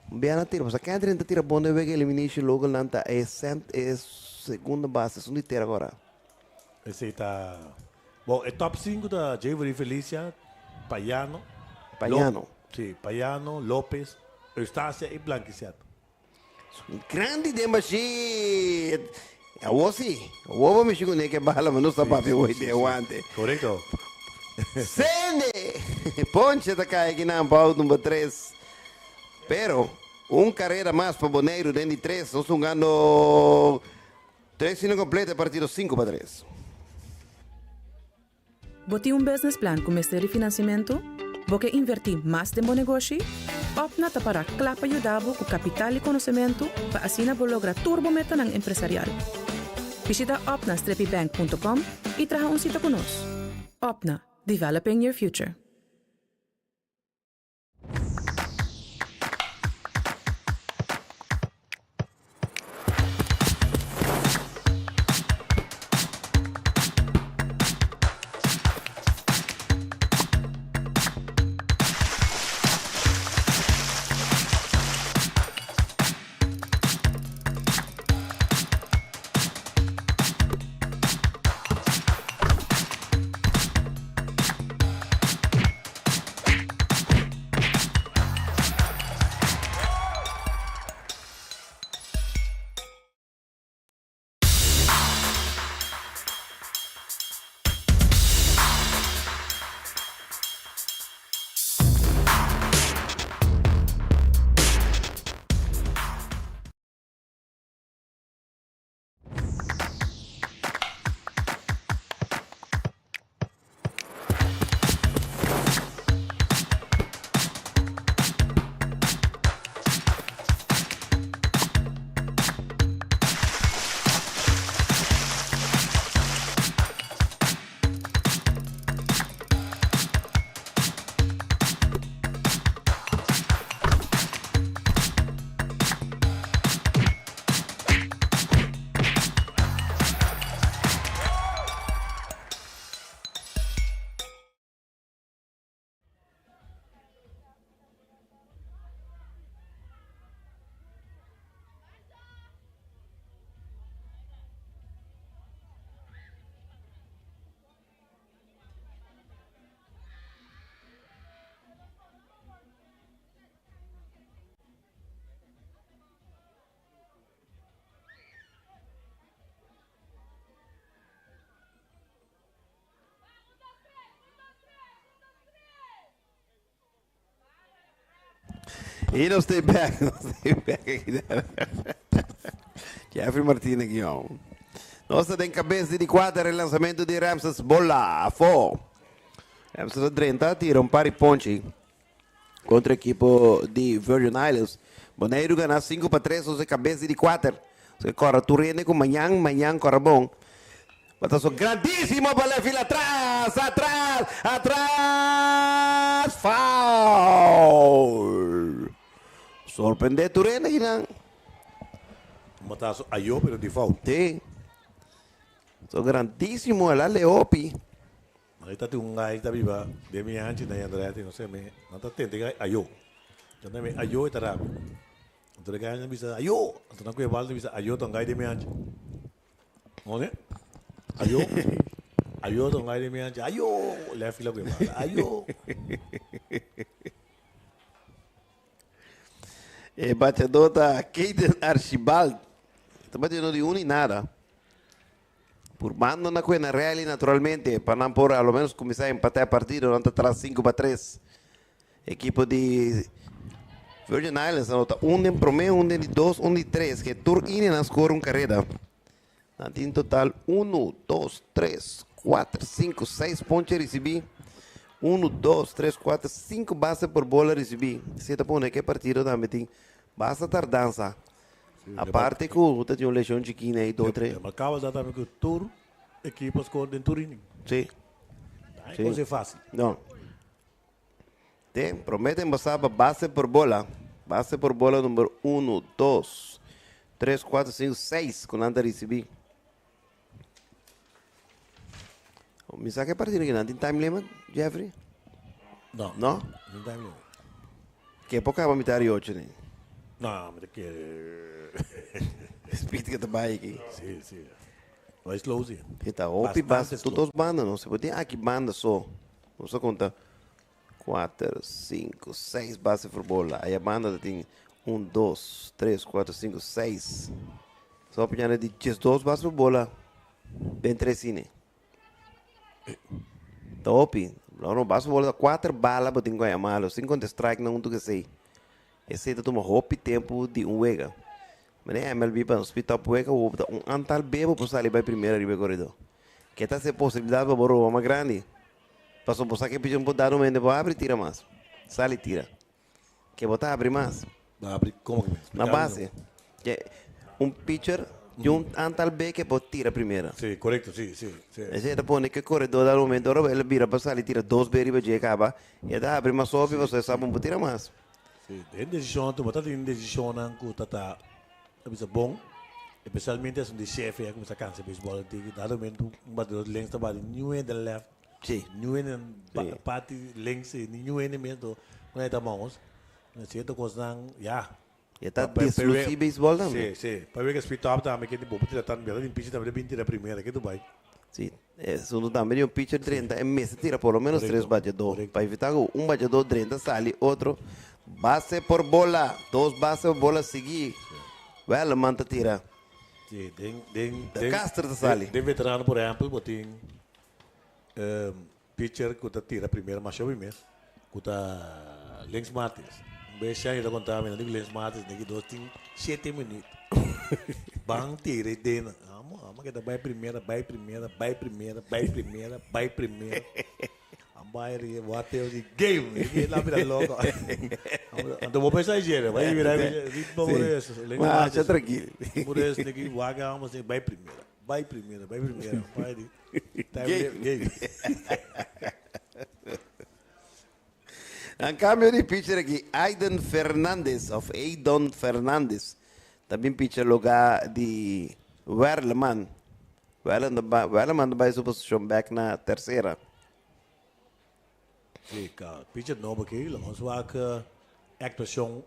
Biana tira, pasobra Catherine ta tira bon den wega elimination logo nan ta e cent e segunda base esun di tera agora. Esey ta bon e top sinku ta Javery Felicia, Payano, Payano. Si, Payano, Lopez, Eustacia y Blankeset. Grandi den bashit. Awor si, awor bo mishi kuné ke bala, ma no sa papia hoy den wante. Korekto. Sende! Ponche ta kai akinan pa out number tres. Pero, un karera mas pa Boneiru den di tres. Nos hungando tres inning kompleto e partido 5-3. Bo tin un business plan ku mester di finansiamentu? Bo ke invertí mas den bo negoshi? Opna ta pará kla pa yuda bo ku kapital i konosementu pa asina bo logra tur bo metanan empresarial. Bishita opna-bank.com i traha un sita ku nos. Opna, developing your future. Y nos stay back, nos stay back aki. Jeffrey Martina guion. Nos ta den cabeza di cuater el lanzamento di Ramses bola afo. Ramses a drenta tira un par di ponchi contra equipo di Virgin Islands. Boneiru gana 5-3, nos e cabeza di cuater. Se corre tur hende cu mañan, mañan corre bon. Batazo grandísimo pa left field atras, atras, atras, foul. Sorprende tur hende akinan. Un batazo ayo pero di foul. Sí. So grandísimo el a leopi. Ahorita tin un gai ta biba den mi hanchi na Andretti, no sé, me nan ta tente gai ayo. Nan mi ayo e ta rabia. Anto e gai nan bisa ayo, anto nan ku e bal ta bisa ayo ta un gai den mi hanchi. Oye, ayo, ayo ta un gai den mi hanchi, ayo, left field a ku e bal, ayo. E bachador ta Keiden Archibald. Ta batiendo di uno y nada. Purbando na kue na rally naturalmente pa nan por a lo menos kuminsá empatá e partido. Nan ta tras 5-3. Ekipo di Virgin Islands a nota un den promé, un den di dos, un di tres, ke tur inning nan skor un kareda. Nan tin total unu, dos, tres, kuater, sinku, seis ponche risibí. Unu, dos, tres, kuater, sinku base por bola risibí. Esei ta pone ku e partido tambe tin basta tardansa. Aparte ku ta tin un leshon chikina ei, dos, tres. Remarkabel ta tambe ku tur ekipo a skor den tur inning. Sí. No e kos e fásil. No. Te promé den basá pa base por bola. Base por bola number unu, dos, tres, kuater, sinku, seis ku nan ta risibí. Mi sa ke partido aki nan tin time limit, Jeffrey? No. No? Tin time limit. Ke por kaba mitar di ocho ni? No, mi ta kere. Speed ke ta bai aki. Sí, sí. Bai slow sí. E ta hopi base, tur dos banda no. Se por tin aki banda so. Nos a konta kuater, sinku, seis base for bola. Aya banda ta tin un, dos, tres, kuater, sinku, seis. So a piña di diesdos base for bola den tres sine. Ta hopi. Lo no base for bola ta kuater bala bo tin ku haya malo. Sin konta strike nan huntu ku esei. Esei ta tuma hopi tempu di un wega. Mane MLB pa nos pit up wega bo ta un antal bebo por sali bai primera riba e koridor. Ke ta hasi e posibilidat pa bo roba mas grandi. Pasobra bo sa ke pichon por da no mente bo abri tira mas. Sali tira. Ke bo ta abri mas. Bo abri como ke mes? Na base. Ke un pitcher tin un antal be ke por tira primera. Si, korekto, si, si, si. Esei ta pone ke koredor da momento ora el bira pa sali tira dos be riba dje kaba, e ta abri mas hopi pasobra e sa bo no por tira mas. Si, den desishon tuma ta tin desishonnan ku ta ta ta bisa bon, espesialmente esun di shefe ya kuminsá kansa beisbòl antigua, dado momento un batidor links ta bati niun hende left, Si. niun hende parti links i niun hende mes to ku nan e ta mous, sierto kosnan ya. E ta deslusí beisbòl tambe. Si, si. Pabia ku e speed top tambe ke bo por tira tan bia ta tin pichi tambe ta bin tira primera ke tu bai. Si, esun tambe di un pitcher drenta e mester tira por lo menos tres bateador pa evita ku un bateador drenta sali otro base por bola, dos base por bola sigui. Welleman ta tira. Si, den den De Castro ta sali. Den veterano por ehempel bo tin Pitcher ku ta tira primera masha hopi mes ku ta Lens Martins. Un bes Shani ta konta mi, nan di ku Lens Martins neki dos tin shete minüt. Ban tira e dena. Amo, amo ke ta bai primera, bai primera, bai primera, bai primera, bai primera. An bai ri wateo di game. E la bira loko. Anto bo pensa ayer, bai bira ritmo por eso. Lens Masha trankil. Por eso neki wak amo bai primera, bai primera, bai primera. Bai di. Gay. En cambio di pitcher aki, Aiden Fernandez of Aidon Fernandez ta bin pitcher lugar di Werleman. Werleman ta bai su posicion bek na tercera. Sí, ka pitcher nobo aki, lo nos wak actuacion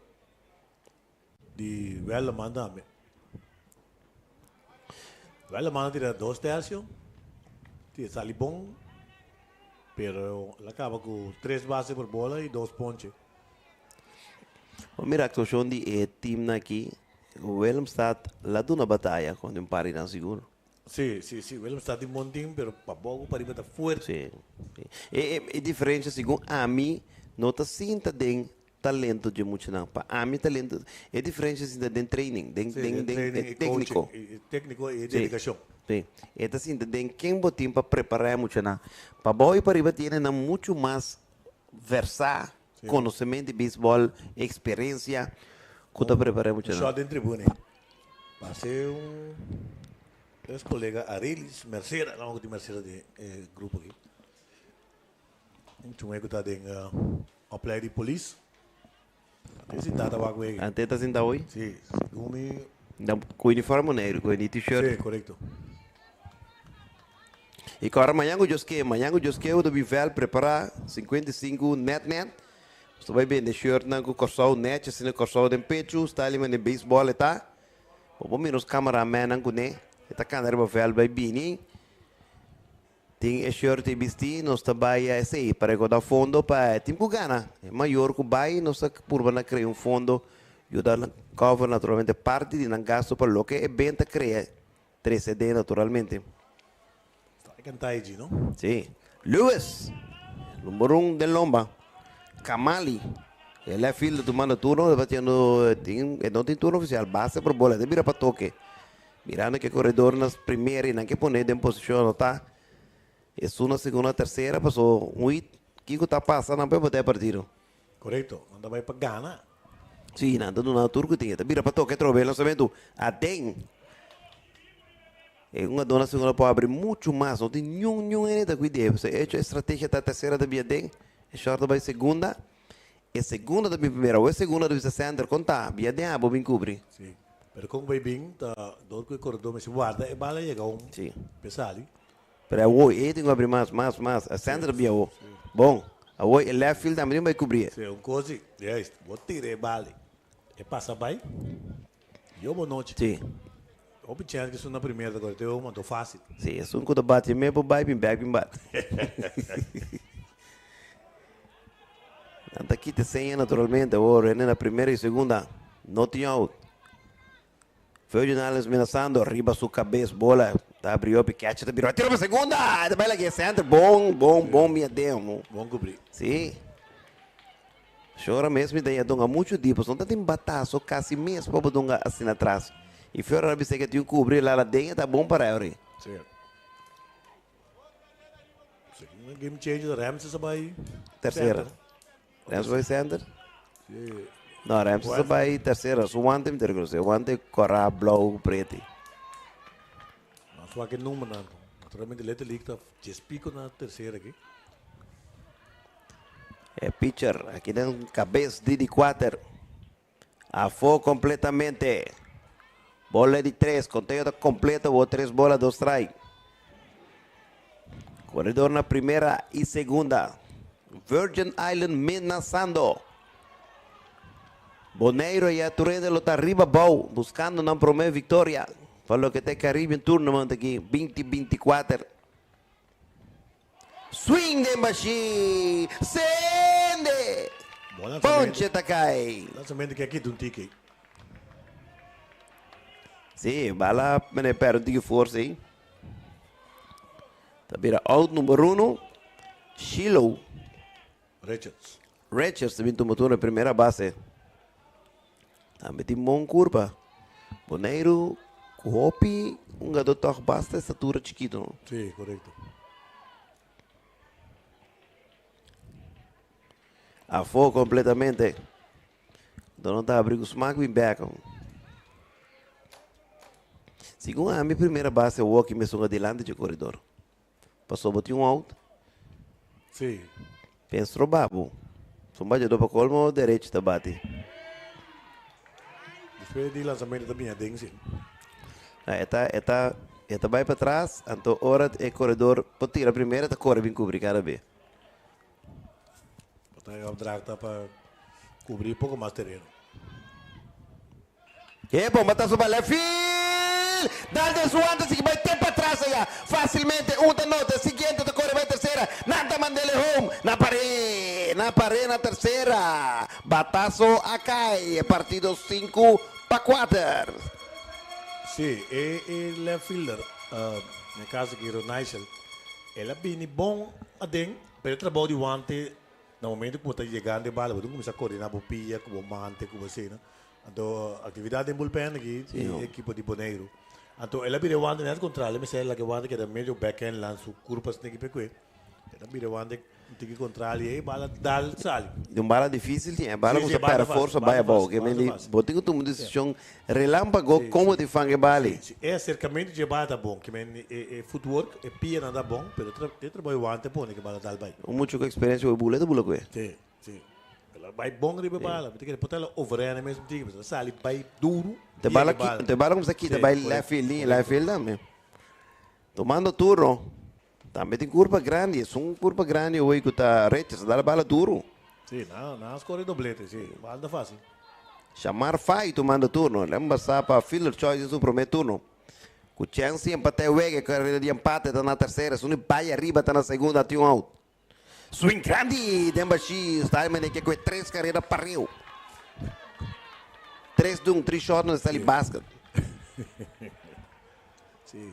Di Welleman tambe. Welleman a tira dos tercio. Tira sali bon. Pero el a caba cu tres base por bola y dos ponche. Bo mira actuacion di e teamnan aki. Willemstad la duna bataya con un par di nan sigur. Si, si, si. Willemstad tin bon team, pero pa bobo pa riba ta fuerte. Si, si. E, e diferencia segun ami no ta sinta den Talento dje muchanan. Pa ami talento, e diferencia sinta den training, den Sí, den den den training e y tecnico. coaching, y tecnico y Sí, dedicacion. sí. E ta sinta den ken bo tin pa prepara e muchanan. Pa bou y pariba tiene nan mucho mas versa, Sí. conocemento di baseball, experiencia cu ta prepara e Un muchanan. shot den tribuna. Pase un es colega Arelis Mercera, nan cu tin Mercera den e grupo aki. Un chumé cu ta den Oplei di polis. Ante sinta ta wak wega. Ante ta sinta hoy? Si, segun mi. Dan cu uniforme negro, cu ni t-shirt. Si, corecto. Y cora mañan cu Dios ke, mañan cu Dios ke, ta bin vel prepara 55 net net. Nos ta bay bende shirtnan cu Corsou netjes, asina Corsou den pecho, style mane baseball e ta. Bo por mira nos cameramannan cu ne, e ta cana riba vel bay bini. Tin e shirt y bisti, nos ta bay a esey pa recorda fondo pa e team cu gana. E mayor cu bay, nos ta purba na crea un fondo yuda nan cover naturalmente parti di nan gasto pa loke e benta crea trece den naturalmente. Sta e canta allí, no? Si. Lewis, number un den lomba. Kamali. E left fielder tumando turno, batiendo, tin, e no tin turno oficial, base por bola, ta bira pa toque. Mirando que corredor nas primera y nan que pone den posicion anota. Esun na segunda, tercera, paso un hit, kico ta pasa nan por bote e partido. Correcto, nan ta bay pa gana. Sí, nan ta duna tur cu tin. E ta bira pa toque atrobe e lanzamento aden. E un adona segunda por abri mucho mas. No tin niun niun hende ta cuide. Pasobra e hecho e estrategia ta tercera ta bia aden, e short ta bay segunda. E segunda ta bin primera. O e segunda ta bisa center con ta bia aden abo bin cubri. Sí, pero con bay bin ta dor cu e corredor mester warda e bala yega un Sí. pe sali. Pero awo e tin cu abri mas, mas, mas. E center ta bia awo. Bon, awo e left field tambe tin bay cubri e. Sí, un cos di, juist, bo tira e bala e pasa bay. Yo bo nochi. Sí. Hopi chance ku esun na primera ta kore te un anto fácil. Sí, esun ku ta bati me por bai bin bek bin bati. Nan ta kita seña naturalmente awor hende na primera y segunda no tin out. Virgin Islands menasando riba su cabes bola ta abri hopi catcher ta bira tira pa segunda ta bai laki e center bon bon bon mi adem. Bon cubri. Sí. Shora mes mi ta ya dunga mucho di pasobra no ta tin bataso casi mes pa bo dunga asina atras. Y Fiora a bisa ke tin cubri lala den e ta bon para Eury. Sí. Sí, un game changer Ramses a bay Tercera. center. Ramses bay center? Sí. No, Ramses a bay tercera. Su wante mi ta reconoce. Wante cora, blauw, preti. Mas wak e numbernan. Naturalmente Little League ta djes pico na tercera aki. E pitcher aki den kabes di di kuater. Afó kompletamente. Bola di tres. Konteo ta kompleto. Bo tres bola, dos strike. Koredor na primera i segunda. Virgin Island menasando. Boneiro ya tur hende lo ta riba bou buskando nan promé viktoria pa loke ta e Caribbean Tournament aki 2024. Swing den bashí! Sende! Ponche ta kai! Lanzamento ke aki ta un tiki. Sí, bala mene perde un tiki forsa ei. Ta bira out number uno, Shiloh. Richards. Richards ta bin tuma turno e primera base. Tambe tin bon curva. Boneiru ku hopi hungadó tòg basta estatura chikitu, no? Sí, korekto. Afó kompletamente. Dono ta abri ku smak bin bèk. Segun ami primera base awor ki mesun adelante dje koredor. Pasobra bo tin un out. Sí. Pen stroba bo. Su batiador pa colmo derecho ta bati. Despues di lanzamento ta bini aden si. Ah, e ta, e ta, e ta bai patras, anto ora e corredor por tira primero, e ta corre bin cubri cada be. Por ta e opdracht ta pa cubri poco mas tereno. E bomba ta suba left field! Dal den su wanta sigui bai te patras aya. Facilmente un ta nota, e siguiente ta core bai tercera. Nan ta mandele home. Na pare, na pare na tercera. Batazo a cay. E partido 5-4. Si, e e left fielder, den e caso aki Ronaichel, el a bini bon aden, pero e trabou di wante na momento cu bo ta yegando e bala, bo tin cuminsa coordina bo pia cu bo mante cu bo asina. Anto actividad den bullpen aki di e ekipo di Boneiru. Anto el a bira e wante net contrario, el mester laga e wante keda medio backhand lan su curpa sneaky pe cue. El a bira e wante un tiki contrario y e bala dal sali. Di un bala dificil tin, e bala cu sa perde forsa bay abao. Ke men di bo tin cu tuma un decision relampago como di fanga e bali. Si, e acercamento dje bala ta bon, ke men e footwork, e pianan ta bon, pero e trabou e wante pone ke bala dal bay. Un mucho cu experiencia cu e bula ta bula cu e. Si, si. El a bai bon riba e bala. Mi ta kere por ta el a overrene mes un tiki, pasobra el a sali bai duru. Te bala ki, te bala kumsa kita bai left field, liña left field tambe. Tomando turno, tambe tin kurpa grandi, esun kurpa grandi hoy ku ta Richards, a dal bala duru. Si, nan a score doblete, si, bala ta facil. Shamar Fai tomando turno, el a basa pa fielder choice den su prome turno. Ku chèns di empatá e wega, e karera di empate ta na tersera, esun di bai ariba ta na segunda, tin un out. Swing grandi den bashí Steinman e ke kue tres karera pareu. Tres dun, tres short no sali basket. Sí.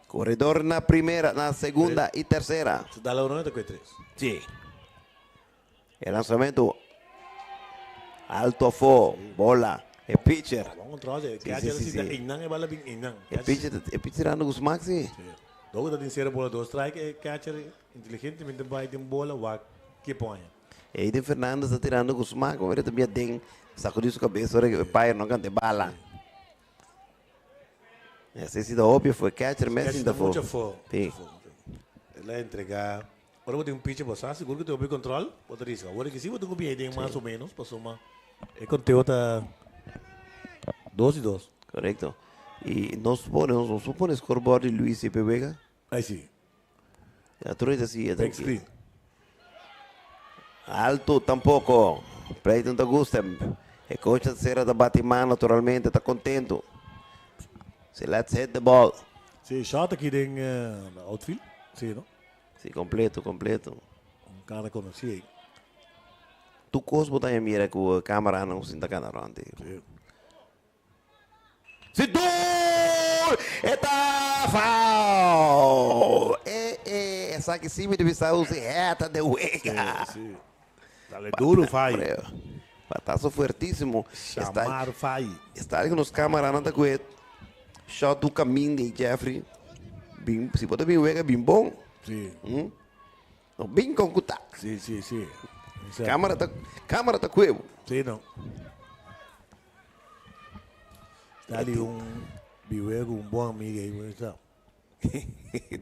Corredor na primera, na segunda y tercera. Se dá la uno, te kue tres. Sí. E lanzamento. Alto afó, bola, e pitcher. Bon control, e Sí, catcher sí, sí, si ta sí. einan e bala bin einan. E pitcher, e pitcher anda ku smak, sí. Sí. Dor ku ta tin sero bola dos strike, e catcher inteligentemente bai den bola wak ke poña. Aiden Fernandez ta tirando ku smak, ora e ta bia den, sakudí su kabes ora e umpire no kanta e bala. Esei si ta obvio fu e catcher mes Catcher sinta ta afó. mucho afó. Sí. El a entrega. Ora bo tin un pitcher bo sa sigur ku tin hopi control, bo ta risca. Awor ki si bo tin ku bia den mas o menos pasobra e conteo ta dos i dos. Correcto. Y nos pone, nos por pone scoreboard di Luis y pe wega. Ay si. Ya tur ta si, Big screen. Alto tampoco. Pleito no ta gusta. E coach ta cera ta bati man naturalmente, ta contento. Si let's hit the ball. Si, shot aki den outfield. Si, no? Si, completo, completo. Un cara conoci ey. Tu cos bo ta mira cu camera nan sinta cana rond. Si. Si dor! E ta foul! E e esaki si mi debe sa usa heta de wega. Si, si. Dale duro fai. Batazo fuertísimo. Shamar fai. Está cu nos camera nan ta cu e shot du camin di Jeffrey. Bin, si bo ta bin wega bin bon. Si. Mm? No bin con cu ta. Si, si, si. Camera ta, camera ta cuebo. Si, no. Dale un biwego, un bon amigo ahí, bueno está.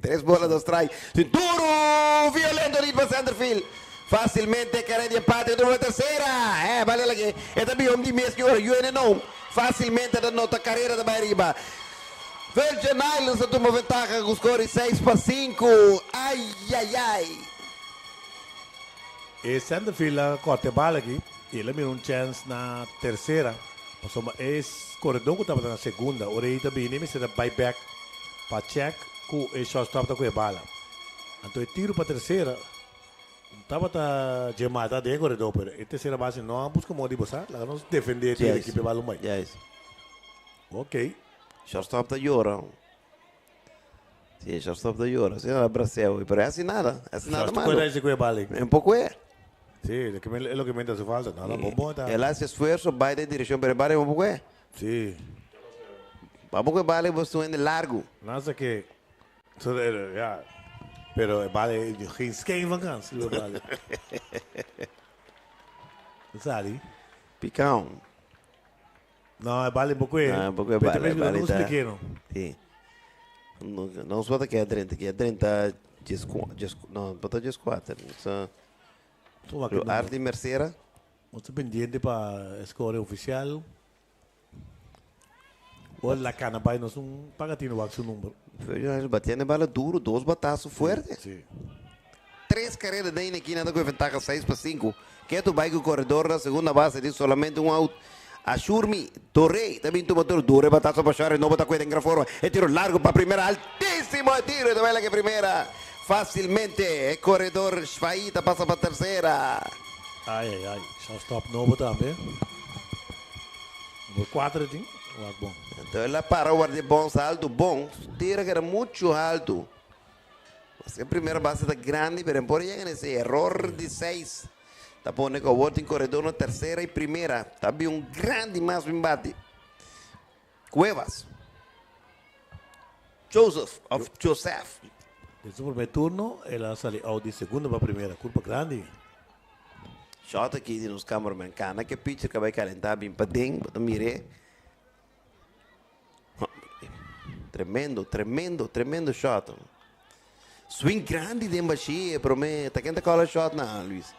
Tres bolas, dos strike. Duro, violento ritmo centerfield. Fácilmente carrera de empate, otro tercera. Vale la que esta bi om di mes que ora UN no. Fácilmente da nota carrera da arriba. Virgin Islands a toma ventaja com score 6-5. Ai, ai, ai. E centerfield a corta bala aki y el a mira un chance na tercera. Pasobra e corredor cu tabata na segunda, ora ey ta bini mester ta bay back pa check cu e shortstop ta cu e bala. Anto e tiro pa tercera tabata dje mata den e corredor, pero e tercera base no a busca modo di bosa, laga nos defende e tiro aki pa e bala un bay. Yes. Ok. Shortstop ta yora. Si, shortstop ta yora. Si, a braseo, pero e haci nada, e haci nada Shortstop malo. puede haci cu e bala ey. Un poco e. Si, lo que me, es lo que me hace falta. Nada, bon, bon, ta. El hace esfuerzo, bay den direccion, pero e bala un poco e. Si. Pa poco e bala bo estuvo largo. Nada que, so, ja. Pero e bala geen schijn van kans, e bala. Sali. Picão. No, e bala un poco e. No, un poco e Pero bala, también e bala no ta- pequeno. Si. No, no bota que é 30, que é 30, no, bota 14. So, Toma que Ardi Mercera. Nos ta pendiente pa score oficial. O la cana bay nos un pagatino wak su number. Batiendo bala duro, dos batazo fuerte. Si. Tres carreras de esquina con ventaja 6-5. Que tu vai com o corredor na segunda base, de solamente um out. Ashurmi Torrey também toma duro, duro, batazo para short, no bota cuida en gran forma. El tiro largo para primera, altísimo el tiro de la que primera. Fácilmente, el corredor Shfaita pasa para tercera. Ai, ai, ai. Shortstop nobo tambe. Number 4 tin. Wak bon. Entonces la para guarda bom salto, bom. Tira que era mucho alto. Así que primera base está grande, pero por llegan ese error de 6. Está pone con en corredor na tercera y primera. Está bien un grande más embate. Cuevas. Joseph of Joseph. Den su prome turno, el a sali out di segunda pa primera. Curpa grandi. Shot aki di nos cameraman. Cana cu pitcher cu bay calenta bin paden. Bota mire. Tremendo, tremendo, tremendo shot. Swing grandi den bashia, prome. Ta ken ta call shot na, Luis?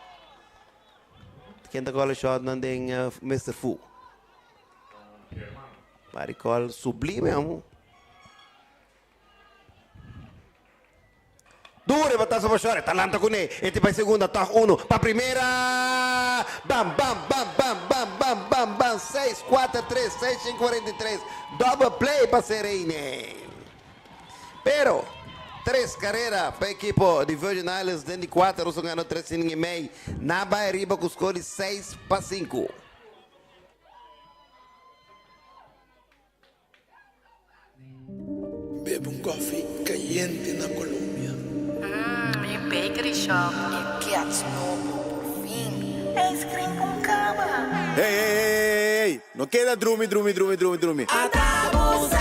Ta ken ta call shot na den Mr. Fu? Maricol sublime, amo. Dure, batazo pa short. Talanta con él. Este pa segunda, ta uno. Pa primera. Bam, bam, bam, bam, bam, bam, bam, bam. 6, 4, 3, 6, 5, 43. Double play pa Serene. Pero, tres carreras pa ekipo di Virgin Islands. Den di 4, nan a gana 3 inning y mei. Nan a bay ariba cu score 6-5. Bebe un koffie caliente na Colombia. Mi bakery shop. E cats nobo, por fin. Ice cream cu cama. Hey, hey, hey, hey, no keda drumi, drumi, drumi, drumi, drumi. Ata bo sa!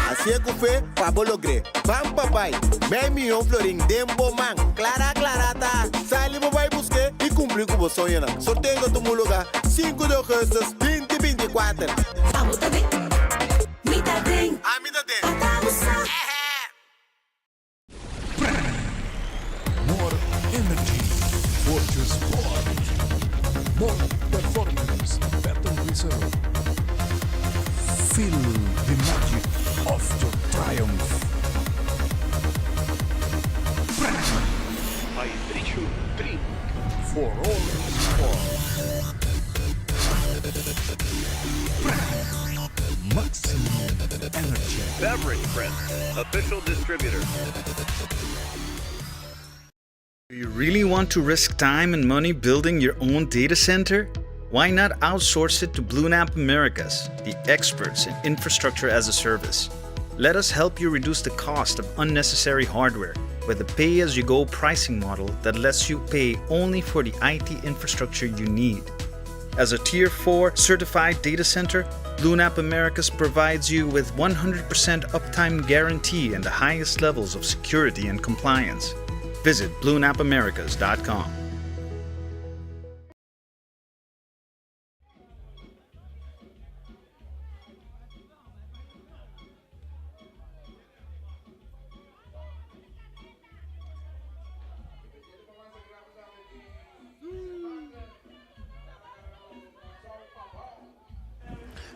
Hasié ku fe pa bo logr'é. Ban pa bai! Mei mion florin den bo man. Klara klara ta! Sali bo bai busk'é i kumpli ku bo soñonan. Sorteo ta tuma lugá sinku di ougùstùs binti 24. Abo ta den, mi ta den. Ami ta den. Ata bo sa! More energy for your sport. More performance, better result. Feel the magic of your triumph. Hydration drink for all sport. Maximum energy. Beverage Print, official distributor. Do you really want to risk time and money building your own data center? Why not outsource it to BlueNap Americas, the experts in infrastructure as a service? Let us help you reduce the cost of unnecessary hardware with a pay as you go pricing model that lets you pay only for the IT infrastructure you need. As a Tier 4 certified data center, BlueNap Americas provides you with 100% uptime guarantee and the highest levels of security and compliance. Visit bluenapamericas.com.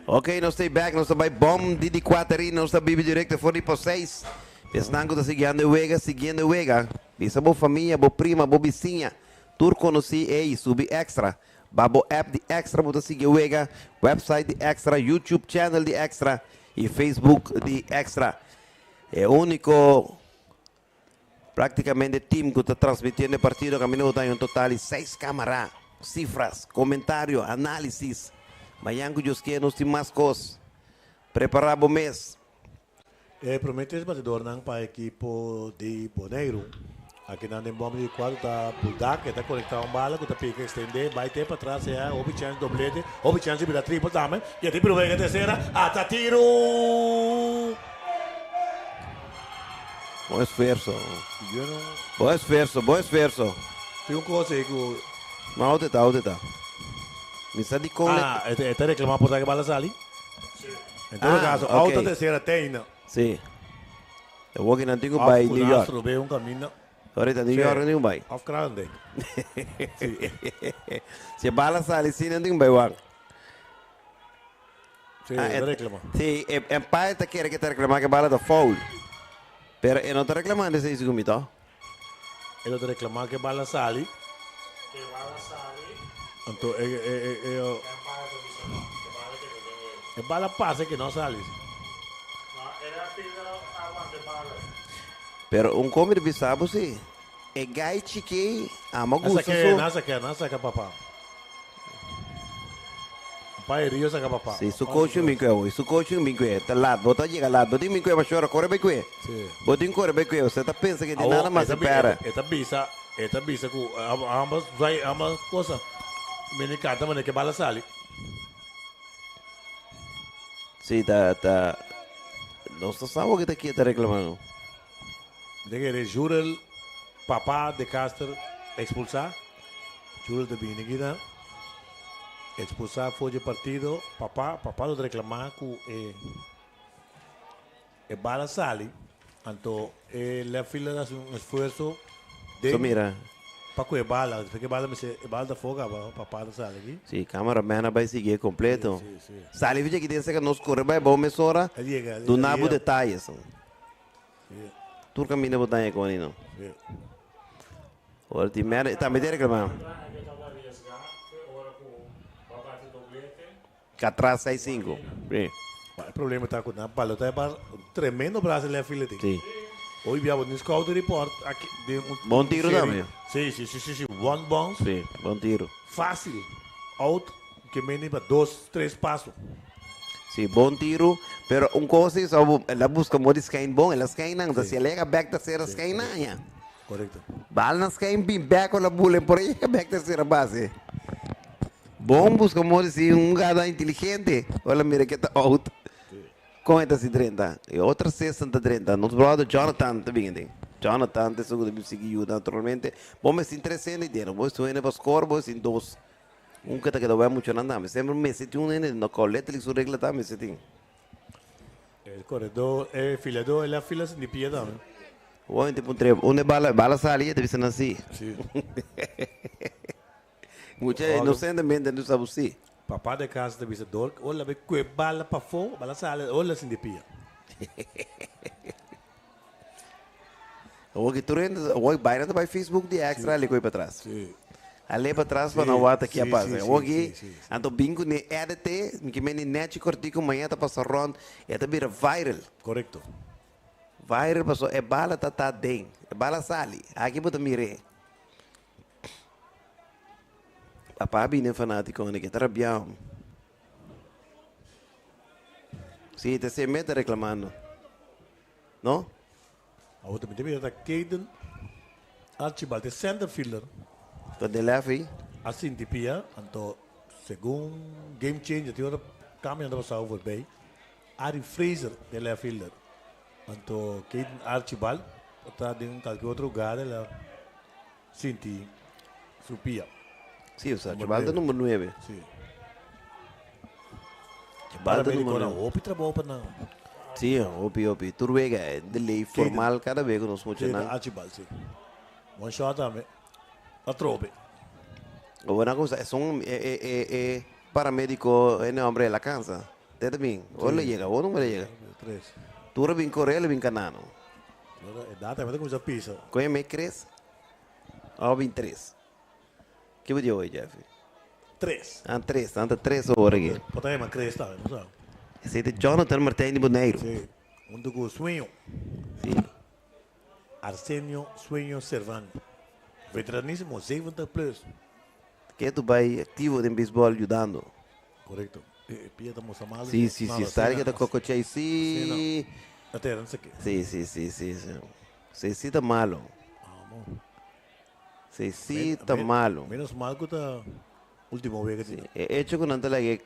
Ok, nos ta back, nos ta bai bom di di kuater i nos ta bibi direkto for di pos seis. Esnan ku ta siguiendo e wega, siguiendo e wega. Bisa bo famia, bo prima, bo bisiña, tur konosí, ey, subi Extra. Ba bo app di Extra bo ta sigui e wega, website di Extra, YouTube channel di Extra i Facebook di Extra. E úniko Práktikamente team ku ta transmitiendo e partido kaminda ku ta haña un total di seis kámara, sifras, komentario, análisis. Mañan ku Dios kier nos tin mas kos. Prepará bo mes. E promé tres batidornan pa ekipo di Boneiru. Akinan den bòm di kuater ta Buldak, e ta konektá un bala ku ta pika ekstendé, bai te patras ya, hopi chèns doblete, hopi chèns di bira tripel tambe, i e tin promé ku e tersera, ata tiru! Bon esfuerso. Bon esfuerso, bon esfuerso. Tin un cosa ahí cu... No, out ta, out ta. Mi sa di con... Ah, e ta reclama por ta que bala sali? Sí. En todo caso, ah, out okay. tercera teina. Sí. E woki nan tin cu bay New York. Of un camino. Ahorita New York nan tin cu bay. Of Kralendijk. Sí. Si e bala sali, sí, nan tin cu bay wak. Sí, ah, e ta reclama. Sí, e umpire ta kere ke ta reclama ke bala ta foul. Pero e no ta reclamando esei segun mi to. E no ta reclama ke bala sali. Ke bala sali. Anto e e e e E umpire ta bisa no, ke bala keda den wega. E bala pasa ke no sali. No, e refielder a wanta e bala. Pero un komi ta bisa bo si. E gai chikei ama gusta su. Nan sake, nan saka papa. Pai Rio saka papa. Si, su coach un bin kue hoy, su coach un bin kue. Ta laat, bo ta yega laat, bo tin bin kue mashora, kore bai kue. Si. Bo tin kore bai kue, usted ta pensa ke tin nada mas e pera. E ta bisa, e ta bisa ku ambas, zai ambas cosa. Mini kanta manera ke bala sali. Si, ta, ta, nos ta sa wak ta kia ta reclamando. Den e Jurel papa de Caster expulsa. Jurel ta bini aki expulsa for di partido. Papa, papa lo reclama cu e e bala sali. Anto e left fielder haci un esfuerzo So mira. Pa cu e bala, despues cu e bala mester e bala ta foga papa ta sali aki. Si, cameraman a bay sigui e completo. Si, si, si. Sali fichi aki den seca nos corre bay bao mesora. El yega, el Duna bo yega. detalles. Tur caminda bo daña con no. Ora ti merda, tambe te reclama. Catras 6-5. Sí. E problema ta cu nan balota e bar tremendo brazo left field tin. Sí. Hoy bia bo tin scouting report aki den un Bon tiro serie. tambe. Sí, sí, sí, sí, sí, one bounce. Sí, bon tiro. Fácil. Out ke meni pa dos, tres paso. Sí, bon tiru, pero un kos si so el a buska modo di schijn bon, el a schijn nan, si el a yega bek tercera schijn nan ya. Correcto. Bal nan schijn bin bek ora bula por a yega bek tercera base. Bon busca moda si un gada inteligente. Ora mira ke ta out. Con e ta si drenta. E otro assistant ta drenta. Nos brother Jonathan ta bin aden. Jonathan ta esun ku ta bin sigui yuda naturalmente. Bo mester tin tres hende den. Bo mester un hende pa score, bo mester tin dos. Un ke ta keda wea muchanan tambe. Semper mester tin un hende den knockout. Letterlijk su regla ta mester tin. E corredor, e filador, el a fila sin di pia tambe. Bo hende puntra unda e bala, bala sali e ta bisa nan si. Si. Mucha inocentemente no sabu si. Papa de casa ta bisa dor, ora be kue bala pafó, bala sali, ora sin di pia. Awor ki tur hende, awor baina ta bai Facebook di extra ali koi patras. Si. Ale patras pa Si, nan wak ta ki a si, pasa. si, Awor si, ki, si, si. anto bin ku ne edit, mi ke mende nechi kortiku maña ta pasa rond, e ta bira viral. Korekto. Viral paso e bala ta ta den, e bala sali, aki bo ta mir'é. Papa bini fanatiko ane ke ta rabiao. Si, ta sembe ta reklamando. No? Awor ta mi ta mira ta Caden Archibald, e center fielder. Ta den left ei. A sinti pia, anto segun game changer tin ora cambio nan ta pasao voorbij. Ari Fraser den left fielder. Anto Caden Archibald ta den kalke otro hugada el a sinti su pia. Si, o sea, Archibald ta number nuebe. Si. Archibald ta number nuebe. Hopi trabou pa nan. Si, hopi, hopi. Tur wega e delay formal kada be ku nos mucha nan. Caden Archibald, si. Bon shot tambe. Atrobe. Awor nan kumsa esun e e e e paramedico e nombre el a cansa. Te ta bin. Ora lo yega, ora lo yega. Tres. Tur a bin kore, el a bin kanano. E data tambe ta kumsa pisa. Kon e mei kres? Awa bin tres. Ke bo di hoy, Jeffrey? Tres. Ah, tres. Nan ta tres ora aki. Por ta hema kres tambe, no sa. Esei ta Jonathan Martijn di Boneiru. Si. Huntu ku Sueño. Si. Arsenio Sueño Servan. Veteranisimo, 70 plus. Ke tu bai aktivo den beisbòl yudando. Korekto. E pia ta mostra malu. Si, si, si. Sta ke ta kokochei si. Na tera, no sa ke. Si, si, si, si, si. Si, si ta malo. Amo. Si, si ta malo. Menos mal ku ta ultimo wega Si. E echo ku nan ta lag'é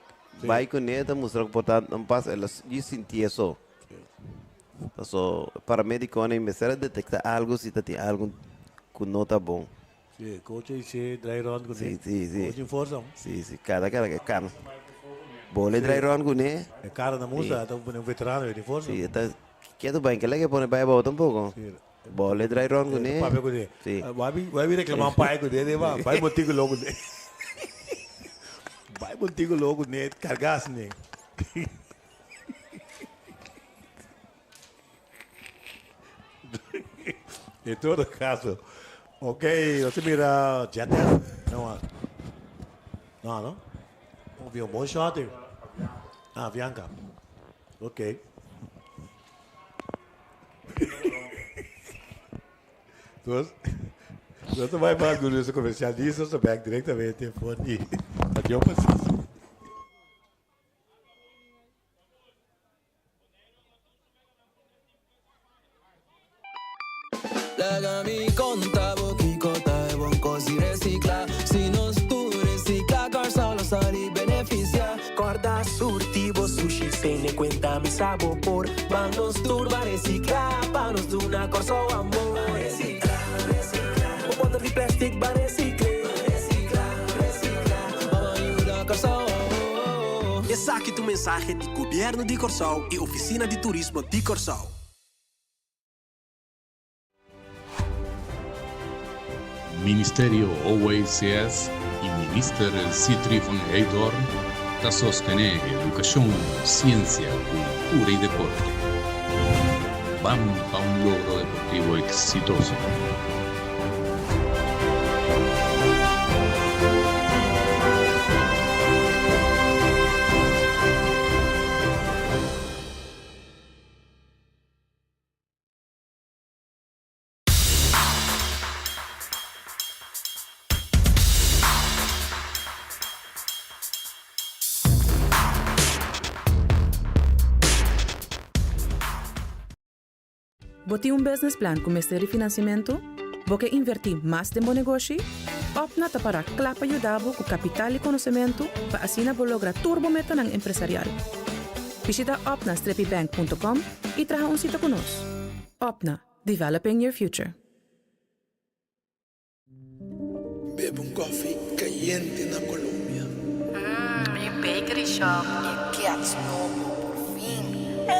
bai kuné ta mustra ku por ta nan pas el a djis sintié so. Paso paramedikonan mester a detekta algu si ta tin algu ku no ta bon. Si, coach a hice dry run kuné. Si, si, si. Coach in forsa. Si, si. Kada kada ke kan. Bole dry run kuné. E kara na musa, ta pone un veterano di forsa. Si, ta ketu bai, ke leke pone bai abou tampoko. Si. Bole dry run kuné. Papia kuné. Si. Bai bai reclama pai kuné, de ba. Bai montigo lo kuné. Bai montigo lo kuné, kargas ne. En todo caso, ok, nos mira Jeter. No, no, no. Un bon shot. Ah, Bianca. Ok. Dus, nos ta bai pa algun comercial di nos ta back directamente for di Radio Pacific. Laga mi konta bo kiko ta e bon kos di resikla. Si nos tur resikla, Kòrsou lo sali benefisiá. Kòrda surti bo sushi, tene kuenta mi sa bo por. Ban nos tur ban resikla, pa nos duna Kòrsou amor. Ban resikla, resikla. Bo bòter di plèstik ban resikl'é. Ban resikla, resikla. Ban yuda Kòrsou. Esaki ta un mensahe di Gobièrnu di Kòrsou i Ofisina di Turismo di Kòrsou. Ministerio OACS i Minister Sithree van Heydoorn ta sostené edukashon, siensia, kultura i deporte. Ban pa un logro deportivo eksitoso! Bo tin un business plan ku mester di finansiamentu? Bo ke invertí mas den bo negoshi? Opna ta para kla pa yuda bo ku kapital i konosementu pa asina bo logra tur bo metanan empresarial. Bishita opna-bank.com i traha un sita ku nos. Opna, developing your future. Bebe un koffie kayente na Colombia. Mmm, mi bakery shop e gets nobo, por fin.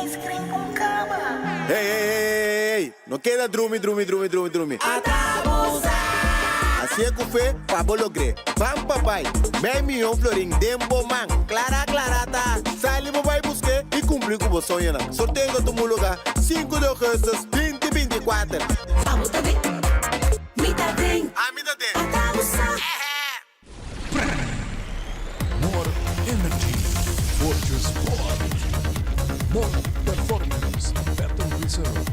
Ice cream con cama. Hey, hey, hey, hey, hey, no keda drumi, drumi, drumi, drumi, drumi. Ata bo sa! Hacié cu fe pa bo logr'é. Ban pa bai. Mei miyon florin den bo man. Clara, clara ta. Sali bo bai busqué y cumpli cu bo soñonan. Sorteo ta tuma lugar sinku di augustus binti binti kuater. Abo ta den, mi ta den. Ami ta den. Ata bo sa. More energy for your sport. More performance, better result.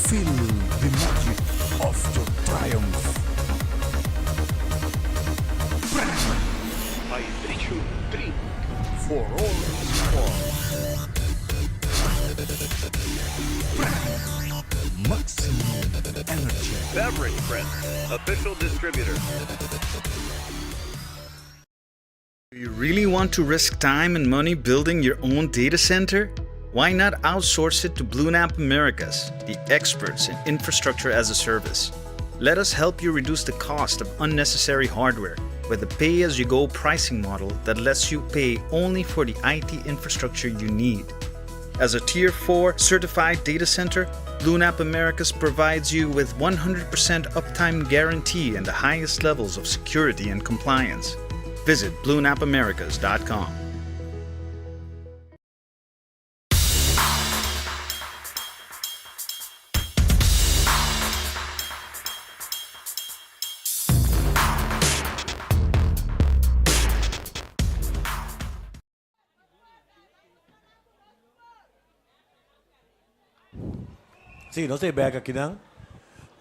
Feel the magic of your triumph. Hydration drink for all sport. Maximum energy. Beverage Print, official distributor. Do you really want to risk time and money building your own data center? Why not outsource it to BlueNap Americas, the experts in infrastructure as a service? Let us help you reduce the cost of unnecessary hardware with a pay as you go pricing model that lets you pay only for the IT infrastructure you need. As a Tier 4 certified data center, BlueNap Americas provides you with 100% uptime guarantee and the highest levels of security and compliance. Visit bluenapamericas.com. Sí, nos ta bek akinan.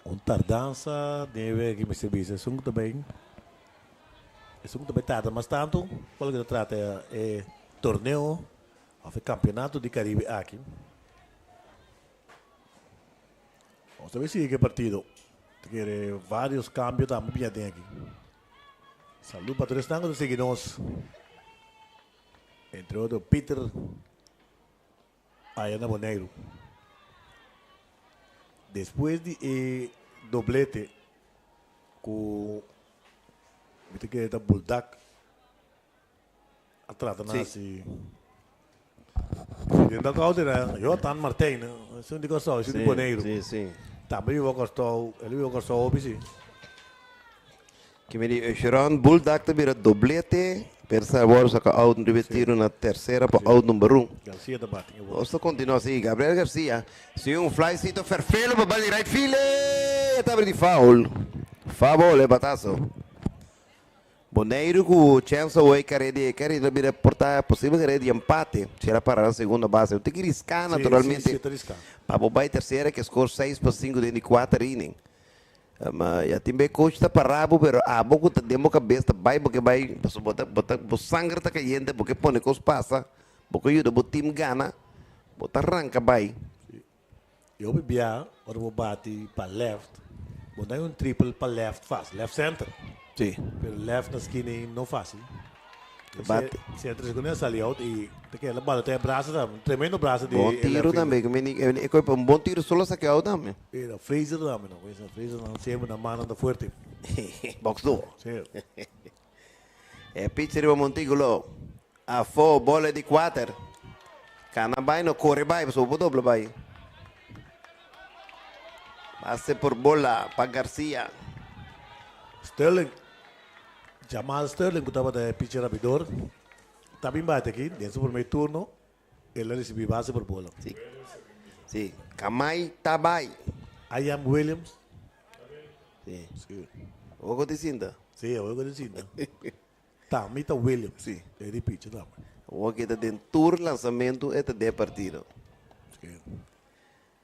Un tardansa den e wega aki mester bisa. Esun ku ta bai, esun ku ta bai tarda mas tantu pa loke ta trata e torneo òf e kampeonato di Karibe aki. Nos ta bai sigui ku e partido. Ta kere varios kambio tambe bini aden aki. Salud pa tur esnan ku ta sigui nos. Entre otro Peter aya na Boneiru. Despues di e doblete ku mi ta kere ta Buldak a trata na hasi. Den dugout era Jonathan Martijn, esun di Kòrsou, esun di Boneiru. Tambe biba Kòrsou, el a biba Kòrsou hopi si. Ki mi di Usheron Buldak ta bira doblete, pero sa awor saka out riba e tiro na tercera pa out number un. Garcia ta bati awor. Nos ta continua si, Gabriel Garcia si un flycito ferfelo pa bal di right field, e ta abri di foul. Foul ball e batazo. Boneiru ku chèns awor kare di kare lo bira por ta posibel kare di empate si el a para na segunda base. Bo tin ki riská naturalmente pa bo bai tersera ke skor seis pa sinku den di kuater inning. Ma ya tin be coach ta para bo pero abo ku ta den bo kabes ta bai bo ke bai pasobra bo ta bo ta bo sanger ta kayente bo ke pone kos pasa bo ke yuda bo team gana bo ta ranka bai. E hopi bia ora bo bati pa left, bo no hay un triple pa left fácil, left center. Sí. Pero left na skina ei no fácil. Bate. Center si kuné sali out y ta keda bala ta e brasa tambe, un tremendo brasa di Bon e tiro left fielder. tambe, e koe un bon tiro solo saki out tambe. Pero Fraser tambe no, Fraser nan siempre nan mannan ta fuerte. Boxdo. Sí. E pitcher riba montículo. Afó, bola di kuater. Kana bai no kore bai pasobra bo por dobla bai. Pase por bola pa Garcia. Sterling, Jamal Sterling ku tabata e pitcher abridor ta bin bati aki den su primer turno el a risibi base por bola. Si, si, Kamay ta bai. Ayam Williams. Si. Si. Awor ku ti sinta? Si, awor ku ti sinta. Tamita Williams. Si. E di picha tambe. Awor ki ta den tur lansamentu e ta den partido. Si.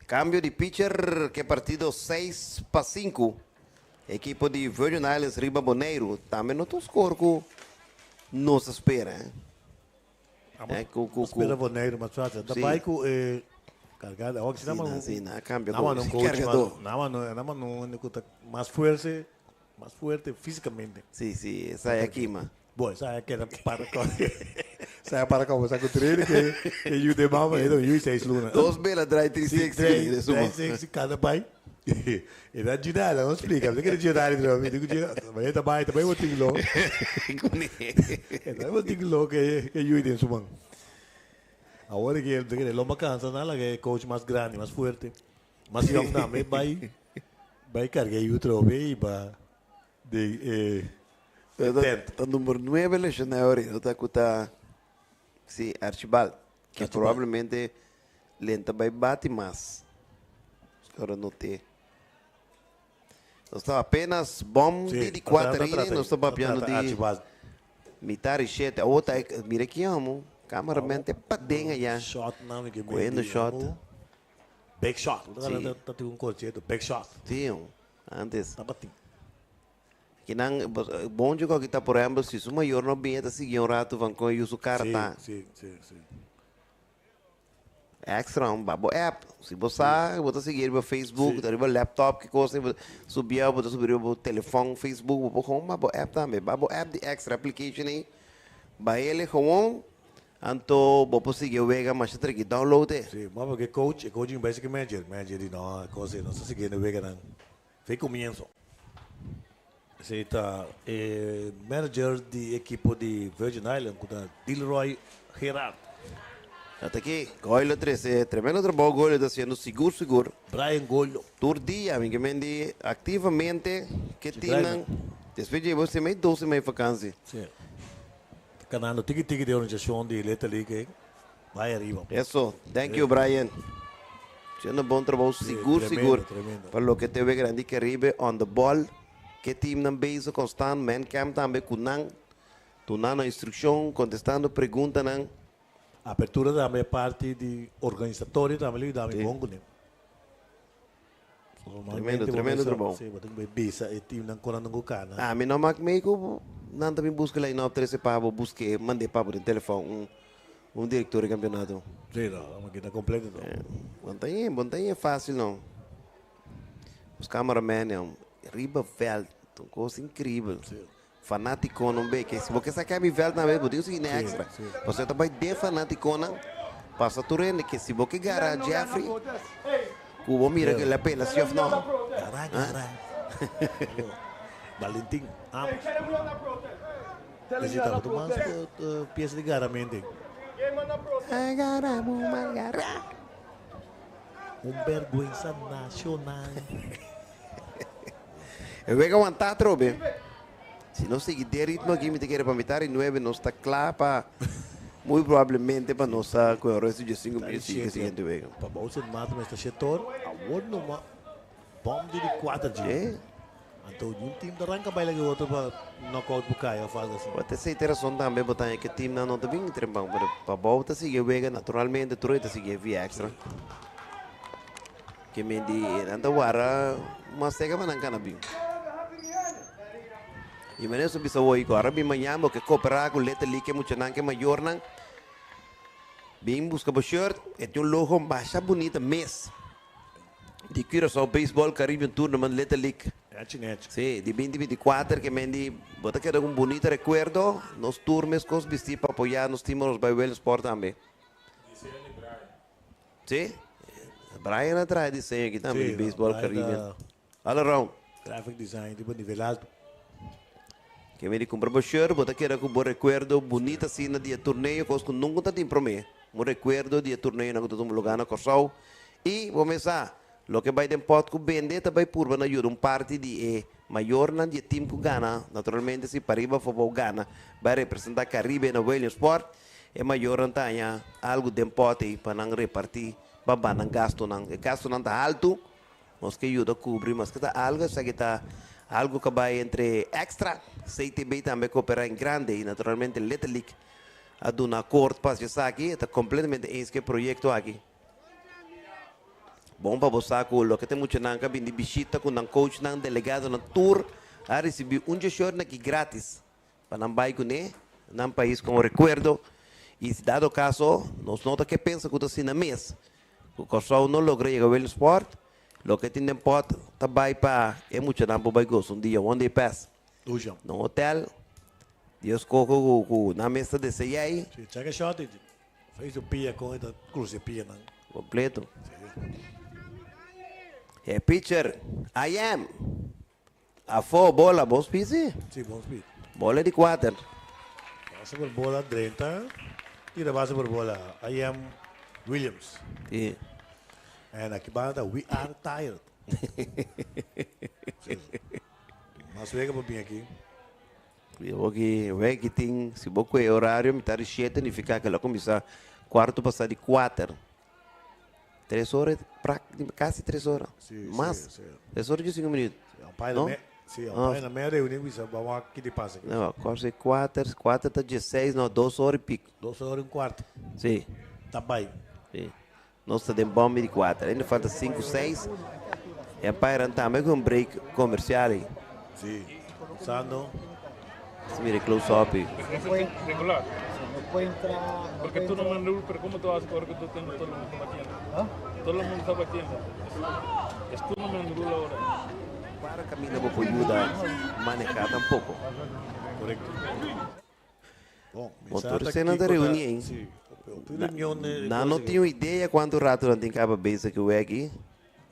Kambio di pitcher ke partido 6-5. Ekipo di Virgin Islands riba Boneiru tambe no ta un skor ku nos a spera. Eh? Ku, ku, ku. Spera Boneiru mas fácil. Ta bai ku e kargado. Awor ki si nama un. Si, na cambia ku cargador. Nama no, nama no ku ta mas fuerte. Mas fuerte físicamente. Si, si, esei a kima. Bo, esei a keda para ko. Esei a para kombersá ku trainer ke ke yu den mama, e yu i seis luna. Dos bela draai 360 de suma. 360 kada bai. E ta Gina, no splika, mi ta kere Gina di mi di ku Gina, ma e ta bai, ta bai bo tin lo. E ta bai bo tin lo ke ke yu den su man. Awor ke mi ta kere lomba kansa nan laga e coach mas grandi, mas fuerte. Mas yong tambe bai bai carga e yu trobe y ba den e tent. Ta number nuebe lesioná ahorita ta cu ta si Archibald que probablemente lenta bai bati mas. Ora no te. Nos ta apenas bom di di cuater inning nos ta papiando di mitar y shete. Awor ta mira ki amo cameraman te paden allá. Shot nan mi ke Cogiendo shot. Big shot. Sí. Ta tin un concierto, big shot. Sí, antes. Tabatin. Kinan bon cu aki ta por ehempel si su mayor no bini ta sigui un rato van con yu su cara ta. Sí, sí, sí. Extra un ba bo app. Si bo sa bo ta sigui riba Facebook, ta riba laptop ki cosa subi bo ta subi riba bo telefon Facebook bo por gewoon ba bo app tambe. Ba bo app di extra application ey ba ele gewoon Anto bo por sigui e wega masha triki download e. Si, ma porque coach, e coaching basic manager, manager di no, e cosa ei, nos ta siguiendo e weganan fe comienso. Esei ta e manager di ekipo di Virgin Island ku ta Dilroy Gerard. Ata aki, Goilo trese tremendo trabou Goilo ta haciendo sigur sigur. Brian Goilo. Tur dia mi ke men di activamente ke teamnan despues dje bo sema e dos sema e vakantie. Si. Ta kanando tiki tiki den organisashon di Little League bai ariba. Eso, thank you Brian. Haciendo bon trabou sigur sigur pa loke te wega nan di Caribe on the ball. Ke teamnan bezig constant, man camp tambe ku nan, dunando instrukshon, kontestando preguntanan. Apertura tambe parti di organisatorio tambe lo yuda mi bon kuné. Tremendo, tremendo trabou. Sí, bo tin ku bisa e teamnan kon nan ku kana. Ami no mak mei ku nan ta bin buska line-up trese pa bo busk'é mand'é pa bo den telefòn un un direktor di kampionato. Sí, no, a makina kompleto to. Bon ta yen, bon ta yen fásil no. Nos cameraman ya riba vèlt, un kos inkribel. Fanátikonan be ke si bo ke saka mi vèlt na bes bo tin ku sigui na extra. Pasobra ta bai den fanátikonan pasa tur hende ke si bo ke gara Jeffrey ku bo mira ke el a pela si òf no. Gara gara. Valentin Amos. Esi tabata mas piesa di garamente. Agara bo mal gara. Un bergwensa nashonal. E wega wantá atrobe. Si nos sigui den ritmo aki mi ta kere pa mitar di nuebe nos ta kla pa muy probablemente pa nos ta ku e resto di diesinco minuut sigui e siguiente wega. Pa bou Sint Maarten mester shetor awor numa bom di di kuater dje. Anto un team ta ranka baila ku e otro pa knockout por kai of algo asina. Bo ta esei ta rason tambe bo ta haña ku e teamnan no ta bin trempan pero pa bou ta sigui e wega naturalmente tur e ta sigui e via extra. Ke men di nan ta wara mas seka pa nan kana bin. I manera su bisa woi ku ora bin mañan bo ke koperá ku Little League ke muchanan ke mayornan bin buska bo shirt e tin un logo masha bunita mes di Curaçao Baseball Caribbean Tournament Little League. Sí, di binti 24 ke men di bo ta keda ku un bunita rekuerdo nos tur meskos bistí pa apoyá nos team nos bai Williamsport tambe. Sí, Brian a traha e diseño aki tambe di Baseball Caribbean. All around. Graphic design riba nivel alto. Ke medi kumpra bo shirt, bo ta keda ku bo rekuerdo bunita asina di e torneo, kos ku nunka ta tin promé. Un rekuerdo di e torneonan ku ta tuma lugá na Kòrsou. I bo mes sa, loke bai den pòt ku bende ta bai purba na yuda un parti di e mayornan di e tim ku gana. Naturalmente si pariba òf abou gana, bai representá Karibe na Williamsport. E mayornan ta haña algu den pòt ei pa nan repartí pa ba nan gastunan. E gastunan ta haltu, nos ke yuda kubri, maske ta algu esaki ta algu ku a bai entre Extra, CTB tambe koperá en grande i naturalmente Little League a duna akort pa hasi esaki. E ta kompletamente eens ku e proyekto aki. Bon pa bo sa ku loke ta e muchanan ku a bini bishita ku nan coachnan, delegadonan tur a risibí un dje short aki gratis. Pa nan bai kuné nan pais komo rekuerdo i si dado kaso nos no ta ke pensa ku ta asina mes ku Kòrsou no logra yega Williamsport, loke tin den pòt ta bai pa e muchanan por bai gosa un dia, one day pass. Dushi. Na un hotel, Dios kohe ku ku nan mes ta deseá ei. Si, check e shot ei. Fei su pia kon e ta cruza e pianan. Completo. E pitcher, I am. Afó, bola, bon speed si. Si, bon speed. Bola di kuater. Base por bola drenta. Tira base por bola, I am Williams. Si. En aki banda ta we are tired. Si. Mas wega por bin aki. Bo ki wega ki tin, si bo kue horario mitar di shete nifiká ke lo kuminsá kuarto pasá di kuater. Tres ora, kasi tres ora. Mas, tres ora i sinku minuut. No? Si, un na media reunion bisa vamos a ki di pasa aki. No, kuarto kuater, kuater ta dieseis, no, dos ora i piko. Dos ora i un kuarto. Si. Ta bai. Si. Nos ta den bòm di kuater. Ainda falta sinku, seis. E pairan tambe ku un break komersial ei. Si. Usando. Si mira e close up ei. Regular. Porque tú no me pero ¿cómo tú vas a correr que tú tienes todo el mundo batiendo? Todo el mundo está batiendo. Es tú no me ahora. Para kaminda bo por yuda manehá tampoko. Korekto. Bon, Bon, tur esei nan ta reuní ei. Nan no tin un idea kuantu ratu nan tin kaba bezig ku wèk.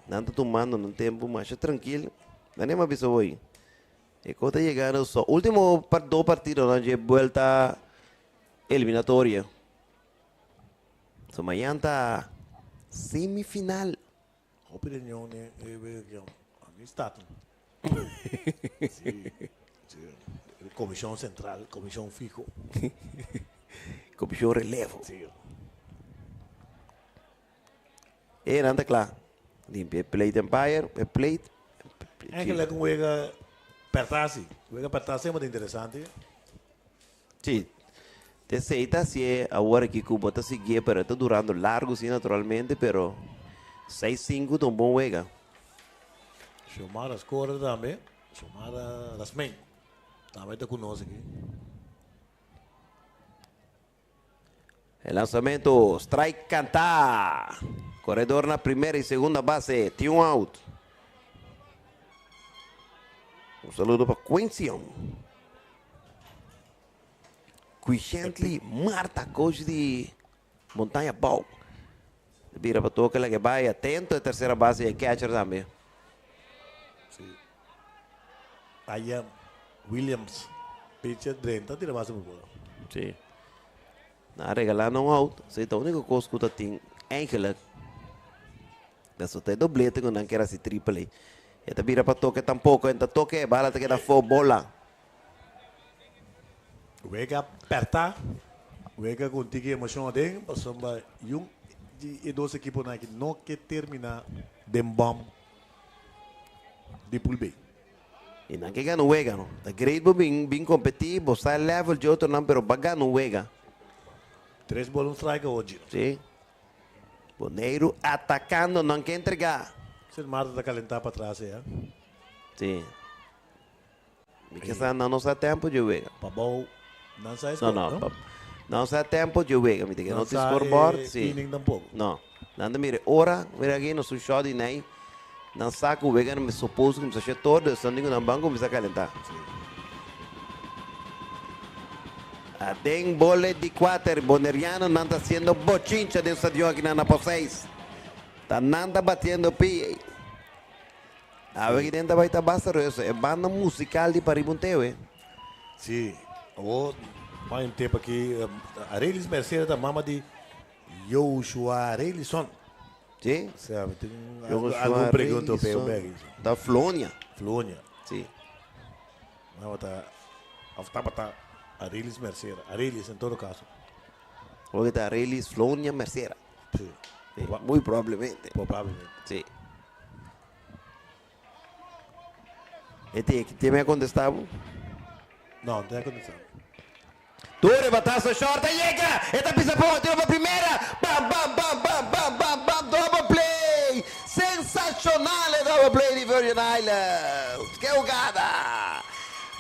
Nan ta tumando nan tempu masha trankil. Nan a bisa hoy. E kos ta yegando so. Ultimo dos partidonan dje buelta eliminatoria. So mañan ta semifinal. Hopi reunion e e a mi staten. Si, si. Comisión central, comisión fijo. Comisión relevo. Si. E nan ta kla. Limpia e plate umpire, e plate. Eigenlijk un wega pertasi. Wega pertasi ta interesante. Si. Te seita si e awor aki ku bo ta siguié, pero e ta durando largu si naturalmente, pero 6-5 ta un bon wega. Xiomara score tambe. Xiomara Rasmijn tambe ta ku nos aki. E lanzamento, strike canta. Corredor na primera y segunda base, tin un out. Un saludo pa Quincy. Quixently Marta, coach di Montaña Bou. Bira pa toque la que vai atento e tercera base e catcher tambe. Si. Ian Williams, pitcher drenta, tira base por bola. Si. Na regalando un out. Esei ta úniko kos ku ta tin eigenlijk. Paso ta e doblete ku nan kier hasi triple ei. E ta bira pa toke tampoko. E ta toke, e bala ta keda afó, bola. Wega perta, wega ku un tiki emoshon aden, pasobra yun di e dos ekiponan aki no ke termina den bòm di Pool B. I nan ke gana un wega no. Ta great bo bin bin kompetí, bo sa e level dje otronan pero bo a gana un wega. Tres bòl un strike awor Gino. Sí. Boneiru atakando, nan ke entregá. Sint Maarten ta kalentá patras ei, ha. Sí. Mi ke sa nan no sa tempo dje wega. Pabou nan sa e score, no? No, no. Nan sa tempo dje wega. Mi ta ke no tin scoreboard. Nan sa e inning tampoco. No. Nan ta mira e ora. Mira aki nos un shot di nei. Nan sa ku wega nan suppose kumsa shetor, dus nan tin ku nan ban kumsa kalentá. Si. Aden bole di kuater. Boneriano nan ta hasiendo bochincha den stadion aki nan na po seis. Ta nan ta batiendo pie. Awe ki den ta bai ta basta rueso e banda musical di pariba un tewe. Si, awor bai un tempo aki Arelis Mercedes ta mama di Joshua Arelison. Si. Sea, mi tin algun pregunta pa e bek. Ta Flonia. Flonia. Si. Mama ta, of tabata Arelis Mercedes, Arelis en todo caso. Hoy ta Arelis Flonia Mercedes. Si. Muy probablemente. Probablemente. Si. E te, te me a contestá bo? No, no te a contestá. Dure batazo short a yega! E ta pisa pon, tira pa primera! Bam, bam, bam, bam, bam, bam, bam, double play! Sensacional e double play di Virgin Islands! Ke hugada!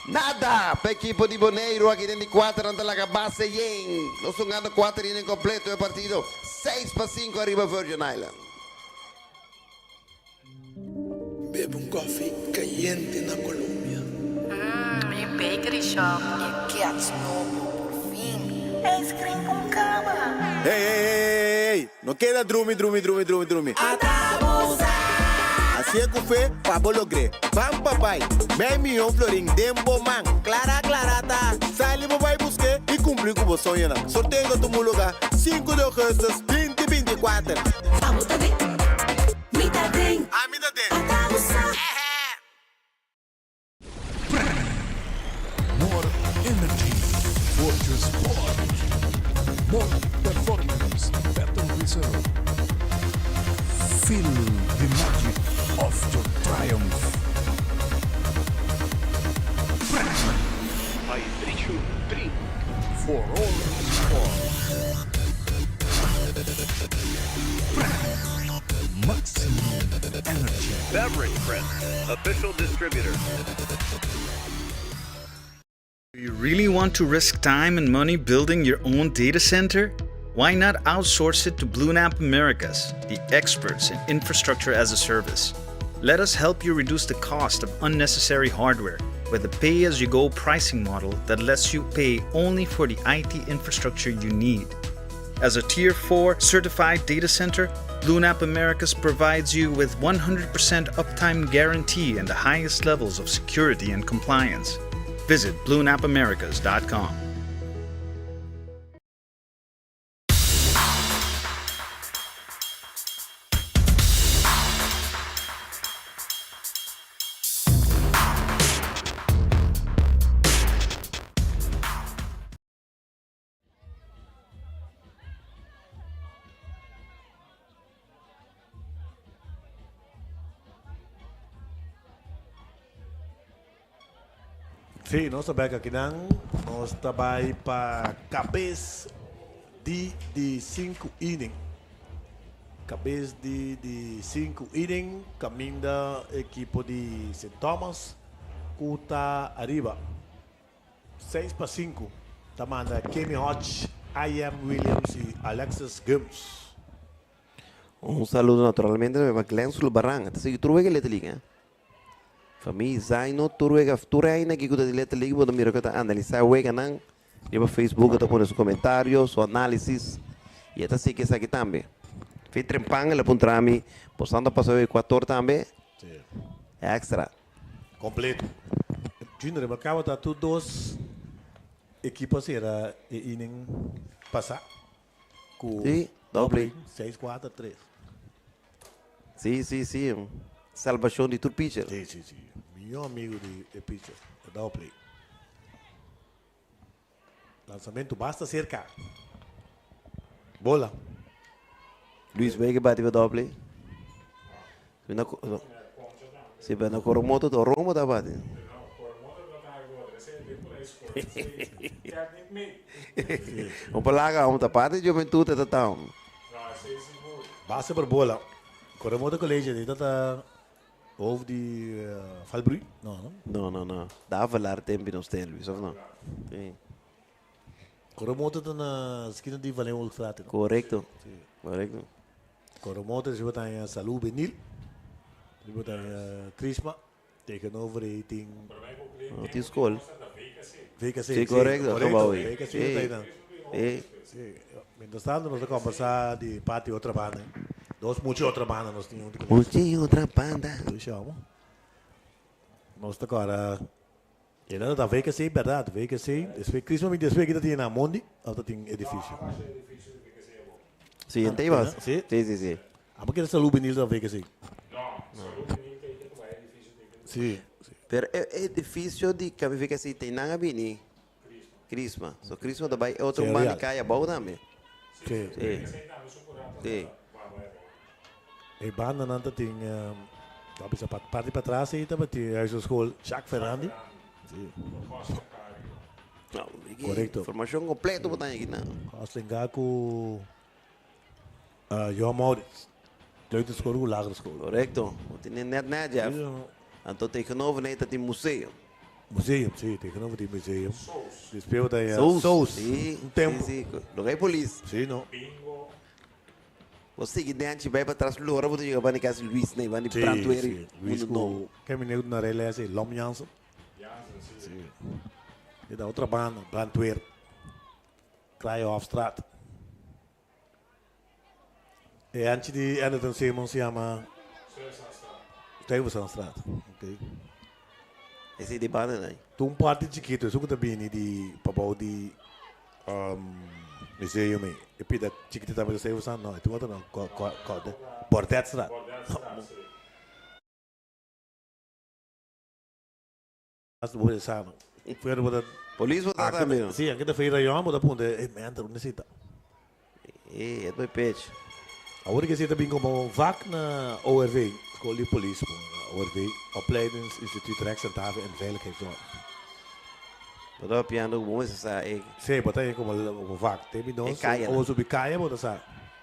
Nada pa ekipo di Boneiru aki den di kuater nan ta laga base yen. Nos hungando kuater inning kompleto e partido 6-5 ariba Virgin Islands. Bebe un un koffie kayente na Colombia. Mmm, mi bakery shop. E kets nobo, por fin. Ice cream con cama. Hey, hey, hey, hey, no keda drumi, drumi, drumi, drumi, drumi. Ata bo sa! Hacié cu fe pa bo logr'é. Ban pa bai. Mei miyon florin den bo man. Clara, clara ta. Sali bo bai busqué y cumpli cu bo soñonan. Sorteo ta tuma lugar sinku di augustus binti 24. Abo ta den, mi ta den. Ami ta den. Ata bo sa. More energy for your sport. More performance, better result. Feel the magic of your triumph. Hydration drink for all sport. Maximum energy. Beverage Print, official distributor. Do you really want to risk time and money building your own data center? Why not outsource it to BlueNap Americas, the experts in infrastructure as a service? Let us help you reduce the cost of unnecessary hardware with a pay as you go pricing model that lets you pay only for the IT infrastructure you need. As a Tier 4 certified data center, BlueNap Americas provides you with 100% uptime guarantee and the highest levels of security and compliance. Visit bluenapamericas.com. Sí, nos ta bek akinan. Nos ta bai pa kabes di di sinku inning. Kabes di di sinku inning kaminda ekipo di Sint Thomas ku ta ariba. Seis pa sinku ta manda Kemi Hodge, I.M. Williams y Alexis Gumbs. Un saludo naturalmente tambe pa Glenn Sulbaran. Ta sigui tur wega Little League, eh? Famia Zaino tur wega, tur aina aki ku ta di Little League bo ta mira ku ta analisá weganan riba Facebook, ta pone su komentario, su análisis i e ta sigui esaki tambe. Fi trempan el a puntra mi, bosnan ta pasa Ecuador tambe? Extra. Completo. Junior remarcaba ta tur dos equipo a cera e inning pasa cu Sí, doble. Seis, cuatro, tres. Sí, sí, sí. Salvacion di tur pitcher. Sí, sí, sí. Mijo amigo di e pitcher, e doble. Lanzamento basta cerca. Bola. Luis Vega bati pa doble. Si, pero na Coromoto, to Romo ta bati. Un palaga, un ta parte di juventud ta town. Base por bola. Coromoto College, di ta Hoofd di Valbrui? No, no? No, no, no. Davelaar tempi nos ten, Luis, of no? Sí. Coromoto ta na skina di Van Leeuwenhoekstraat, no? Correcto. Sí. Correcto. Coromoto si bo ta haña Salud Benil, si bo ta haña Crisma, tegenover ei tin. No tin skol. VKC. Sí, correcto. Correcto. Gebouw ei. VKC ta einan. Sí. Sí. Mientras tanto nos ta kombersá di parti otra banda. Dos mucha otra banda nos tin huntu ku nos. Mucha otra banda. Dushi amo. Nos ta kòrda e nan ta VKC bèrdat VKC despues Crisma mi despues kita tin na Mondi òf ta tin edifisio. Si en Tebas. Si. Si si si. Amo kere Salud Benil ta VKC. Si. Pero e edifisio di VKC te nan a bini Crisma. So Crisma ta bai e otro man di kaya abou tambe. Sí. Sí. Sí. E bandanan ta tin ta bisa pa parti patras ei tabatin huishoudskool Jacques Ferrandi. Sí. No, Correcto. Informacion completo bo ta haña aki nan. Goslinga ku Johan Maurits. Kleuterschool ku lagere school. Correcto. Bo tene net net, Jeff. Anto tegenover nei ta tin museo. Museum, sí, tegenover di museum. Despues bo ta haña Soos. Soos. Sí, Un tempo. sí, sí. Lo ke polis. Sí, no. Bo sigui denchi bai patras lora bo ta yega banda di kas Luis nei banda di Sí, brandweer sí. Luis mundo nobo. ku ke meneer ku na rela ese Lom Jansen. Jansen, sí. Sí. Di da otra banda, brandweer. Kraaienhofstraat. E anchi di Anderton Simons yama Stuyvesantstraat. Ok. Esei di banda nai. Ta un parti chikitu, esun ku ta bini di pabou di museum ei. E pida chikitu tambe ta Stuyvesant? No, e tin otro nom. Bordetstraat. Bordetstraat, si. Hasta bo sa no. Fuera bo ta. Polis bo ta tambe no. Si, anke ta fei rayon bo ta puntra e menter unda si ta. E, e ta bai pech. Awor ke si ta bin komo vak na ORV, skol di polis bo, ORV, Opleidingsinstituut Rechtshandhaving en Veiligheidszorg. Bo ta papiando ku bo mester sa e. Si, bo ta e komo komo vak. Te mi nos, ora bo subi kaya bo ta sa.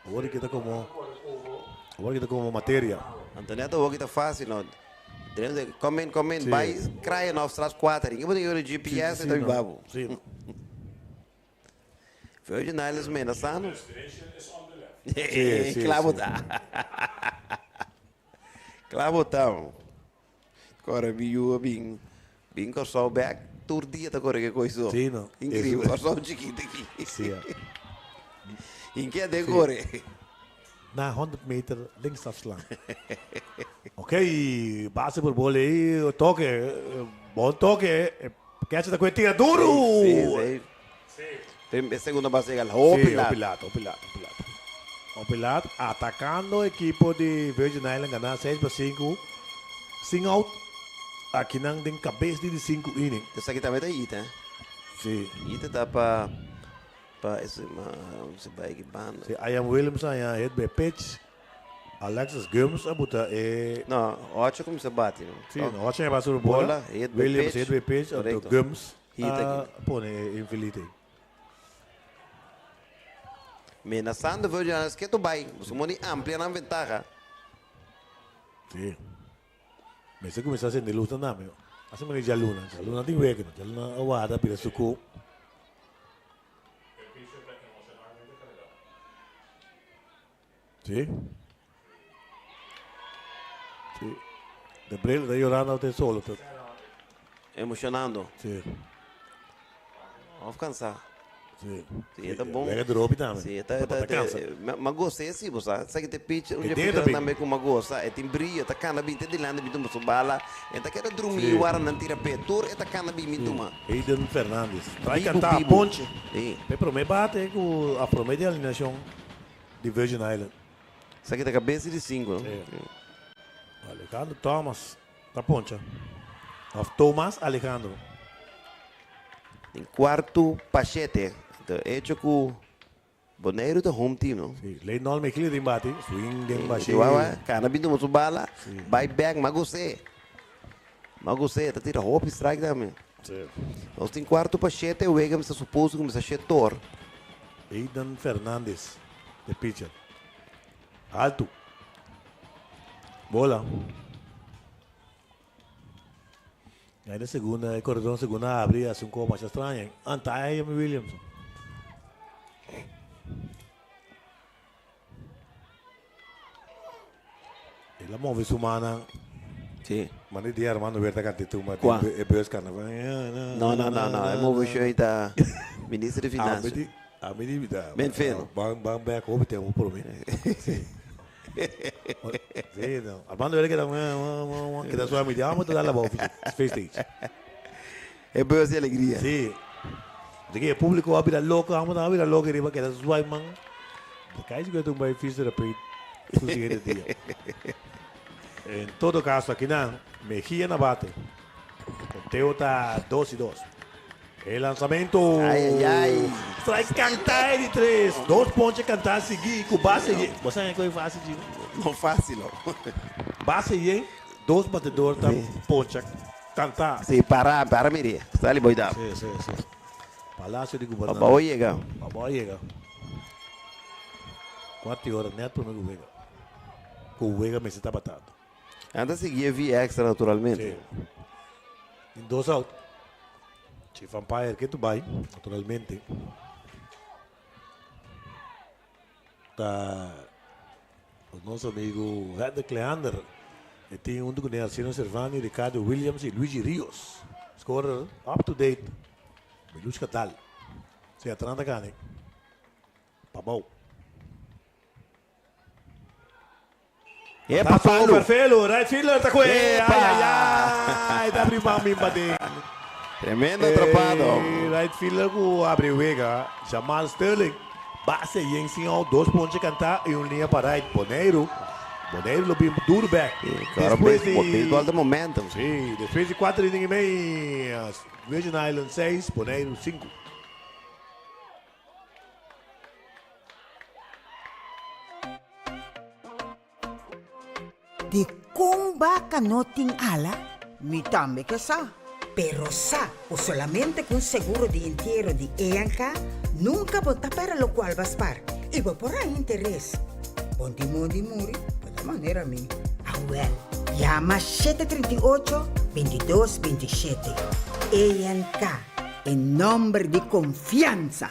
Awor ke ta komo, awor ke ta komo materia. Antoinette awor ke ta fasil no. Come in, come in, bai Kraaienhofstraat 4. Inge bo tin yora GPS e ta biba bo. Sí. Virgin Islands menda sano. Sí, sí, Klaar bo sí. ta. Klaar bo ta. Kore mi yu a bin bin Kòrsou bèk tur dia ta kore ke koi so. Sí, no. Inkreibel. Kòrsou chikito aki. Sí, ja. Inke den Sí. kore. Na 100 meter links afslaan. Ok, base por bola ei, toke, bon toke, catcher ta koe tira duru! Sí, sí. Prim, segunda base llega hopi Sí, laat. hopi laat, hopi laat, hopi laat. Hopi laat, atacando ekipo di Virgin Island gana 6 pa 5, sin out, aki nan den kabes di di 5 inning. Esaki tambe ta Ita, eh? Sí. Ita ta pa pa ese ma se bai ki banda. Sí, Ian Williams a hit by pitch. Alexis Gumbs a buta e... No, 8 kuminsá bati, no? Sí, no, 8 a bati sobre bola. Bola, hit by Williams pitch. hit by pitch, anto Correcto. Gumbs Hit a aki. pone e infield. Menasando Virgin Islands ketu bai. Su moni amplia nan ventaha. Sí. Mester kuminsá sende lus na nami. Asina manera djaluna. Djaluna tin wega. Djaluna a warda pida suku. Sí. Sí. De bril ta yorando te solo. Emocionando. Sí. Of kansá. Sí. Sí, ta bon. Wega dropi tambe. Sí, ta Ta ta ta kansa. Ma gosta si, bo sa. Sa ki te pitch, un E dia dentro pitcher bin. tambe ku ma gosta, e tin brillo, ta kana bin te dilante bin tuma su bala, e ta keda drumi Sí. wara nan tira pe tur, e ta kana bin mi tuma. Aiden Fernandes. Trai Bibu, kantá bibu. ponche. Sí. Pe promé bate ku a promé di alineashon di Virgin Island. Sa ki ta kabesa di 5, no? Sí. Alejandro Thomas ta poncha. Of Thomas Alejandro. Den 6:45. De hecho ku Boneiru ta home team, no? Sí, Leynol Mejía den bate, swing den bashé. Wawa, kana bin tuma su bala, bai back, ma gos'é. Ma gos'é, ta tira hopi strike tambe. Sí. Nos tin 6:45, wega mester suposo kuminsá 7 or. Aiden Fernandez, the pitcher. Alto. Bola. Ei na segunda, e koredó segunda habri, asina komo mas straño. Anta Williams. El a move su man. Sí. Mane di Armando Berta cantito ma Kua? e bus carnaval. No, no, no, no. E move show ta minister di Finansa. A mi di da. Ben feno. Ban ban back hopi tempu por mi. Sí. Sí, no. Armando Berta keda keda suave mi di, "Vamos a dar la voz face stage." E bus di alegria. Sí. Di ku e públiko a bira loko, vamos a bira loko riba keda suave man. Kai ku un bai fisioterapia su siguiente dia. En todo kaso, aki nan, Mejía na bate. Konteo ta 2-2. E lansamentu. Ai, ai, ai. Strike kantá di 3. Dos ponche kantá siguí, ku base. Bo sa kua fásil, Gino? No fásil, no. Base yen, dos batedó ta ponche kantá. Sí, para, para, mire. Sali, voy dar. Sí. Palacio di Gobernador. Pabou yega. Pabou yega. 4 or net pa mi wega. Ku wega mester ta batando. Anda sigui via extra, naturalmente. Sí. En dos out. Chief umpire ku bai, naturalmente. Ta. Nos amigu Hendrik Leander e tin huntu kuné Arsenio Servani, Ricardo Williams i Luigi Rios. Scorer up to date Milushka Dal. Si Atlanta gana pabou. Epa, palo. Perfelo, right fielder ta kue. Epa. Ai, ai, ai, ta prima min paden. Tremendo atrapado. Right fielder ku abri wega. Jamal Sterling. Base yen sin out, dos ponche kantá i un liña pa right. Boneiru. Boneiru lo bin duro bek. Claro, Despues di baseball ta momentum. Sí, despues di kuater inning i mei, Virgin Islands seis, Boneiru sinku. Di kon baka no tin ala? Mi tambe ke sa. Pero sa ku solamente ku un seguro di entiero di ENK nunka bo ta pera lokual bo a spar i bo por haña interes. Bon di mondi muri bo ta manera mi. Awel, yama 738, 22, 27. ENK, e nomber di konfiansa!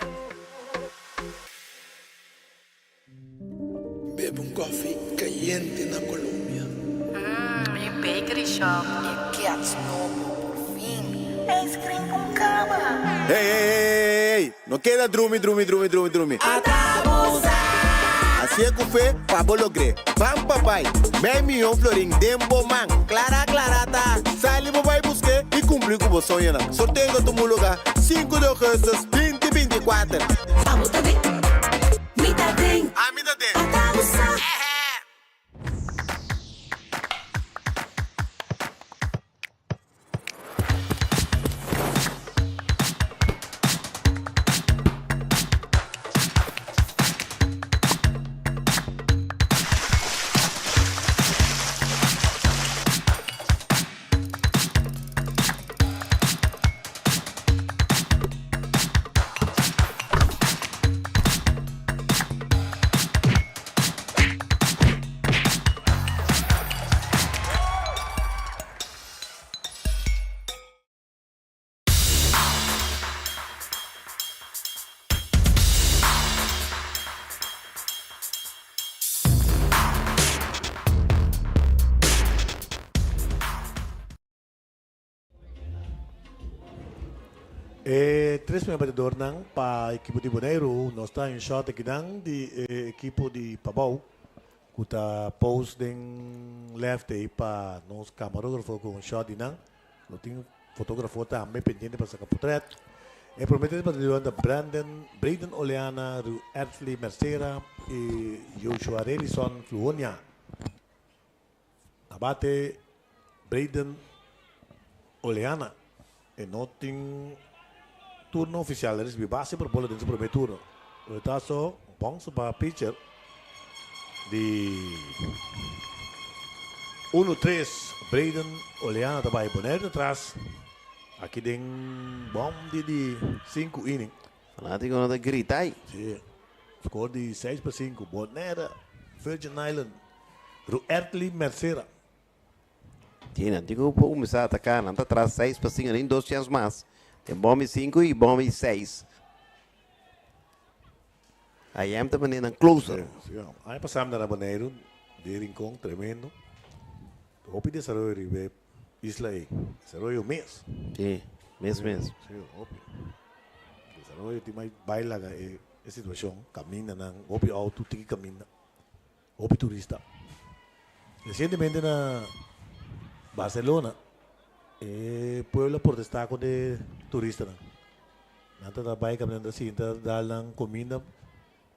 Bebe un koffie kayente na Colombia. Mmm, mi bakery shop e gets nobo, por fin! Ice cream con cama! Hey, hey, hey, hey, no keda drumi, drumi, drumi, drumi, drumi. Hacié cu fe pa bo logr'é. Ban pa bai. Mei miyon florin den bo man. Clara, clara ta. Sali bo bai busk'é y cumpli cu bo soñonan. Sorteo ta tuma lugar sinku di augustus binti binti kuater. Abo ta den, mi ta den. Ami ta den. Ata bo sa. E tres primer batedornan pa ekipo di Boneiru nos ta un shot akinan di e ekipo di Pabou ku ta pose den left ei pa nos kamarografo ku un shot di nan. Lo tin fotografo tambe pendiente pa saka potret. E prome tres batedornan ta Brandon Brayden Oleana, Ruertly Mercera i Joshua Relison Fluonia. Abate Brayden Oleana e no tin turno oficial. E ricibi base por bola den su prome turno. Retaso bon su pa pitcher di uno tres. Brayden Oleana ta bai Bonaire atras aki den bom di di sinku inning. Fanaticonan ta grita ay. Si. Score di seis pa sinku. Bonaire Virgin Island Ruertly Mercera. Sí, nan tin ku kuminsá ataká. Nan ta tras seis pa sinku. Nan tin dos chèns mas. Tin bòm i sinku i bòm i seis. IM ta manera nan closer. Sí, sí. Aña pasá mi ta na Boneiru, di Rincon, tremendo. Hopi desaroyo riba e isla ei. Desaroyo mes. Sí, mes mes. Sí, hopi. Desaroyo tin mai bai laga e situashon. Kamindanan, hopi outo tin ki kaminda. Hopi turista. Recientemente na Barcelona e pueblo a protesta contra e turistanan. Nan ta ta bay caminda sinta dal nan cominda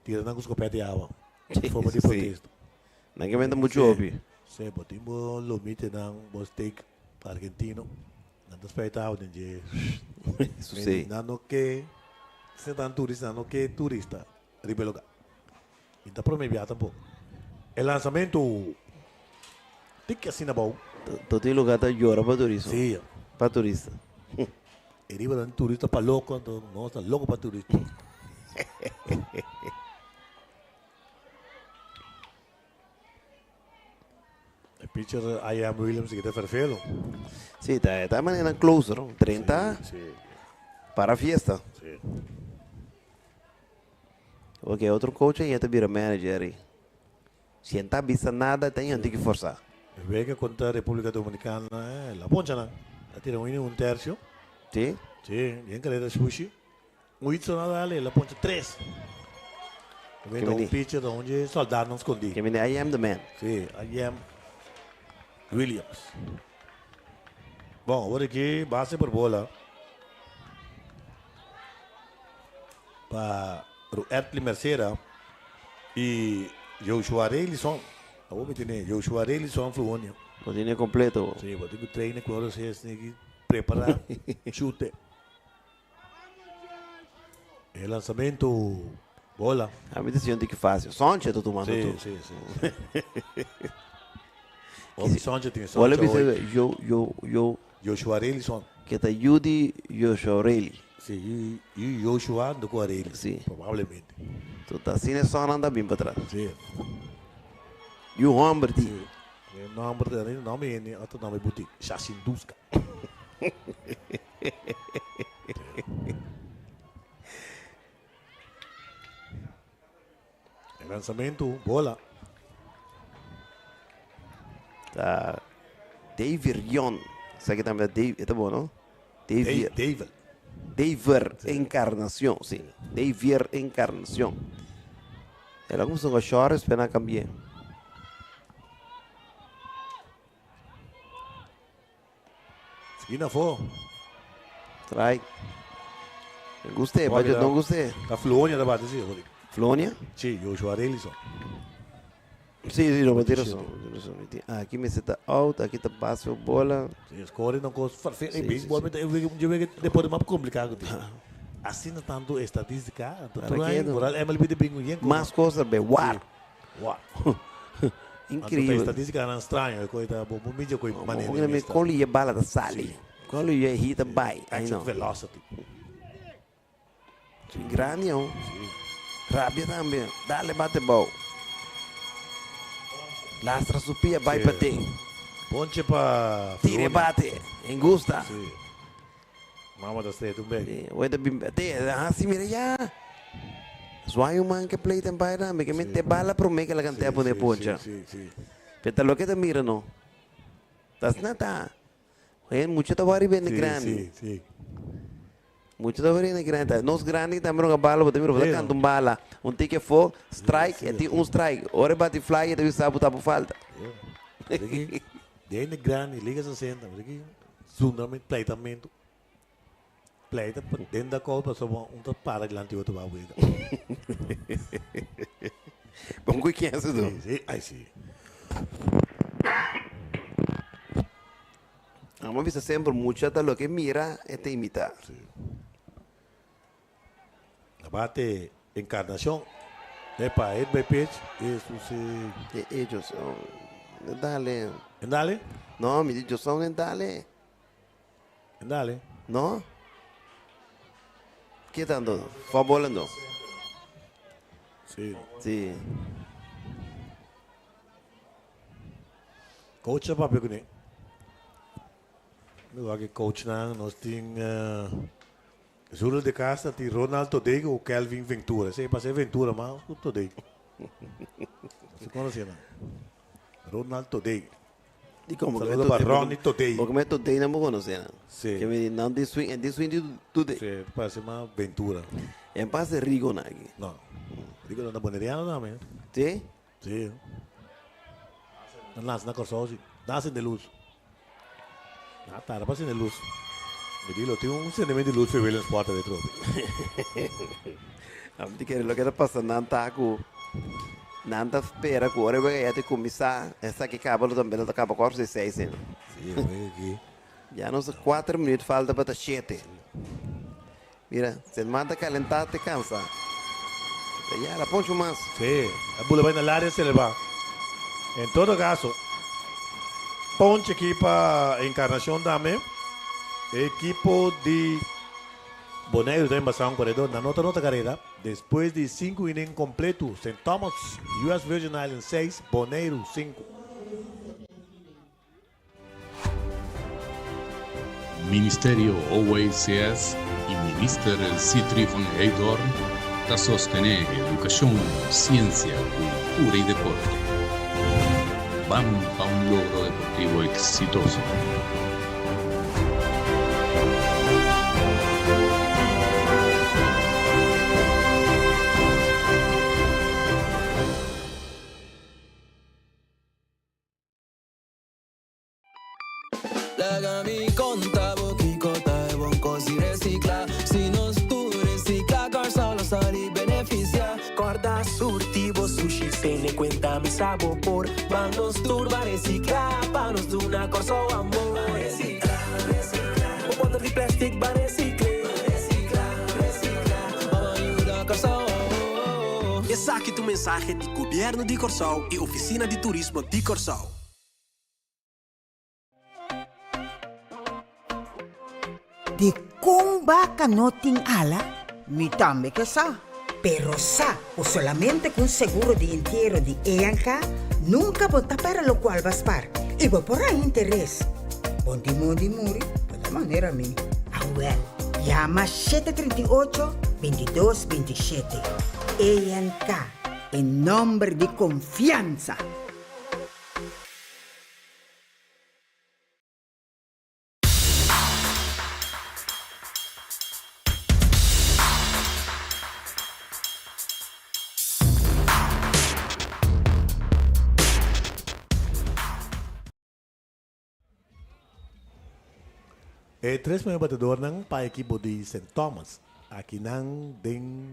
tira nan cu scopeta di awa. Forma di protesta. Nan ke menta mucho hopi. Si, bo tin bo lomite nan, bo steak argentino. Nan ta spuit awa den dje. Nan no ke, si nan turista, nan no ke turista riba e lugar. Mi ta prome bia tampoco. E lanzamento tiki asina abou. Tot e lugar ta yora pa turismo. Sí. Pa turista. E riba nan turista pa loco, anto nos ta loco pa turista. E pitcher I am Williams ki ta ferfelo. Sí, ta ta manera closer, 30. Sí, sí. Para fiesta. Sí. Ok, otro coach ahí ta bira manager ahí. Si e ta bisa nada, ta iemand tiki forsa. Wega contra Republica Dominicana, la poncha nan. A tira un inning un tercio. Si? Si, bien carrera shushi. Un hit so nada dale, la poncha tres. Wega un pitcher ta un dje soldadonan scondi. Ke mende I am the man. Si, I am Williams. Bon, awor aki base por bola pa Ruertly Mercera y Joshua Reylison. Awor mi tene Joshua Reylison Fluonio. Bo tene completo. Si, bo tin cu traina cu ora si esaki prepara chute. E lanzamento bola. A mi ta sinti ki facil. Sonche ta tumando Si, tur. si, si. Hopi Sonche tin Wala Sonche bisa hoy. yo yo yo Joshua Relison. Ke ta yu di Joshua Reli. Si, yu yu Joshua ando ku Areli. Si. Probablemente. So ta asina e sonnan ta bin pa tras. Si. Yu homber di. Si. E nomber ta e nomber hende otro nomber butik. Shasinduska. E lanzamento, bola. Ta David Rion. Sa ki tambe ta David, ta bon, no? David. David. David Encarnacion, si. David Encarnacion. El a cuminsa con shorts, pero a cambié. Skina afó. Strike. Me gusta, pa yo no gusta. Ta Flonia ta bate, sí, Rodrigo. Flonia? Sí, Joshua Relison. Sí, sí, no, tiene razón, tiene razón. Aquí me está out, aquí está base o bola. Sí, score no cos farfe. Sí, baseball, sí, sí. yo veo que deporte más complicado. Así no tanto estadística. Para Tanto qué ahí, no? moral MLB de bingo bien. Más cosas, ve, guau. Guau. Increíble. Anto estadística nan straño, cu ta bo medio cu manera. Porque me con li bala ta sali. Con li hita bai. Ai no. Velocity. Grande, oh. Rabia tambe. Dale bate bou. Lastra su pia bai Sí. pa te. Ponche pa Tire Flonia. bate. En gusta. Sí. Mama ta straight un bek. Sí, weta bim te, ah, sí, mira ya. Zwaai un man que play ten bai tambe, que me te bala prome que la cantea pone poncha. Sí, sí. Pero ta lo que te mira no. Tas nata. Oye, mucho ta wari bene Sí, grande. sí, sí. Mucho ta wari bene grande. Nos grande tambe no bala, bote mira, Sí, bote canta un bala. Un ticket fo, strike, e ti un strike. Ora bati fly, e te bisa buta por falta. De ene grande, Liga 60, mas aki zundamente pleitamento. Pleita pa den da copa, so un ta para dilanti otro ba wega. Bom que quem é esse do? Sí, sí, ai sí. Amo bisa sempre mucha ta lo que mira e te imita. Abate Encarnación. Epa, hit by pitch. Eso sí. E ellos, oh, dale. Dale? No, mi dicho son dale. Dale. No? ¿Qué tanto? Fue volando. Sí. Sí. Coach papia kuné. Mi wak e coachnan, nos tin uh, Zurel de Castro, tin Ronald Todego o Kelvin Ventura. Sei pa Ventura, mas o Todego. Se conoce, no? Ronald Todego. E como Saludo para Ronnie Todego. Porque me Todego não me conoce, não. Sí. Que me di, não, de swing, de swing de Todego. Sí, parece más Ventura. En paz de Rigo, naki. No. Rigo não é boneriano também. Sí? Sí. Nasce na Corsol, sí. Nasce de luz. Ah, tá, era pra de luz. Me digo, tem um acendimento de luz vermelho nas portas dentro. Am di kere lo que pasa nanta ku nanta espera ku ora vai te começar essa que acaba também não acaba quase seis né? Sim, eu aqui. Já não são 4 minutos falta para 7. Mira, se manda calentar te cansa. Ya la poncho más. Sí, a bola vai na área se le va. En todo caso, ponche aqui para Encarnação dame. Equipo de Bonaire está embaçado um corredor na nota nota carreira. Depois de 5 innings completo, St. Thomas, US Virgin Islands 6, Bonaire 5. Ministerio OACS y Minister Sitri van Heidorn ta sostené edukashon, siensia, kultura i deporte. Ban pa un logro deportivo exitoso! Laga mi konta bo kiko ta e bon kos di resikla. Si nos tur resikla, Kòrsou lo sali benefisiá. Kòrda surti bo sushi, tene kuenta mi sa bo por. Ban nos tur ban resikla, pa nos duna Kòrsou amor. Ban resikla, resikla. Bo bòter di plèstik ban resikl'é. Ban resikla, resikla. Ban yuda Kòrsou. Esaki ta un mensahe di Gobièrnu di Kòrsou i Ofisina di Turismo di Kòrsou. Dikon baka no tin ala? Mi tambe ke sa. Pero sa ku solamente ku un seguro di entiero di ENK nunka bo ta pèrdè lokual bo a spar i bo por haña interes. Bon di mondi muri bo ta manera mi. Awèl, yama 738, 22, 27. ENK, e nòmber di konfiansa! E tres mehor batedornan pa ekipo di Sint Thomas akinan den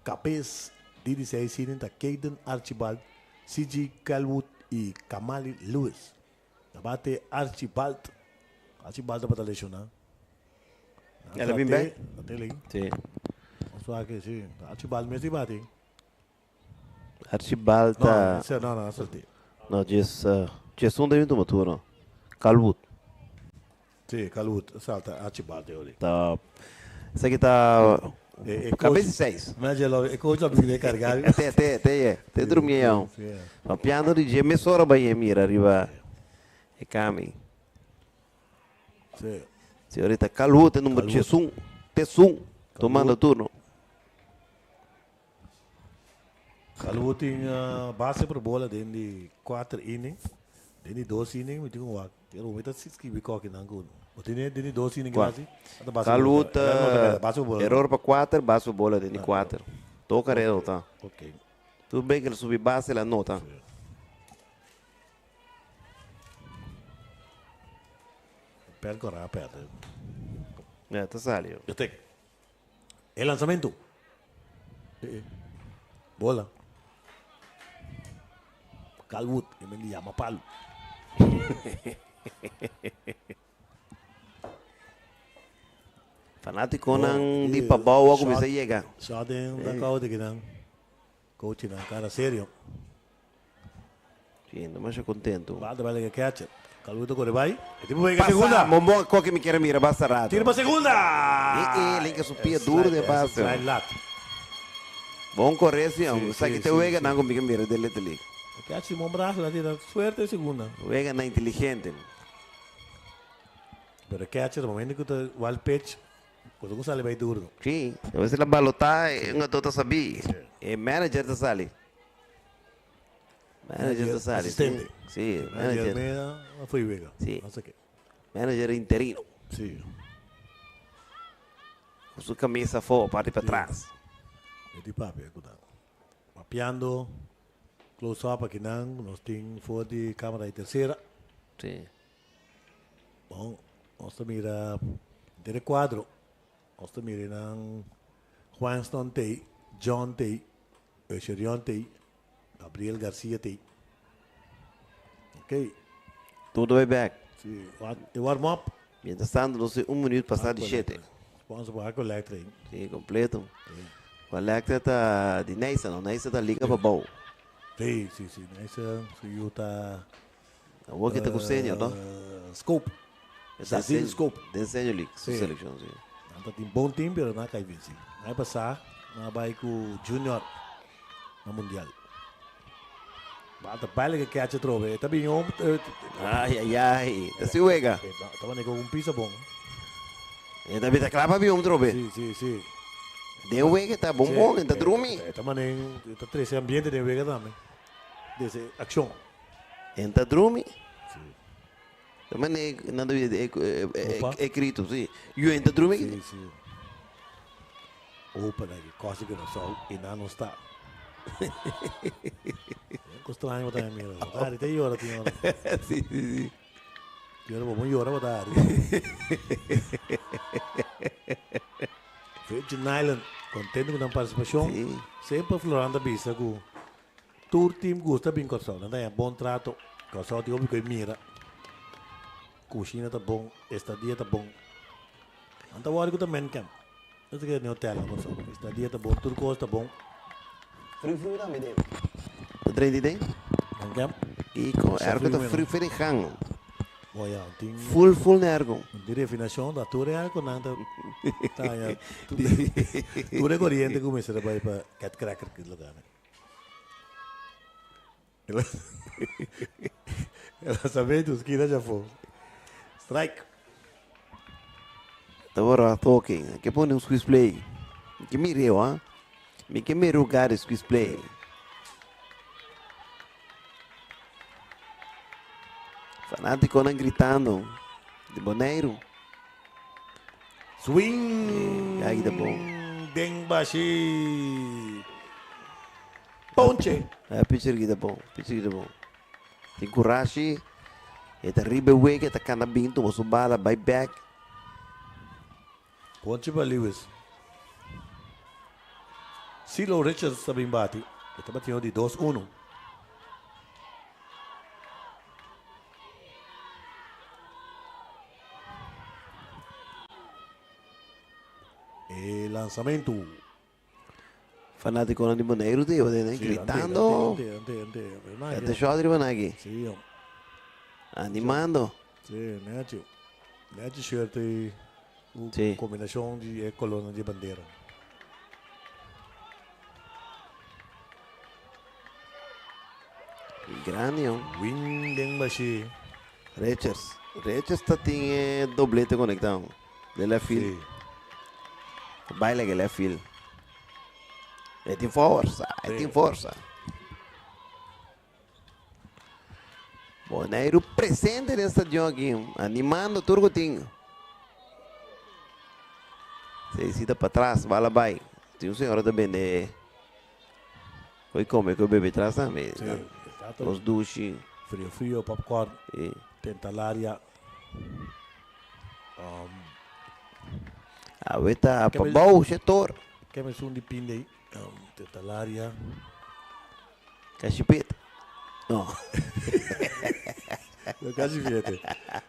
kabes di di seis inning ta Caden Archibald, CG Kelwood y Kamali Lewis. Na bate Archibald. Archibald tabata lesioná. El a bin bek? Sí. Ons wak sí. Archibald mes di bate. Archibald ta... No, no, no, no, No, djes, uh, djes un deben tuma turno. Calwood. Sí, Calwood. Salta Archibald teori. Ta, esaki ta kabes di seis. Manager lo, e coach lo bini carga. Te, te, te ye. Te drumi ye aun. Papiando di dje mesora bai ye mira riba e kami. Sí. Sí, ahorita Calwood e number djesun, tesun, tomando turno. Calwood tin base por bola den di cuater inning. Den di dos inning mi tin un wak. Pero mi ta skibi koki nan ku bo tin den di dos inning Kua? kasi. Ata base por bola. Calwood error pa cuater, base por bola den di cuater. Todo carrera lo ta. Ok. Tur bes ke el subi base el a nota. Perd kora a perde. Ya ta sali. Yo tek. E lanzamento. Bola. Calwood, e men di yama palu. Fanaticonan di pabao a cuminsa yega. Shot den dugout aki nan. Coachnan cara serio. Sí, no masha contento. Bata bai laga catcher. Calwood ta corre bai. E tipo bai segunda. Pasa, bombon koke mi kier mira basta rato. Tira pa segunda. E e linka su pia duro den base. Slide lat. Bon corre si, sa ki te wega nan ku mi ke mira den Little League. E catcher Simon Braga la tira suerte segunda. Wega nan inteligente. Pero e catcher momento ku ta wild pitch Cuando cu sali bay duro. Sí, a veces la balota un gato ta sabí. E manager ta sali. Manager ta sali. Asistente. Sí, manager. Manager me fui wega. Sí. No sé qué. Manager interino. Sí. Cu su camisa afó, parti pa atras. E di papia cu nan. Papiando, close up aki nan, nos tin for di camera di tercera. Sí. Bon, nos ta mira den e cuadro, nos ta mira nan Juanston t'ey, John t'ey, Eucherion t'ey, Gabriel Garcia t'ey. Ok. Tur ta bay bek. Si, e warm up. Mientras tanto nos tin un minuut pasa di shete. Sponsor pa Aqua Electra ey. Si, completo. Aqua Electra ta di Neisa no, Neisa ta liga pa bou. Si, si, si, Neisa su yu ta. Awor ke ta ku senior no? Scope. Zazil Scope. Den senior league, su seleccion si. Nan ta tin bon team pero nan a kai venci. Nan a pasa, nan a bai ku junior na mundial. Bal ta baila ke catch atrobe. E ta bin om. Ai ai ai, ta si wega. Ta wani ku un pisa bon. E ta bin ta kla pa bin om atrobe. Si si si. Den wega e ta bon bon, e ta drumi. E ta manen, e ta trece ambiente den wega tambe. Dese accion. Enta drumi. Ta mane nan ta bisa e grito si. Yu enta drumi. Si si. Opa na ki kosi ku Kòrsou i nan no sta. Ku straño bo ta mira. Bo ta hari te yora tin ora. Si si si. Tin ora bo bon yora bo ta hari. Virgin Island kontento ku nan partisipashon. Semper Floranda bisa ku Tur team gusta bin Kòrsou. Nan ta haña bon trato. Kòrsou tin hopi ku e mira. Kushina ta bon, estadia ta bon. Nan ta wòri ku ta men kèm. No ta keda den hotel na Kòrsou. Estadia ta bon, tur kos ta bon. Friu friu tambe den. Ta drenti den? Men kèm. Kiko? Ergo ta friu friu den gang. Bo ya, un tin. Full full na ergo. Un tin refinashon, ta tur e airco nan ta ta haña tur e koriente ku mester a bai pa Cat Cracker ki lugar. El lanzamiento, skina ya fo. Strike. Tabora talking. Ke pone un squeeze play. Ke mireo, ah. Mi ke miro lugar squeeze play. Fanáticonan gritando. Di Boneiru. Swing. Ay, ta bon. Den bashi. Ponche. Eh, pitcher ki ta bon. Pitcher ki ta bon. Tin kurashi. E ta riba e wega, e ta kana bin, tuma su bala, bai back. Ponche pa Lewis. Silo Richards ta bin bati. E ta batiendo di 2-1. E lanzamento. Fanaticonan di Boneiru te iba den, gritando. Ete shot riba nan aki. Sí, jong. Animando. Sí, nechi. Nechi shirt y Sí. combinacion di e colornan di e bandera. Grandi, jong. Win den bashi. Richards. Richards ta tin e doblete conectado. De left field. Sí. Baila que left field. E tin forsa, e tin forsa. Boneiru presente den stadion aki, animando tur ku tin. Seisita patras, bala bai. Tin un señora ta bende Koi come, koi bebe tras tambe. Sí, exacto. Los dushi. Frio frio, popcorn. Sí. Tentalaria. Awe ta pa bou, shetor. Ke me sun di pinde ei? Tentalaria. Kashipet. No. Lo kashipete.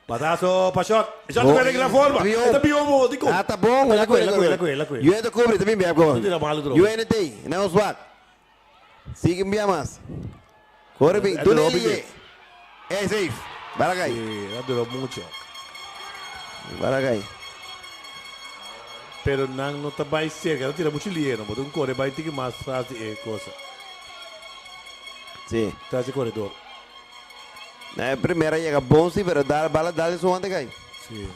Patazo pa shot. E shot ta den gran forma. E ta biomo, di Ah, ta bon. La kue, la kue, la kue, la kue. Yo ta cubri, ta bin bia go. Tira malo dro. Yo NT, na ons wak. Sigue bia mas. Corre bin, Eh, tu duró Nelly. Eh, safe. Baragay. Sí, a duró mucho. Baragay. Pero nan no ta bai cerca, no tira mucho lieno, bo tin core bai tiki mas tras di e cosa. Sí. Tras di corredor. Na e primera llega bon sí, pero dal, bala dale su ante kai. Sí.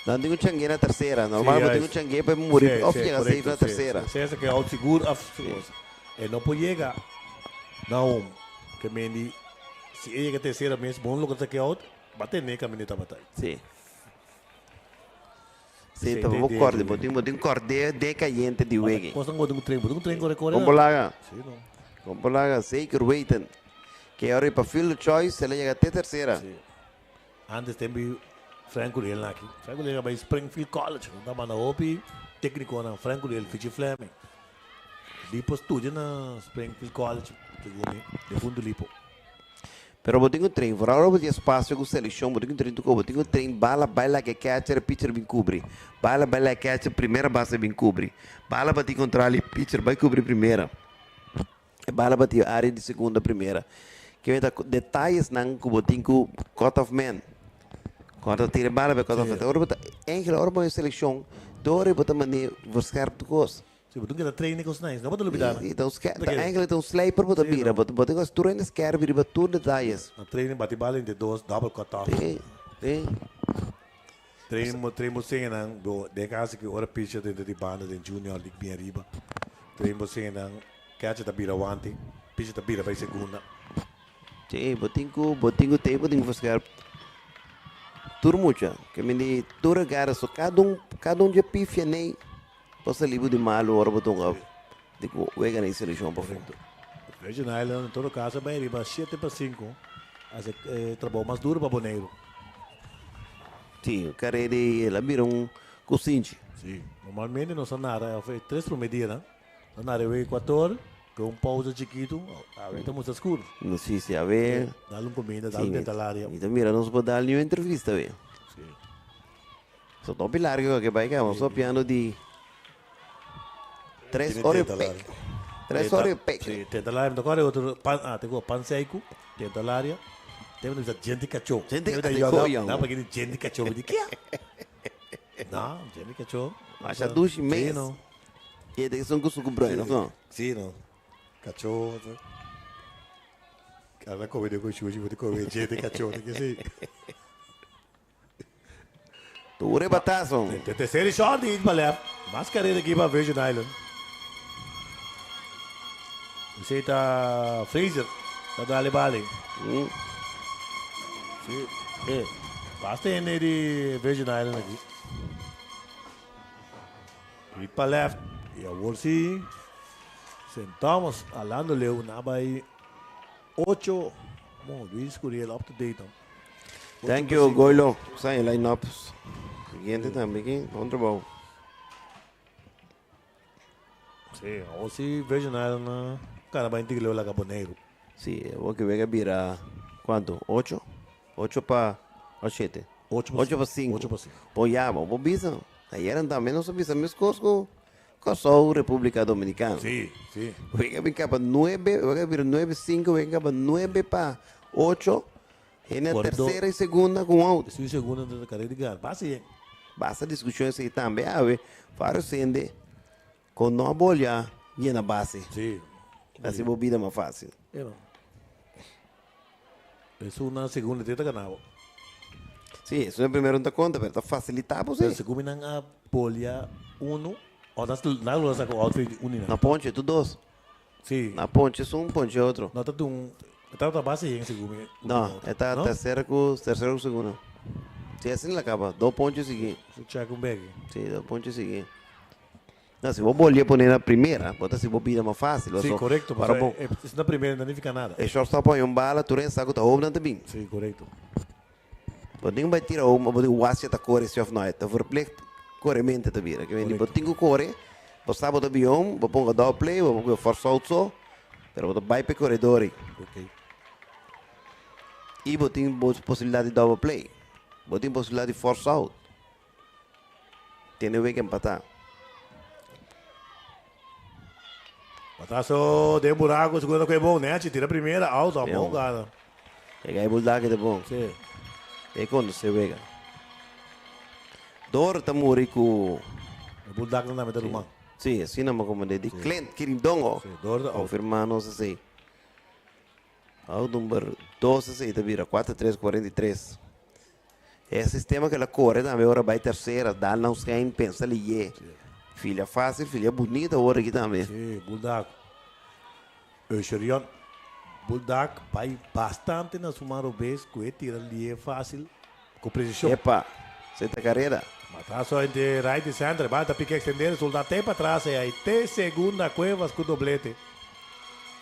Nan tin un changue na tercera. Normal bo tin un changue pa muri Sí, of sí, llega safe correcto, na sí, tercera. Sí, sí, que out sigur of su cosa. E no por llega na home. Que mendi, si e llega tercera mes, bon lo que ta ke out, ba tene camino tabata. Sí. Sí, ta bo corde, bo tin bo tin corde de cayente di wege. Cosa ngo tin tren, bo tin tren corre corre. Con bolaga. Sí, no. Con bolaga, zeker weten. Que ahora pa field choice se le llega te tercera. Sí. Antes tembi Frank Uriel aki. Frank Uriel a bai Springfield College. Nan ta manda hopi técniconan. Frank Uriel, Fichi Fleming. Lipo studia na Springfield College, segun mi, defunto Lipo. Pero bo tin ku train, vooral ora bo tin espacio ku seleccion, bo tin ku train tur bo tin ku train bala bai laga e catcher, pitcher bin cubri. Bala bai laga e catcher, primera base bin cubri. Bala bati contra ali, pitcher bai cubri primera. E bala bati area di segunda primera. Ke ta detayesnan ku bo tin ku cut off man. Kòrda tira e bala bai cut off man. Ora bo ta, eigenlijk ora bo seleccion, tur bo ta mane verscherp tur kos. Si bo tin keda train kos nice, no bo ta lubida nan. Si, ta un scherp, ta eigenlijk ta un slijper bo ta bira, bo bo tin ku tur hende skerp riba tur detayes. Na training bati bala entre dos, double cut off. Si, si. Train bo train bo seña nan, bo den caso ki ora pitcher ta di banda den junior league bien ariba, train bo seña nan, catcher ta bira wante, pitcher ta bira bay segunda. Sí, bo tin ku bo tin ku tei bo tin ku skerp tur mucha. Ke men di tur a gara so kada un kada un dje pifia nei por sali bo di malu ora bo tunga di ku wega nei selekshon pafó. Virgin Island en todo caso a bay riba 7-5 haci e trabou mas duro pa Boneiru. Sí, carera di el a bira un cusinchi. Sí, normalmente nos a nara of e tres prome dianan nos a nara e wega Ecuador cu un pausa chikito, awe ta mucha scur. No, sí, sí, awe. Dal un comida, dal un dentalaria. Mi ta mira nos por dal niun entrevista awe. Sí. So topi largo cu a bay caba, nos papiando di tres ora y pek. Tres ora y pek. Sí, tentalaria, mi ta acorda otro pan, ah, te acorda pan seco, tentalaria. Te bisa gente cachó. Gente cachó, jong. No, porque gente cachó, mi di, kia? No, gente cachó. Masha dushi mes. Sí, no. Y e son cu sucu bruin, of no? Sí, no. Cachó. Cada come de cu shushi, bo come gente cachó, te que sí. Tur e batazo. De tercera shot di pa left. Mas carrera aki pa Virgin Island. Esey ta Fraser. Ta dale bale. Mm. Sí. Eh, basta hende di Virgin Island aki. Hit pa left. Y awor si St. Thomas alando leu na bay 8. Bon, Luis Curiel up to date. Thank you, Goilo. Sa e line-ups. Siguiente tambe aki. Bon trabou. Sí, awor si Virgin Island a gana bay Tigre laga Boneiru. Sí, awor ke wega bira kuantu? Ocho? Ocho pa o shete? Ocho pa Ocho pa sinku. Ocho pa sinku. Bo ya, bo por bisa. Ayera tambe nos a bisa meskos ku Kòrsou, Repúblika Dominikana. Sí, sí. Wega bin kaba nuebe, wega bira nuebe sinku, wega kaba nuebe pa ocho. Hende a tercera y segunda cu un out. Tercera y segunda ta carrera di gana. Basta yen. Basta discusion esey tambe awe. Varios hende cu no a bolya yena base. Sí. Haci bo bida mas facil. Pero esun na segunda te ta gana bo. Sí, esun na primero no ta conta, pero ta facilita bo si. Pero segun mi nan a bolya uno, o nan nan lo saca outfield di uni nan. Na ponche tu dos. Sí. Na ponche esun, ponche otro. No ta dun, e tabata base yen segun mi. No, e ta tercera cu, tercera cu segunda. Sí, asina la caba, dos ponche sigui. Su check un beki. Sí, dos ponche sigui. No, si bo bolye pone na primera, bo ta haci bo bida mas facil. Sí, corecto, Para bo. Es na primera no nifica nada. E shortstop pone un bala, tur hende sa cu ta hoop nan ta bin. Sí, corecto. Bo tin cu bay tira hoop, ma bo tin cu wak si e ta core si of no. E ta verplicht coremente ta bira. Ke mende bo tin cu core, bo sa bo ta bin home, bo ponga double play, bo ponga force out so, pero bo ta bay pa e coredor ey. Ok. Y bo tin bo posibilidad di double play. Bo tin posibilidad di force out. Tene wega empatá. Batazo den buraco, segunda cu e bon. Nechi tira primera, out, a bon gana. E gai bulldog ta bon. Sí. E conoce wega. Dor ta muri cu. E bulldog nan tambe ta ruman. Sí, asina mi a comprende. Di Clint Kirindongo. Sí, Dor ta out. Confirma nos esey. Out number dos esey ta bira cuatro tres cuarenta y tres. E sistema ku el a kore tambe ora bai tersera, dal na un skein, pensa liyé. Filia fásil, filia bunita ora aki tambe. Sí, Bulldog. Eusherion. Bulldog bai bastante na su man robes ku e tira liyé fásil ku presishon. Epa, esei ta karera. Bataso entre right i center, bal ta pika extendé, resulta te patras e ai te segunda Cuevas ku doblete.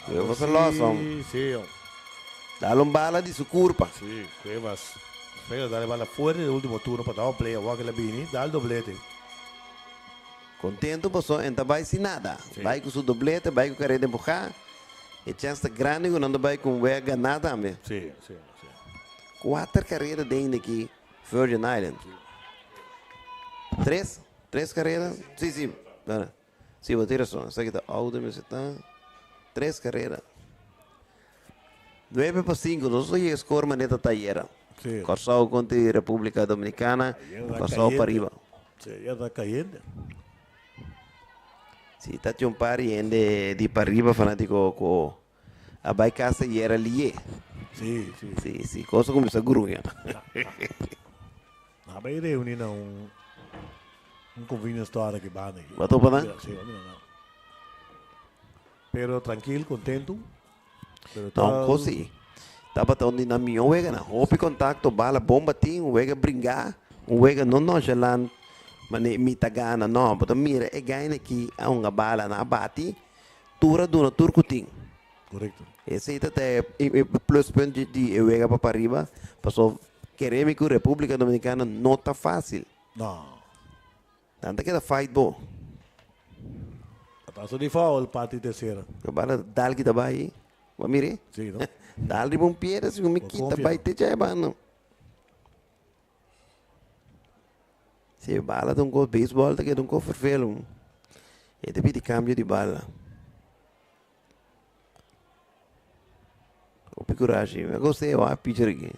Cuevas a los hom. Sí, sí hom. Dal un bala di su curpa. Sí, Cuevas. Despues a dal e bala fuerte den ultimo turno pa dal play awor ke el a bini, dal doblete. Contento paso en ta bay sin nada. Sí. Bay cu su doblete, bay cu carrera empuja. E chance ta grandi cu nan ta bay cu un wega gana tambe. Sí, sí, sí. Cuater carrera den aki Virgin Island. Sí. Tres? Tres carrera? Sí, sí. Bueno. Sí, bo tin rason. Esaki ta oude mester ta tres karera. Nuebe pa sinku, nos lo yega skor manera ta ayera. Sí. Kòrsou kontra di Repúblika Dominikana, Kòrsou pa riba. Sí, ya ta kayente. Sí, ta tin un par di hende di pa riba fanátiko ku a bai kas ayera lié. Sí, sí. Sí, sí, kos a kuminsá gruña. Nan bai reuni na un un convenience store aki banda aki. Bo a topa nan? Sí, bo a mira nan. Pero trankil, kontentu. Pero No, ta kos si. Tabata un di nan mihó weganan. Hopi kontakto, bala bon batí, un wega bringá, un wega no nonchalant, manera mi ta gana. No, bo ta mira e gaina aki a hunga bala, nan a bati, tur a duna tur ku tin. Korekto. Esei ta ta e pluspunt di e wega pa pariba, pasobra kere mi ku Repúblika Dominikana no ta fásil. No. Nan ta keda fight bo. Paso di foul parti tercera. Yo bala dal kita bai. Bo mire? Sí, no? Dal riba un piedra si mi kita bai te djai banda. Si bala ta un kos baseball ta keda un kos vervelend. E ta pidi cambio di bala. Hopi kurashi. Mi a gost'é wak pitcher aki.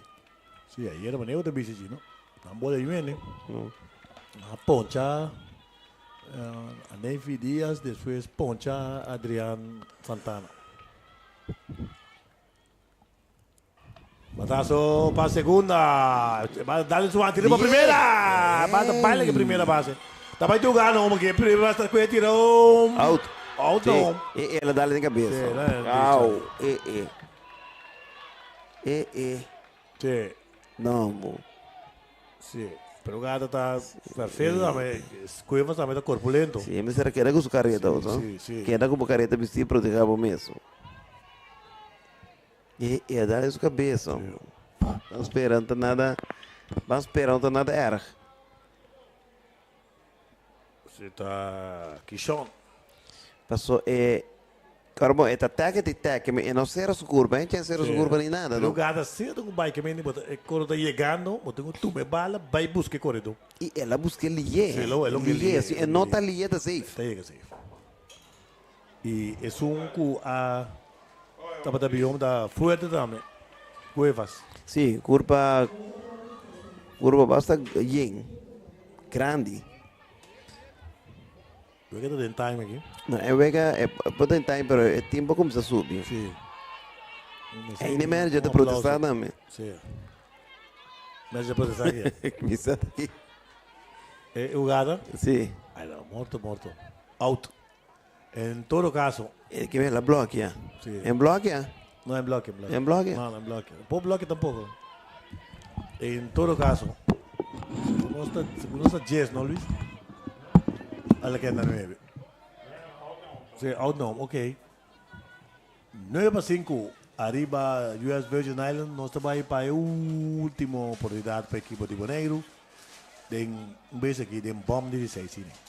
Sí, ayera manera bo ta bisa chi, no? Nan bola yu hende. A poncha a Nefi Diaz, despues poncha a Adrian Santana. Batazo pa segunda. Dale su bate riba primera. Bata baila ke primera base. Ta bai juga no ke primera base ta kue tira un. Out. Out Sí. no. E e la dale den cabeza. Sí, la Au. E e. E e. Sí. No mo. Sí. Pero gata ta perfecto tambe. Cuevas tambe ta corpulento. Sí, mester keda ku su careta, Sí, no? sí, sí. Keda ku bo careta bisti proteha bo mes. E e a dale su cabeza. Ban spera, no ta nada, ban spera, no ta nada erg. Si ta Kishon. Paso e, claro bon, e ta teke ti teke, ma e no cera su curva, e no cera su curva ni nada, no. Lugar ta cierto cu bai ke bo ta, e coro ta yegando, bo tin cu tuma e bala, bai busca e corredor. Y el a busca e liye. Si, el a, el a Liye, si e no ta liye ta safe. Ta yega safe. Y esun cu a tabata bion ta fuerte tambe, Cuevas. Sí, curpa, curpa basta yen, grandi. Wega ta den time aki. No, e wega e por den time, pero e tiempo a cuminsa subi. Sí. Ey, ni manager ta protesta tambe. Sí. Manager protesta aki. Cuminsa aki. E jugada? Sí. Ay, no, morto, morto. Out. En todo caso. E ke la blokia. Sí. En blokia? No, en bloque, en bloque. En bloque? No, no, en bloque. Por bloque tampoco. En todo caso. No está, no está 10, ¿no, Luis? A la que anda 9. Sí, out no, ok. 9 pa 5. Ariba US Virgin Island. Nos ta bai pa e ultimo oportunidad pa ekipo di Boneiru. Den un bes aki den bom di 16 inning.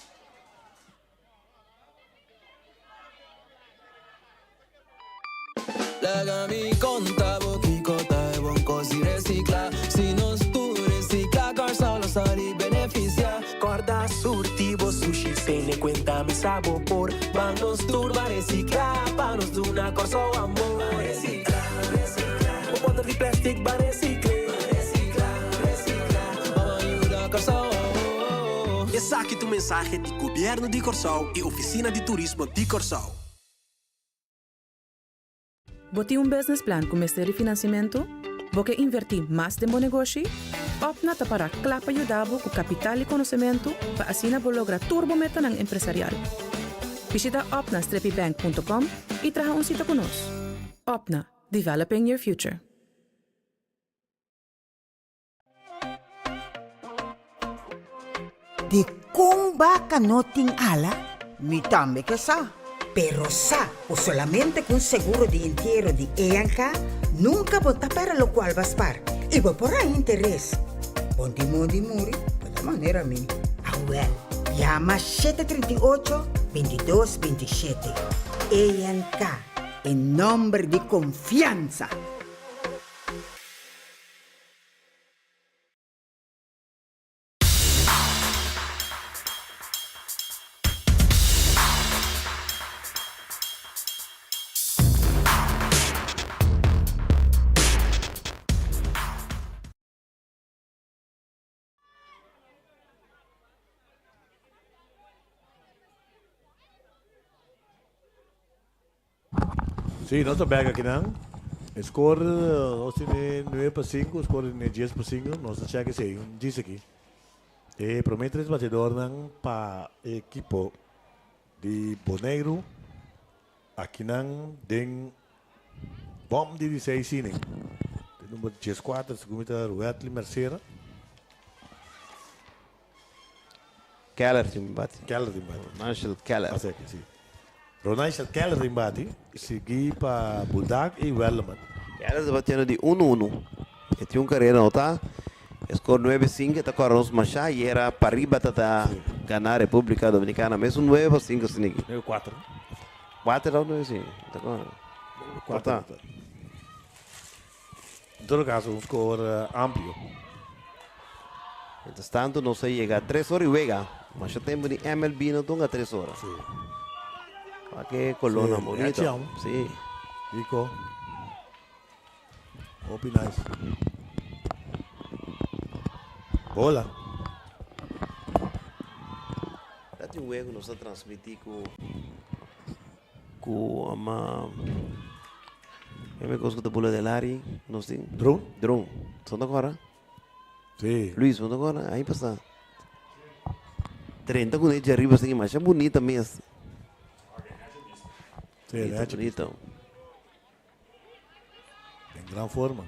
Laga mi konta bo kiko ta e bon kos di resikla. Si nos tur resikla, Kòrsou lo sali benefisiá. Kòrda surti bo sushi, tene kuenta mi sa bo por. Ban nos tur ban resikla, pa nos duna Kòrsou amor. Ban resikla, resikla. Bo bòter di plèstik ban resikl'é. Ban resikla, resikla. Ban yuda Kòrsou. Esaki ta un mensahe di Gobièrnu di Kòrsou i Ofisina di Turismo di Kòrsou. Bo tin un business plan ku mester di finansiamentu? Bo ke invertí mas den bo negoshi? Opna ta pará kla pa yuda bo ku kapital i konosementu pa asina bo logra tur bo metanan empresarial. Bishita opna-bank.com i traha un sita ku nos. Opna, developing your future. Dikon baka no tin ala? Mi tambe ke sa. Pero sa ku solamente ku un seguro di entiero di ENK nunka bo ta pèrdè lokual bo a spar i bo por haña interes. Bon di mondi muri bo ta manera mi. Awèl, yama 738, 22, 27. ENK, e nòmber di konfiansa! Sí, nos ta bek akinan. E score nos tene 9 pa 5, score tene 10 pa 5. Nos ta check esei un djis aki. E prome tres batedornan pa e ekipo di Boneiru akinan den bom di di seis inning. E number 14, segun mi ta Ruetli Mercera. Keller tin bati. Keller tin bati. Ronashel Keller. Así que sí. Ronashel Keller tin bati, sigui pa Buldak y Welleman. Keller ta batiendo di 1-1. E tin un carrera anotá. E score 9-5 ta kòrda nos mashá y era pariba ta ta gana República Dominicana. Mes un 9-5 asina aki. 9-4. 4 o 9-5. Ta kòrda. 4. En todo caso, un score amplio. Mientras tanto, nos a yega 3 or i wega. Masha tempu di MLB no dunga 3 ora. Sí. Pa ke kolona Sí, bonito. action. Sí. Rico. Hopi nice. Bola. Dat un wega nos a transmití ku ku ama e kos ku ta bula den lari nos tin Drone? Drone. Son ta kòrda? Sí. Luis, bo ta kòrda? Aña pasá. 30 ku nechi ariba asina masha bunita mes. Sí, Bunita, nechi. bunita. En gran forma.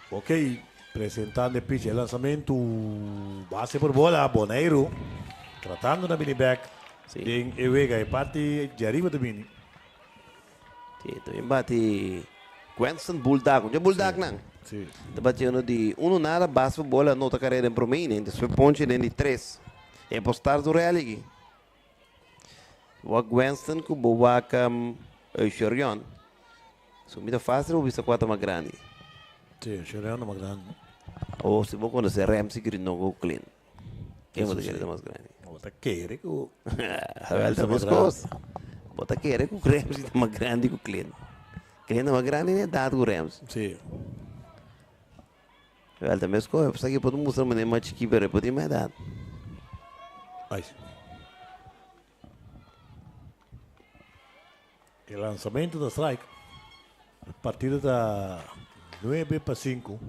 Ok, presentando e pitch, e lanzamento base por bola, Boneiru tratando na bini back. Sí. Den e wega, e parti di ariba ta bini. Sí, también bati Quentin Bulldog. Un Bulldog nan. Sí. Ta batiendo di uno nada, base por bola, nota carrera en promedio. Después ponche den di tres. E postar do Real aki. Wak Winston ku bo wak Shorion. So mita fácil bo bisa kua ta mas grandi. Sí, Shorion ta mas grandi. O si bo konosé Ramsey Grino ku Clint. Ken bo ta kere ta mas grandi? Bo ta kere ku Awel ta mes kos. Bo ta kere ku Ramsey ta mas grandi ku Clint. Clint ta mas grandi na edat ku Ramsey. Sí. Awel ta mes kos. Esaki por mustra manera mas chikí pero e por tin mas edat. Ay. E lanzamento ta strike. E partido ta 9 pa 5.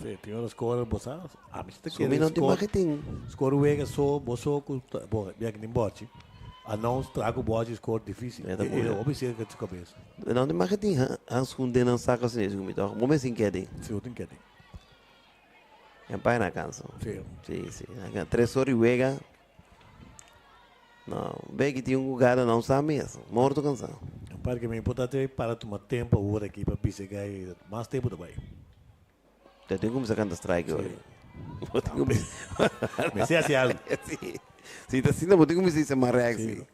Sí, tin ora score bo sa. A mi ta Su mi no tin marketing. Score wega so, bo so ku bo bia ki tin bochi. Announce trago bochi score difícil. E ta E moeilijk. hopi cerca di su cabeza. No tin marketing handschoen den nan saco asina, su mi toch. Bo mes tin ketting. Sí, bo tin ketting. En pa na canso. Sí. Sí, sí. Tres ora y wega. No, ve que tin un jugada não sa mes. Morto cansado. Compadre, que me importante para tomar tempo agora aqui para pisegar e mais tempo também. Te tengo que sacar strike hoy. Me sei hacer algo. Sí. Sí, te siento, tengo que se más reacción.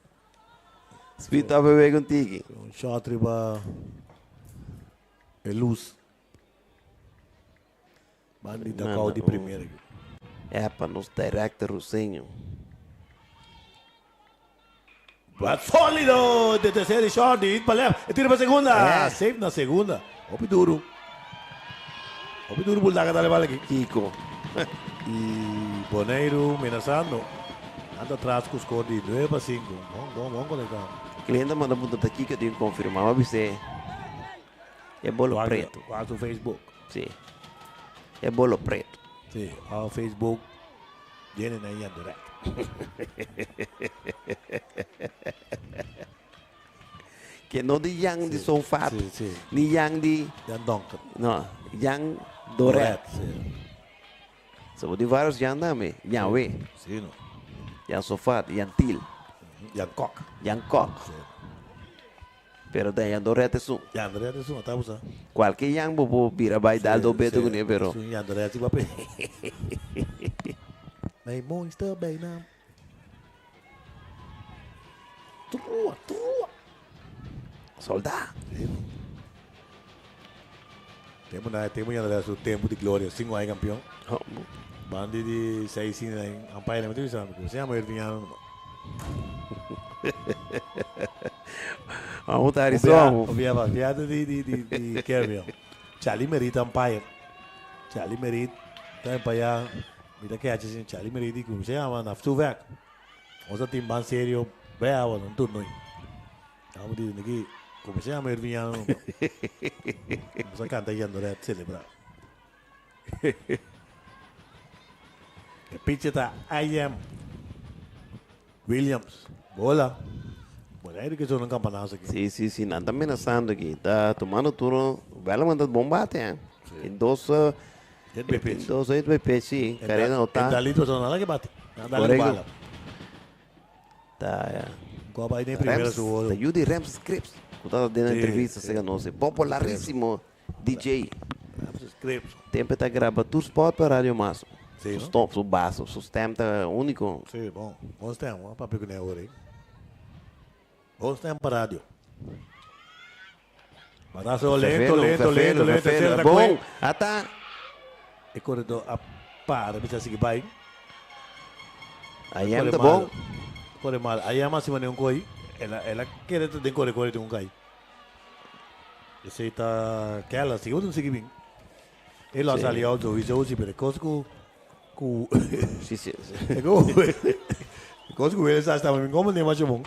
Speed up bebé contigo. Un shot riba e luz. Bandi da call di primeira aqui. É, para nos director Rusenho. Bat sólido de terceira short, e para left, e tira para segunda. É. Safe na segunda. Hopi duro. Hopi duro Bulldog dale bala aqui. Kiko. E Boneiru amenazando. Anda atrás com o score de 9 para 5. Bom, bom, bom conectado. Cliente manda punta aqui que eu tenho que confirmar, mas você é bolo preto. Quase o Facebook. Sim. É bolo preto. Sim, ao Facebook. Viene aí Andorra. Que não de yang de São Fato, sim, sim. ni yang de Jan Donker. Não, yang Doret. Sim. So, de vários yang também. Yang We. Sim, não. Yang Sofat, Yang Til. Jan Kok. Yang Kok. Pero tem Yang Doret é um. Jan Doret é um, tá usando. Qualquer yang bobo vira vai dar do beto com ele, pero. Sim, Jan Doret é papel. Mijn mooiste bijnaam. Trua, trua. Soldado. Temos, na, temos Jan Doret, o tempo de glória. 5 anos campeão. Bandi de 6 5 umpire, não tem sabe. Você ama Irvinhano. Vamos estar isso. Via viada de Kevin. Charlie Merit umpire. Charlie Merit tá umpire. Mira que hace Charlie Merit como se llama Naftuvek. Ons team ban serio, vea bueno, un turno. Estamos diciendo aquí, como se llama Irvinhano. Vamos a cantar y andar a celebrar. El pitch está I am. Williams. Bola. Bonaire ke zona un campanazo aki. Si, si, si. Nan ta menasando aki. Ta tumando turno. Wellerman ta bon bate, eh. Tin dos... Hit by pitch. Dos hit by pitch, si. Carena no ta. E Dalito zona nada ke bate. Nan dale bala. Ta, ya. Coba ahí den primera su oro. Ta Judy Rams Scripps. Ku ta den entrevista sega nos. Popularísimo DJ. Rams Scripps. Tempo ta graba tur spot pa Radio Maso. Sí, su no? stop, su baso, su stem ta único. Sí, bon. Bon stem, bon papia ku ne ora ei. Bon stem pa radio. Batazo lento, lento, lento, lento. Tercera ta Bon, kue. ata. E koredó a para, bisa sigui bai. Ayam ta bon. Kore mal. Ayam a hasi manera un koi. El a, el a kere ta den kore kore tin un kai. Esei ta Keller. Sigui bo sigui bin. E lo a Sí. sali out sowieso si, pero e kos ku ku Sí, sí, sí. E kos ku Willis a staba min komo ne masha bon.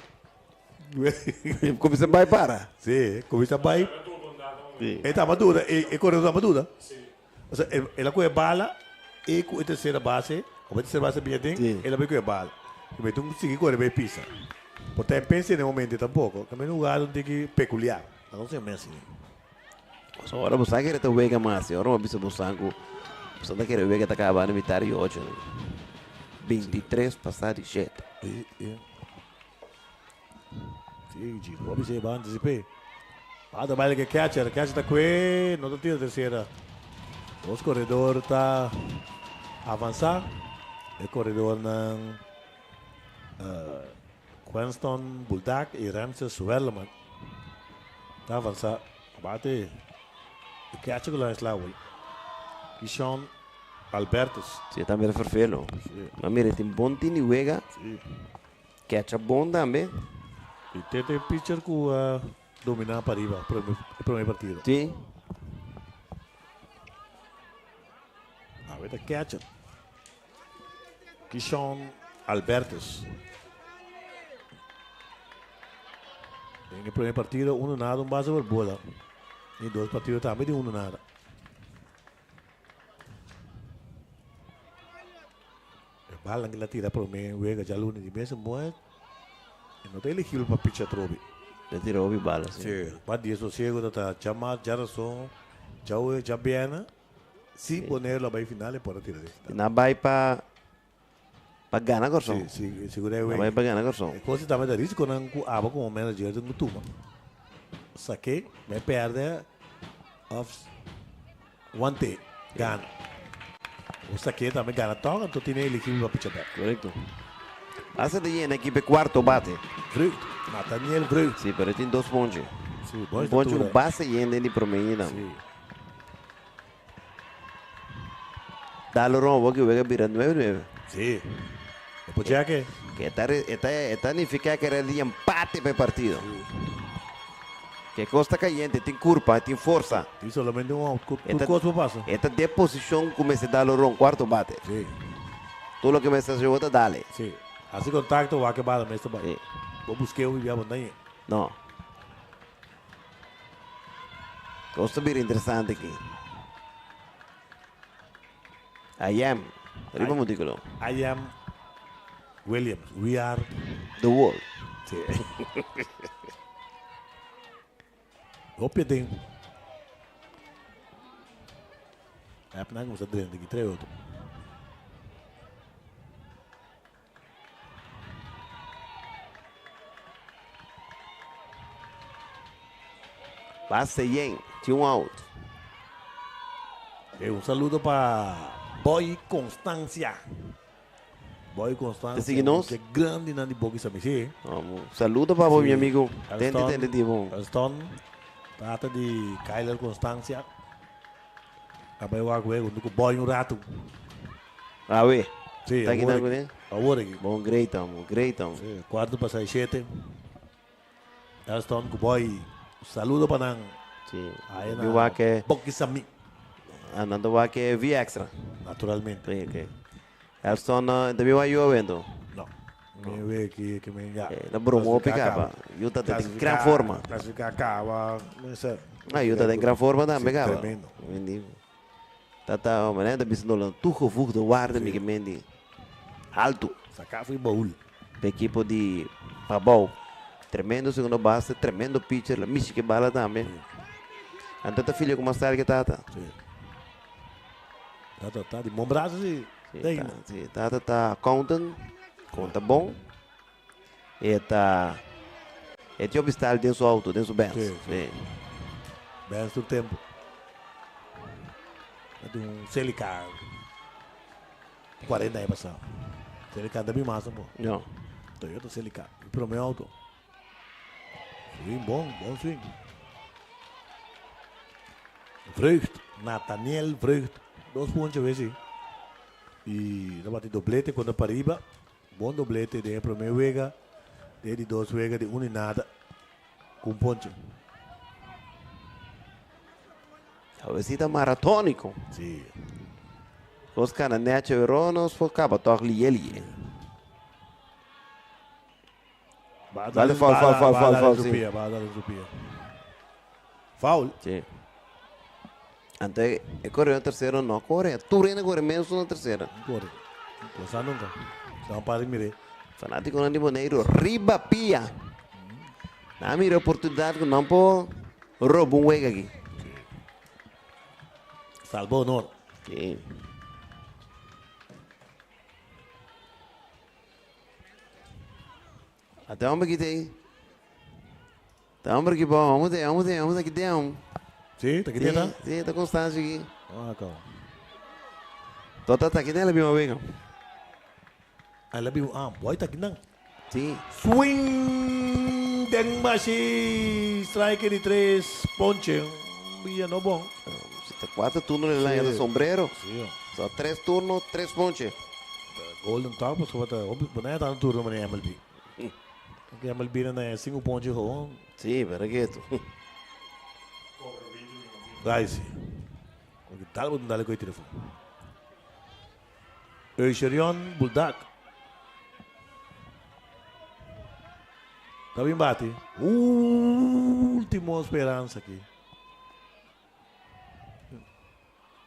Kuminsa bai para. Sí, kuminsa bai. Sí. E taba duda, e e koredó taba duda. Osea, el el a kohe bala e ku e tersera base, komo e tersera base biña den, Sí. el a bai kohe bala. I mete un sigui kore bai pisa. Por ta en pensa den e momento tampoko. Tambe un hugado un tiki pekuliar. No se Messi. So ora bo sa kere ta wega mas, ora bo bisa bo sa ku bo sa ta kere wega ta kaba na mitar di ocho. 23 pasa di shete. Sí, sí. Sí, Gino, bo bisa ba anticipé. Bata baile ke catcher, catcher ta kue, no ta tira tercera. Dos corredor ta avanza. E corredor nan uh, Quenston Buldak y Ramses Welleman. Ta avanza. Bate. E catcher ku la sla hoy. Kishon Albertus. Sí, tambe vervelo. Sí. Ma mira, tin bon tini wega. Sí. Catcher bon tambe. Y tete pitcher ku uh, domina pa riba, prome, prome partido. Sí. A ver, catcher. Kishon Albertus. Den e prome partido, uno nada, un base por bola. E dos partido tambe di uno nada. E bala que la tira prome wega djaluna di mes moe. E no ta eligibel pa picha atrobe. Ta tira hopi bala, si. Si. Pa dia sosiego ta ta djamars, djarason, djawe, djabièrnè. Si Bonaire lo bai final e por a tira di. Nan bai pa pa gana Kòrsou. Si, si, sigurá e Nan wega. bai pa gana Kòrsou. E kos tambe ta risikonan ku abo komo manager tin ku tuma. Saké, mei pèrdè òf want'é, gana. O saké tambe gana tòg, anto tin e eligibel pa picha bèk. Korekto. Basta ta yena ekipo e kuarto bate. Vreugd, Nathaniel Vreugd. Si, pero e tin dos ponche. Si, bon Un ponche ku estatura. basta yena den di promé inning. Si. Dalo ron awor ki wega bira nuebe nuebe. Si. E por cheque. Que ta e ta e ta nifica que era di empate pa e partido. Que cos ta cayente, tin curpa, tin forsa. Tin solamente un out, E tur ta cos por pasa. E ta den posicion cu mester dalo ron cuarto bate. Si. Tur loke mester haci awor ta dale. Si. Haci contacto wak e bala mester bai. Si. Bo busque un bia bo no No. Cos ta bira interesante aki. I am. Riba montículo. I am Williams. We are the world. Sí. Hopi den. App nan kumsa drenta ki tre otro. Base yen, tin un out. Eh, un saludo pa Boy Constancia. Boy Constancia. Te sigui nos? Ke grandi nan di Boki Sami, sí. Vamos. Saludo pa bo, mi amigo. Tente, Elston, tente, tipo. Elston, tata di Kyler Constancia. A bai wak wego, huntu ku Boy un ratu. Awe. Sí, Ta awor kinan aki. kuné? Awor aki. Bon, great, amo, great, amo. Sí, cuarto pa seis siete. Elston ku Boy. Saludo pa nan. Sí. Ahí Mi na wak e Boki Sami. Ah, nan ta wak e V extra. Naturalmente. Sí, ok. Elston, uh, ta mi wak yo evento? No. Mi we ki ki mi ya. Eh, la broma hopi caba. Yo ta den gran forma. Clasifica caba. No sé. Ah, yo ta den gran forma tambe Sí, caba. tremendo. Mendi. Tata, mané, ta bisando la toegevoegde waarde, mi mendi. Alto. Saca fui baúl. Pa ekipo di Pabou. Tremendo segundo base, tremendo pitcher, la mishi ke bala tambe. Anto ta filia ku mas tarde ke tata. Si. Tata ta di bon braso si. Si, ta, si, tata ta accountant, konta bon. E ta e tin hopi style den su auto, den su Benz. Si, si. Benz tur tempo. Ta tin un Celica 40 aña pasá. Celica ta bin mas tampo. No. Toyota Celica, mi prome auto. Swing bon, bon swing. Vreugd, Nathaniel Vreugd, dos ponche wesi. Y ta bati doblete contra Pariba. Bon doblete den e prome wega, den e di dos wega di un y nada cu un ponche. Cabecita maratónico. Sí. Nos cana necho pero nos por caba toch liye liye. Dale foul, foul, foul, foul, foul, sí. Va a darle su pie. Foul. Sí. Anto e corre na tercera no corre. Tur hende corre menos na tercera. Corre. Cosa nunca. Estamos para mire. Fanáticonan di Boneiru riba pia. Nan a mira oportunidad cu nan por roba un wega aki. Salba honor. Sí. Ate hombre ki tei. Ta hombre ki bon. Vamos te, vamos te, vamos aki den. Sí, ta ki den ta? Sí, ta Constancio aki. Ah, kau. Tota ta ki den la bima wega. Ah, la bima, ah, boy ta ki nan. Sí. Swing den mashi strike di tres ponche. Via no bon. Ta cuatro turno le laña Sí. sombrero. Sí. So tres turno, tres ponche. Golden Top, so ta hopi bonai ta turno mane MLB. Porque MLB na na cinco ponche gewoon. Sí, pero que esto. Dai sí. Porque tal botón dale con telefon. Eucherion Buldak. Ta bin bati. Ultimo speransa aki.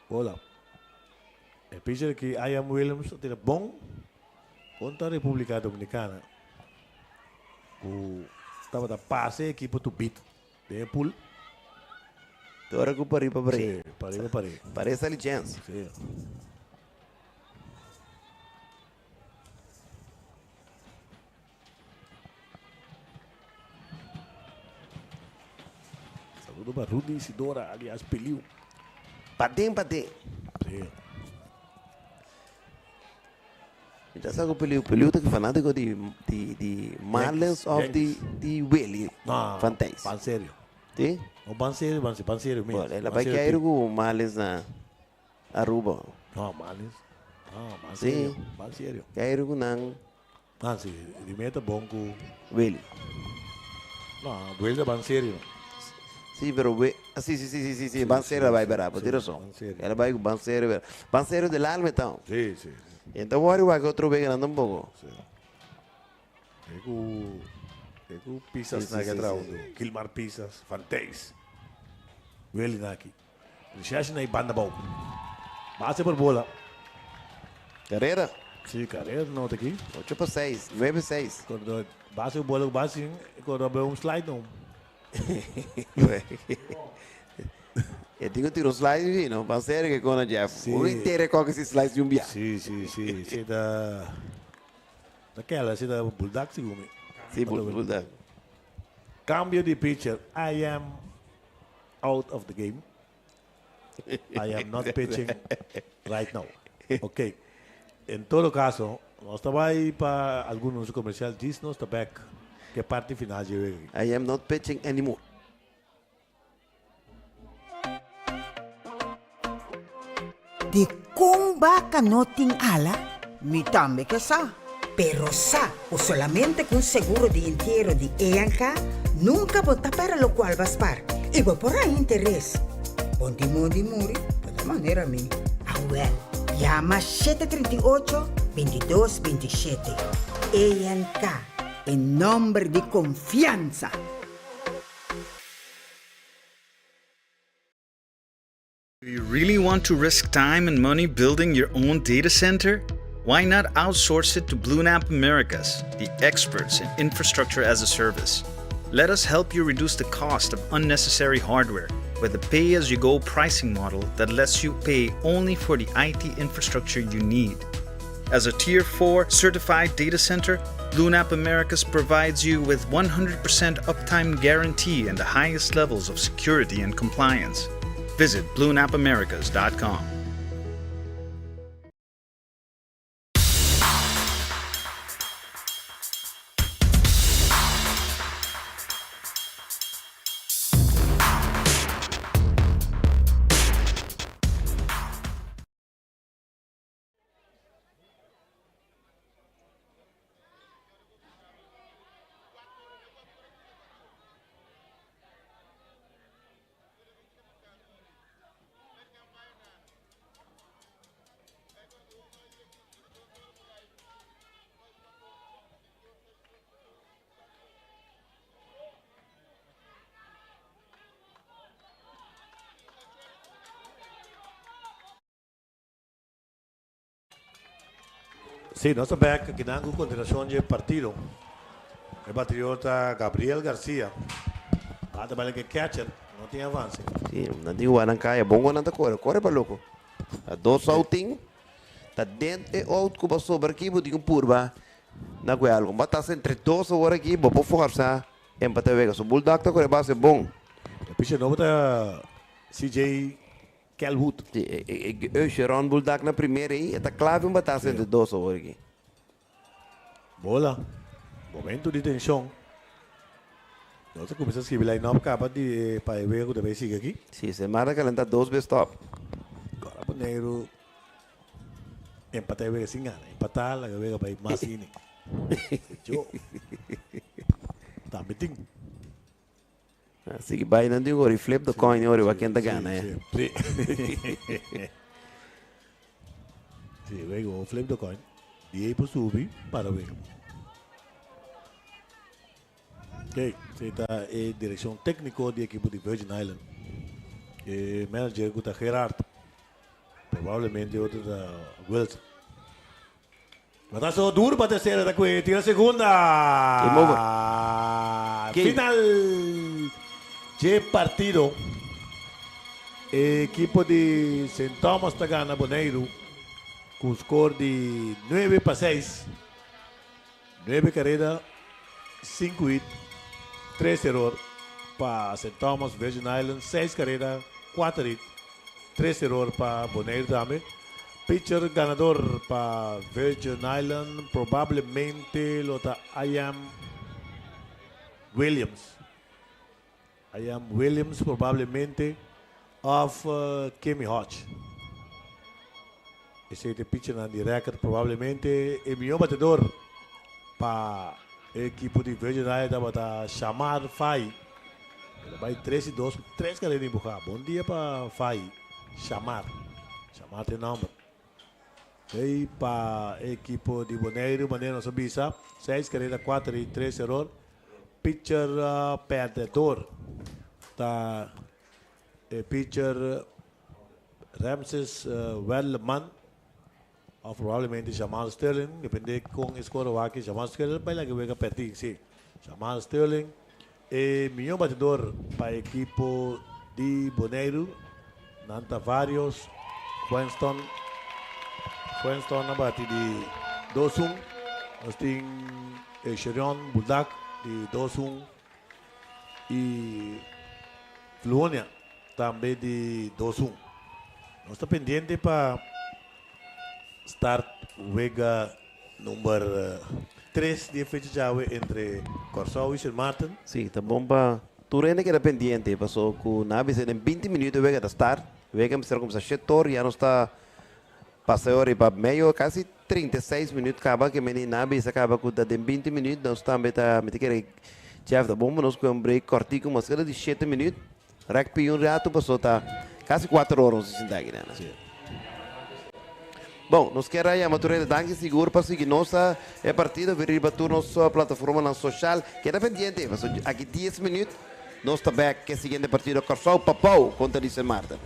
Bola. E pitcher aki, Ian Williams, a tira bon kontra Republika Dominikana. Ku tabata pasa e ekipo to beat den e pool. Te ora ku pariba pa Sí, pariba pa riba. Parece sali chance. Sí. Saludo pa Rudy Isidora alias Peliu. Paden paden. Sí. Mi ta sa ku Peliu, Peliu ta fanátiko di di di Marlins of di di Willy No, van Thijs. Ban serio. Sí? No, ban serio, ban, ban serio mes. Bueno, el a Ban bai serio keiru ti. ku Marlins na Aruba. No, Marlins. No, ban Sí. serio. Ban serio. Keiru ku nan. Ah, si, di mi ta bon ku. Willy. No, Willy ta ban serio. Si, pero we, ah, si, si, si, si, si, si, ban serio la bai bera, bo tin rason. El a bai ku ban serio bera. Ban serio del alma e tau. Si, si. Enta wori wak otro wega nan tampoco. Si. E ku, e ku Pisas Si, na si, ke si, trau, si. Gilmar Pisas, Van Thijs. Willy na aki. Recherche na e banda bou. Base por bola. Carrera. Sí, carrera no ta aki. 8 pa 6, 9 6. Cuando base por bola, base, cuando ve un slide no. E tin ku tira un slice sí, no? Ban serio ke kona Jeff. Sí. Un intere koke si slice di un bia. Sí, sí, sí. Sí, ta... Ta kela, sí, ta bulldog sigur mi. Sí, bulldog. Cambio di pitcher. I am out of the game. I am not pitching right now. Ok. En todo caso, nos ta bai pa algun anuncio comercial. Djis nos ta back ke parti final dje wega aki. I am not pitching anymore. Dikon baka no tin ala? Mi tambe ke sa. Pero sa ku solamente ku un seguro di entiero di ENK nunka bo ta pèrdè lokual bo a spar i bo por haña interes. Bon di mondi muri bo ta manera mi. Awèl, yama 738, 22 27. ENK, e nòmber di konfiansa! Do you really want to risk time and money building your own data center? Why not outsource it to BlueNap Americas, the experts in infrastructure as a service? Let us help you reduce the cost of unnecessary hardware with a pay as you go pricing model that lets you pay only for the IT infrastructure you need. As a Tier 4 certified data center, BlueNap Americas provides you with 100% uptime guarantee and the highest levels of security and compliance. Visit bluenapamericas.com. Sí, nos ta bek akinan ku kontinuashon dje partido. E bateador ta Gabriel Garcia. A ta baila ku e catcher, no tin avanse. Sí, nan tin wak nan kaya bon ku nan ta kore, kore pa loko. Ta dos out tin, ta den e out ku bo sobra aki bo tin ku purba na kue algu. Bo ta entre dos awor aki, bo por forsa empata wega. So Bulldog ta kore base bon. E pitcher nobo ta CJ Kelwood. Sí, e Eucheron Bulldog na primera ei, e ta clave un batasa entre dos awor aki. Bola. Momento di tension. Nos a cuminsa scribi line up caba di pa e wega cu ta bay sigui aki. Sí, se mara calenta dos bes top. Gora Boneiru empata e wega sin gana. Empata laga e wega bay mas inning. Yo. Tambe tin. Sigui bai nan di ori flip the coin ori wak ken ta gana eh. Sí. Sí, wego flip the coin. Di ei por subi para wega. Ok, esei ta e direccion tecnico di ekipo di Virgin Island. E manager cu ta Gerard. Probablemente otro ta Wilson. Batazo duro pa tercera ta kue tira segunda. Game over. Game. Final dje partido. Ekipo di Sint Thomas ta gana Boneiru ku score di 9-6. Nuebe kareda, sinku hit, tres eror pa Sint Thomas. Virgin Islands seis kareda, kuater hit, tres eror pa Boneiru tambe. Pitcher ganador pa Virgin Island probablemente lo ta Iam Williams. Iam Williams probablemente of Kimmy Hodge. Esey ta e pitchernan di record probablemente e mihor batedor pa e ekipo di Virgin Island tabata Shamar Fai. El a bay tres y dos cu tres carrera empuha. Bon dia pa Fai. Shamar. Shamar ta e nomber. Ey pa e ekipo di Boneiru manera nos a bisa seis carrera cuater y tres error. Pitcher perdedor ta e pitcher Ramses Werleman of probablemente Jamal Sterling, depende con e score wak. Jamal Sterling bay laga e wega perdi, si. Jamal Sterling e miyo batidor pa ekipo di Boneiru. Nan ta varios. Fuenston Fuenston a bati di 2-1. Nos tin Sherion Buldak di 2-1 y Fluonia tambe di 2-1. Nos ta pendiente pa start wega number 3 di e fecha djawe entre Kòrsou y Sint Maarten. Sí, ta bon pa tur hende keda pendiente paso ku nan a bisa den binti minuut e wega ta start. Wega mester kumsa shete or, ya nos ta pasa e ora riba meio kasi 36 minuut kaba ke meni nan a bisa kaba ku ta den binti minuut nos tambe ta mi ta kere Jeff ta bon pa nos kue un break kòrtiku mas keda di shete minuut rèk pi un ratu paso ta kasi kuater ora nos a sinta aki nana. Bon, nos kier a yama tur hende danki sigur pa sigui nos e partido via riba tur nos plataformanan social. Keda pendiente pasobra aki dies minuut nos ta bek ke siguiente partido Kòrsou Papou kontra di Sint Maarten.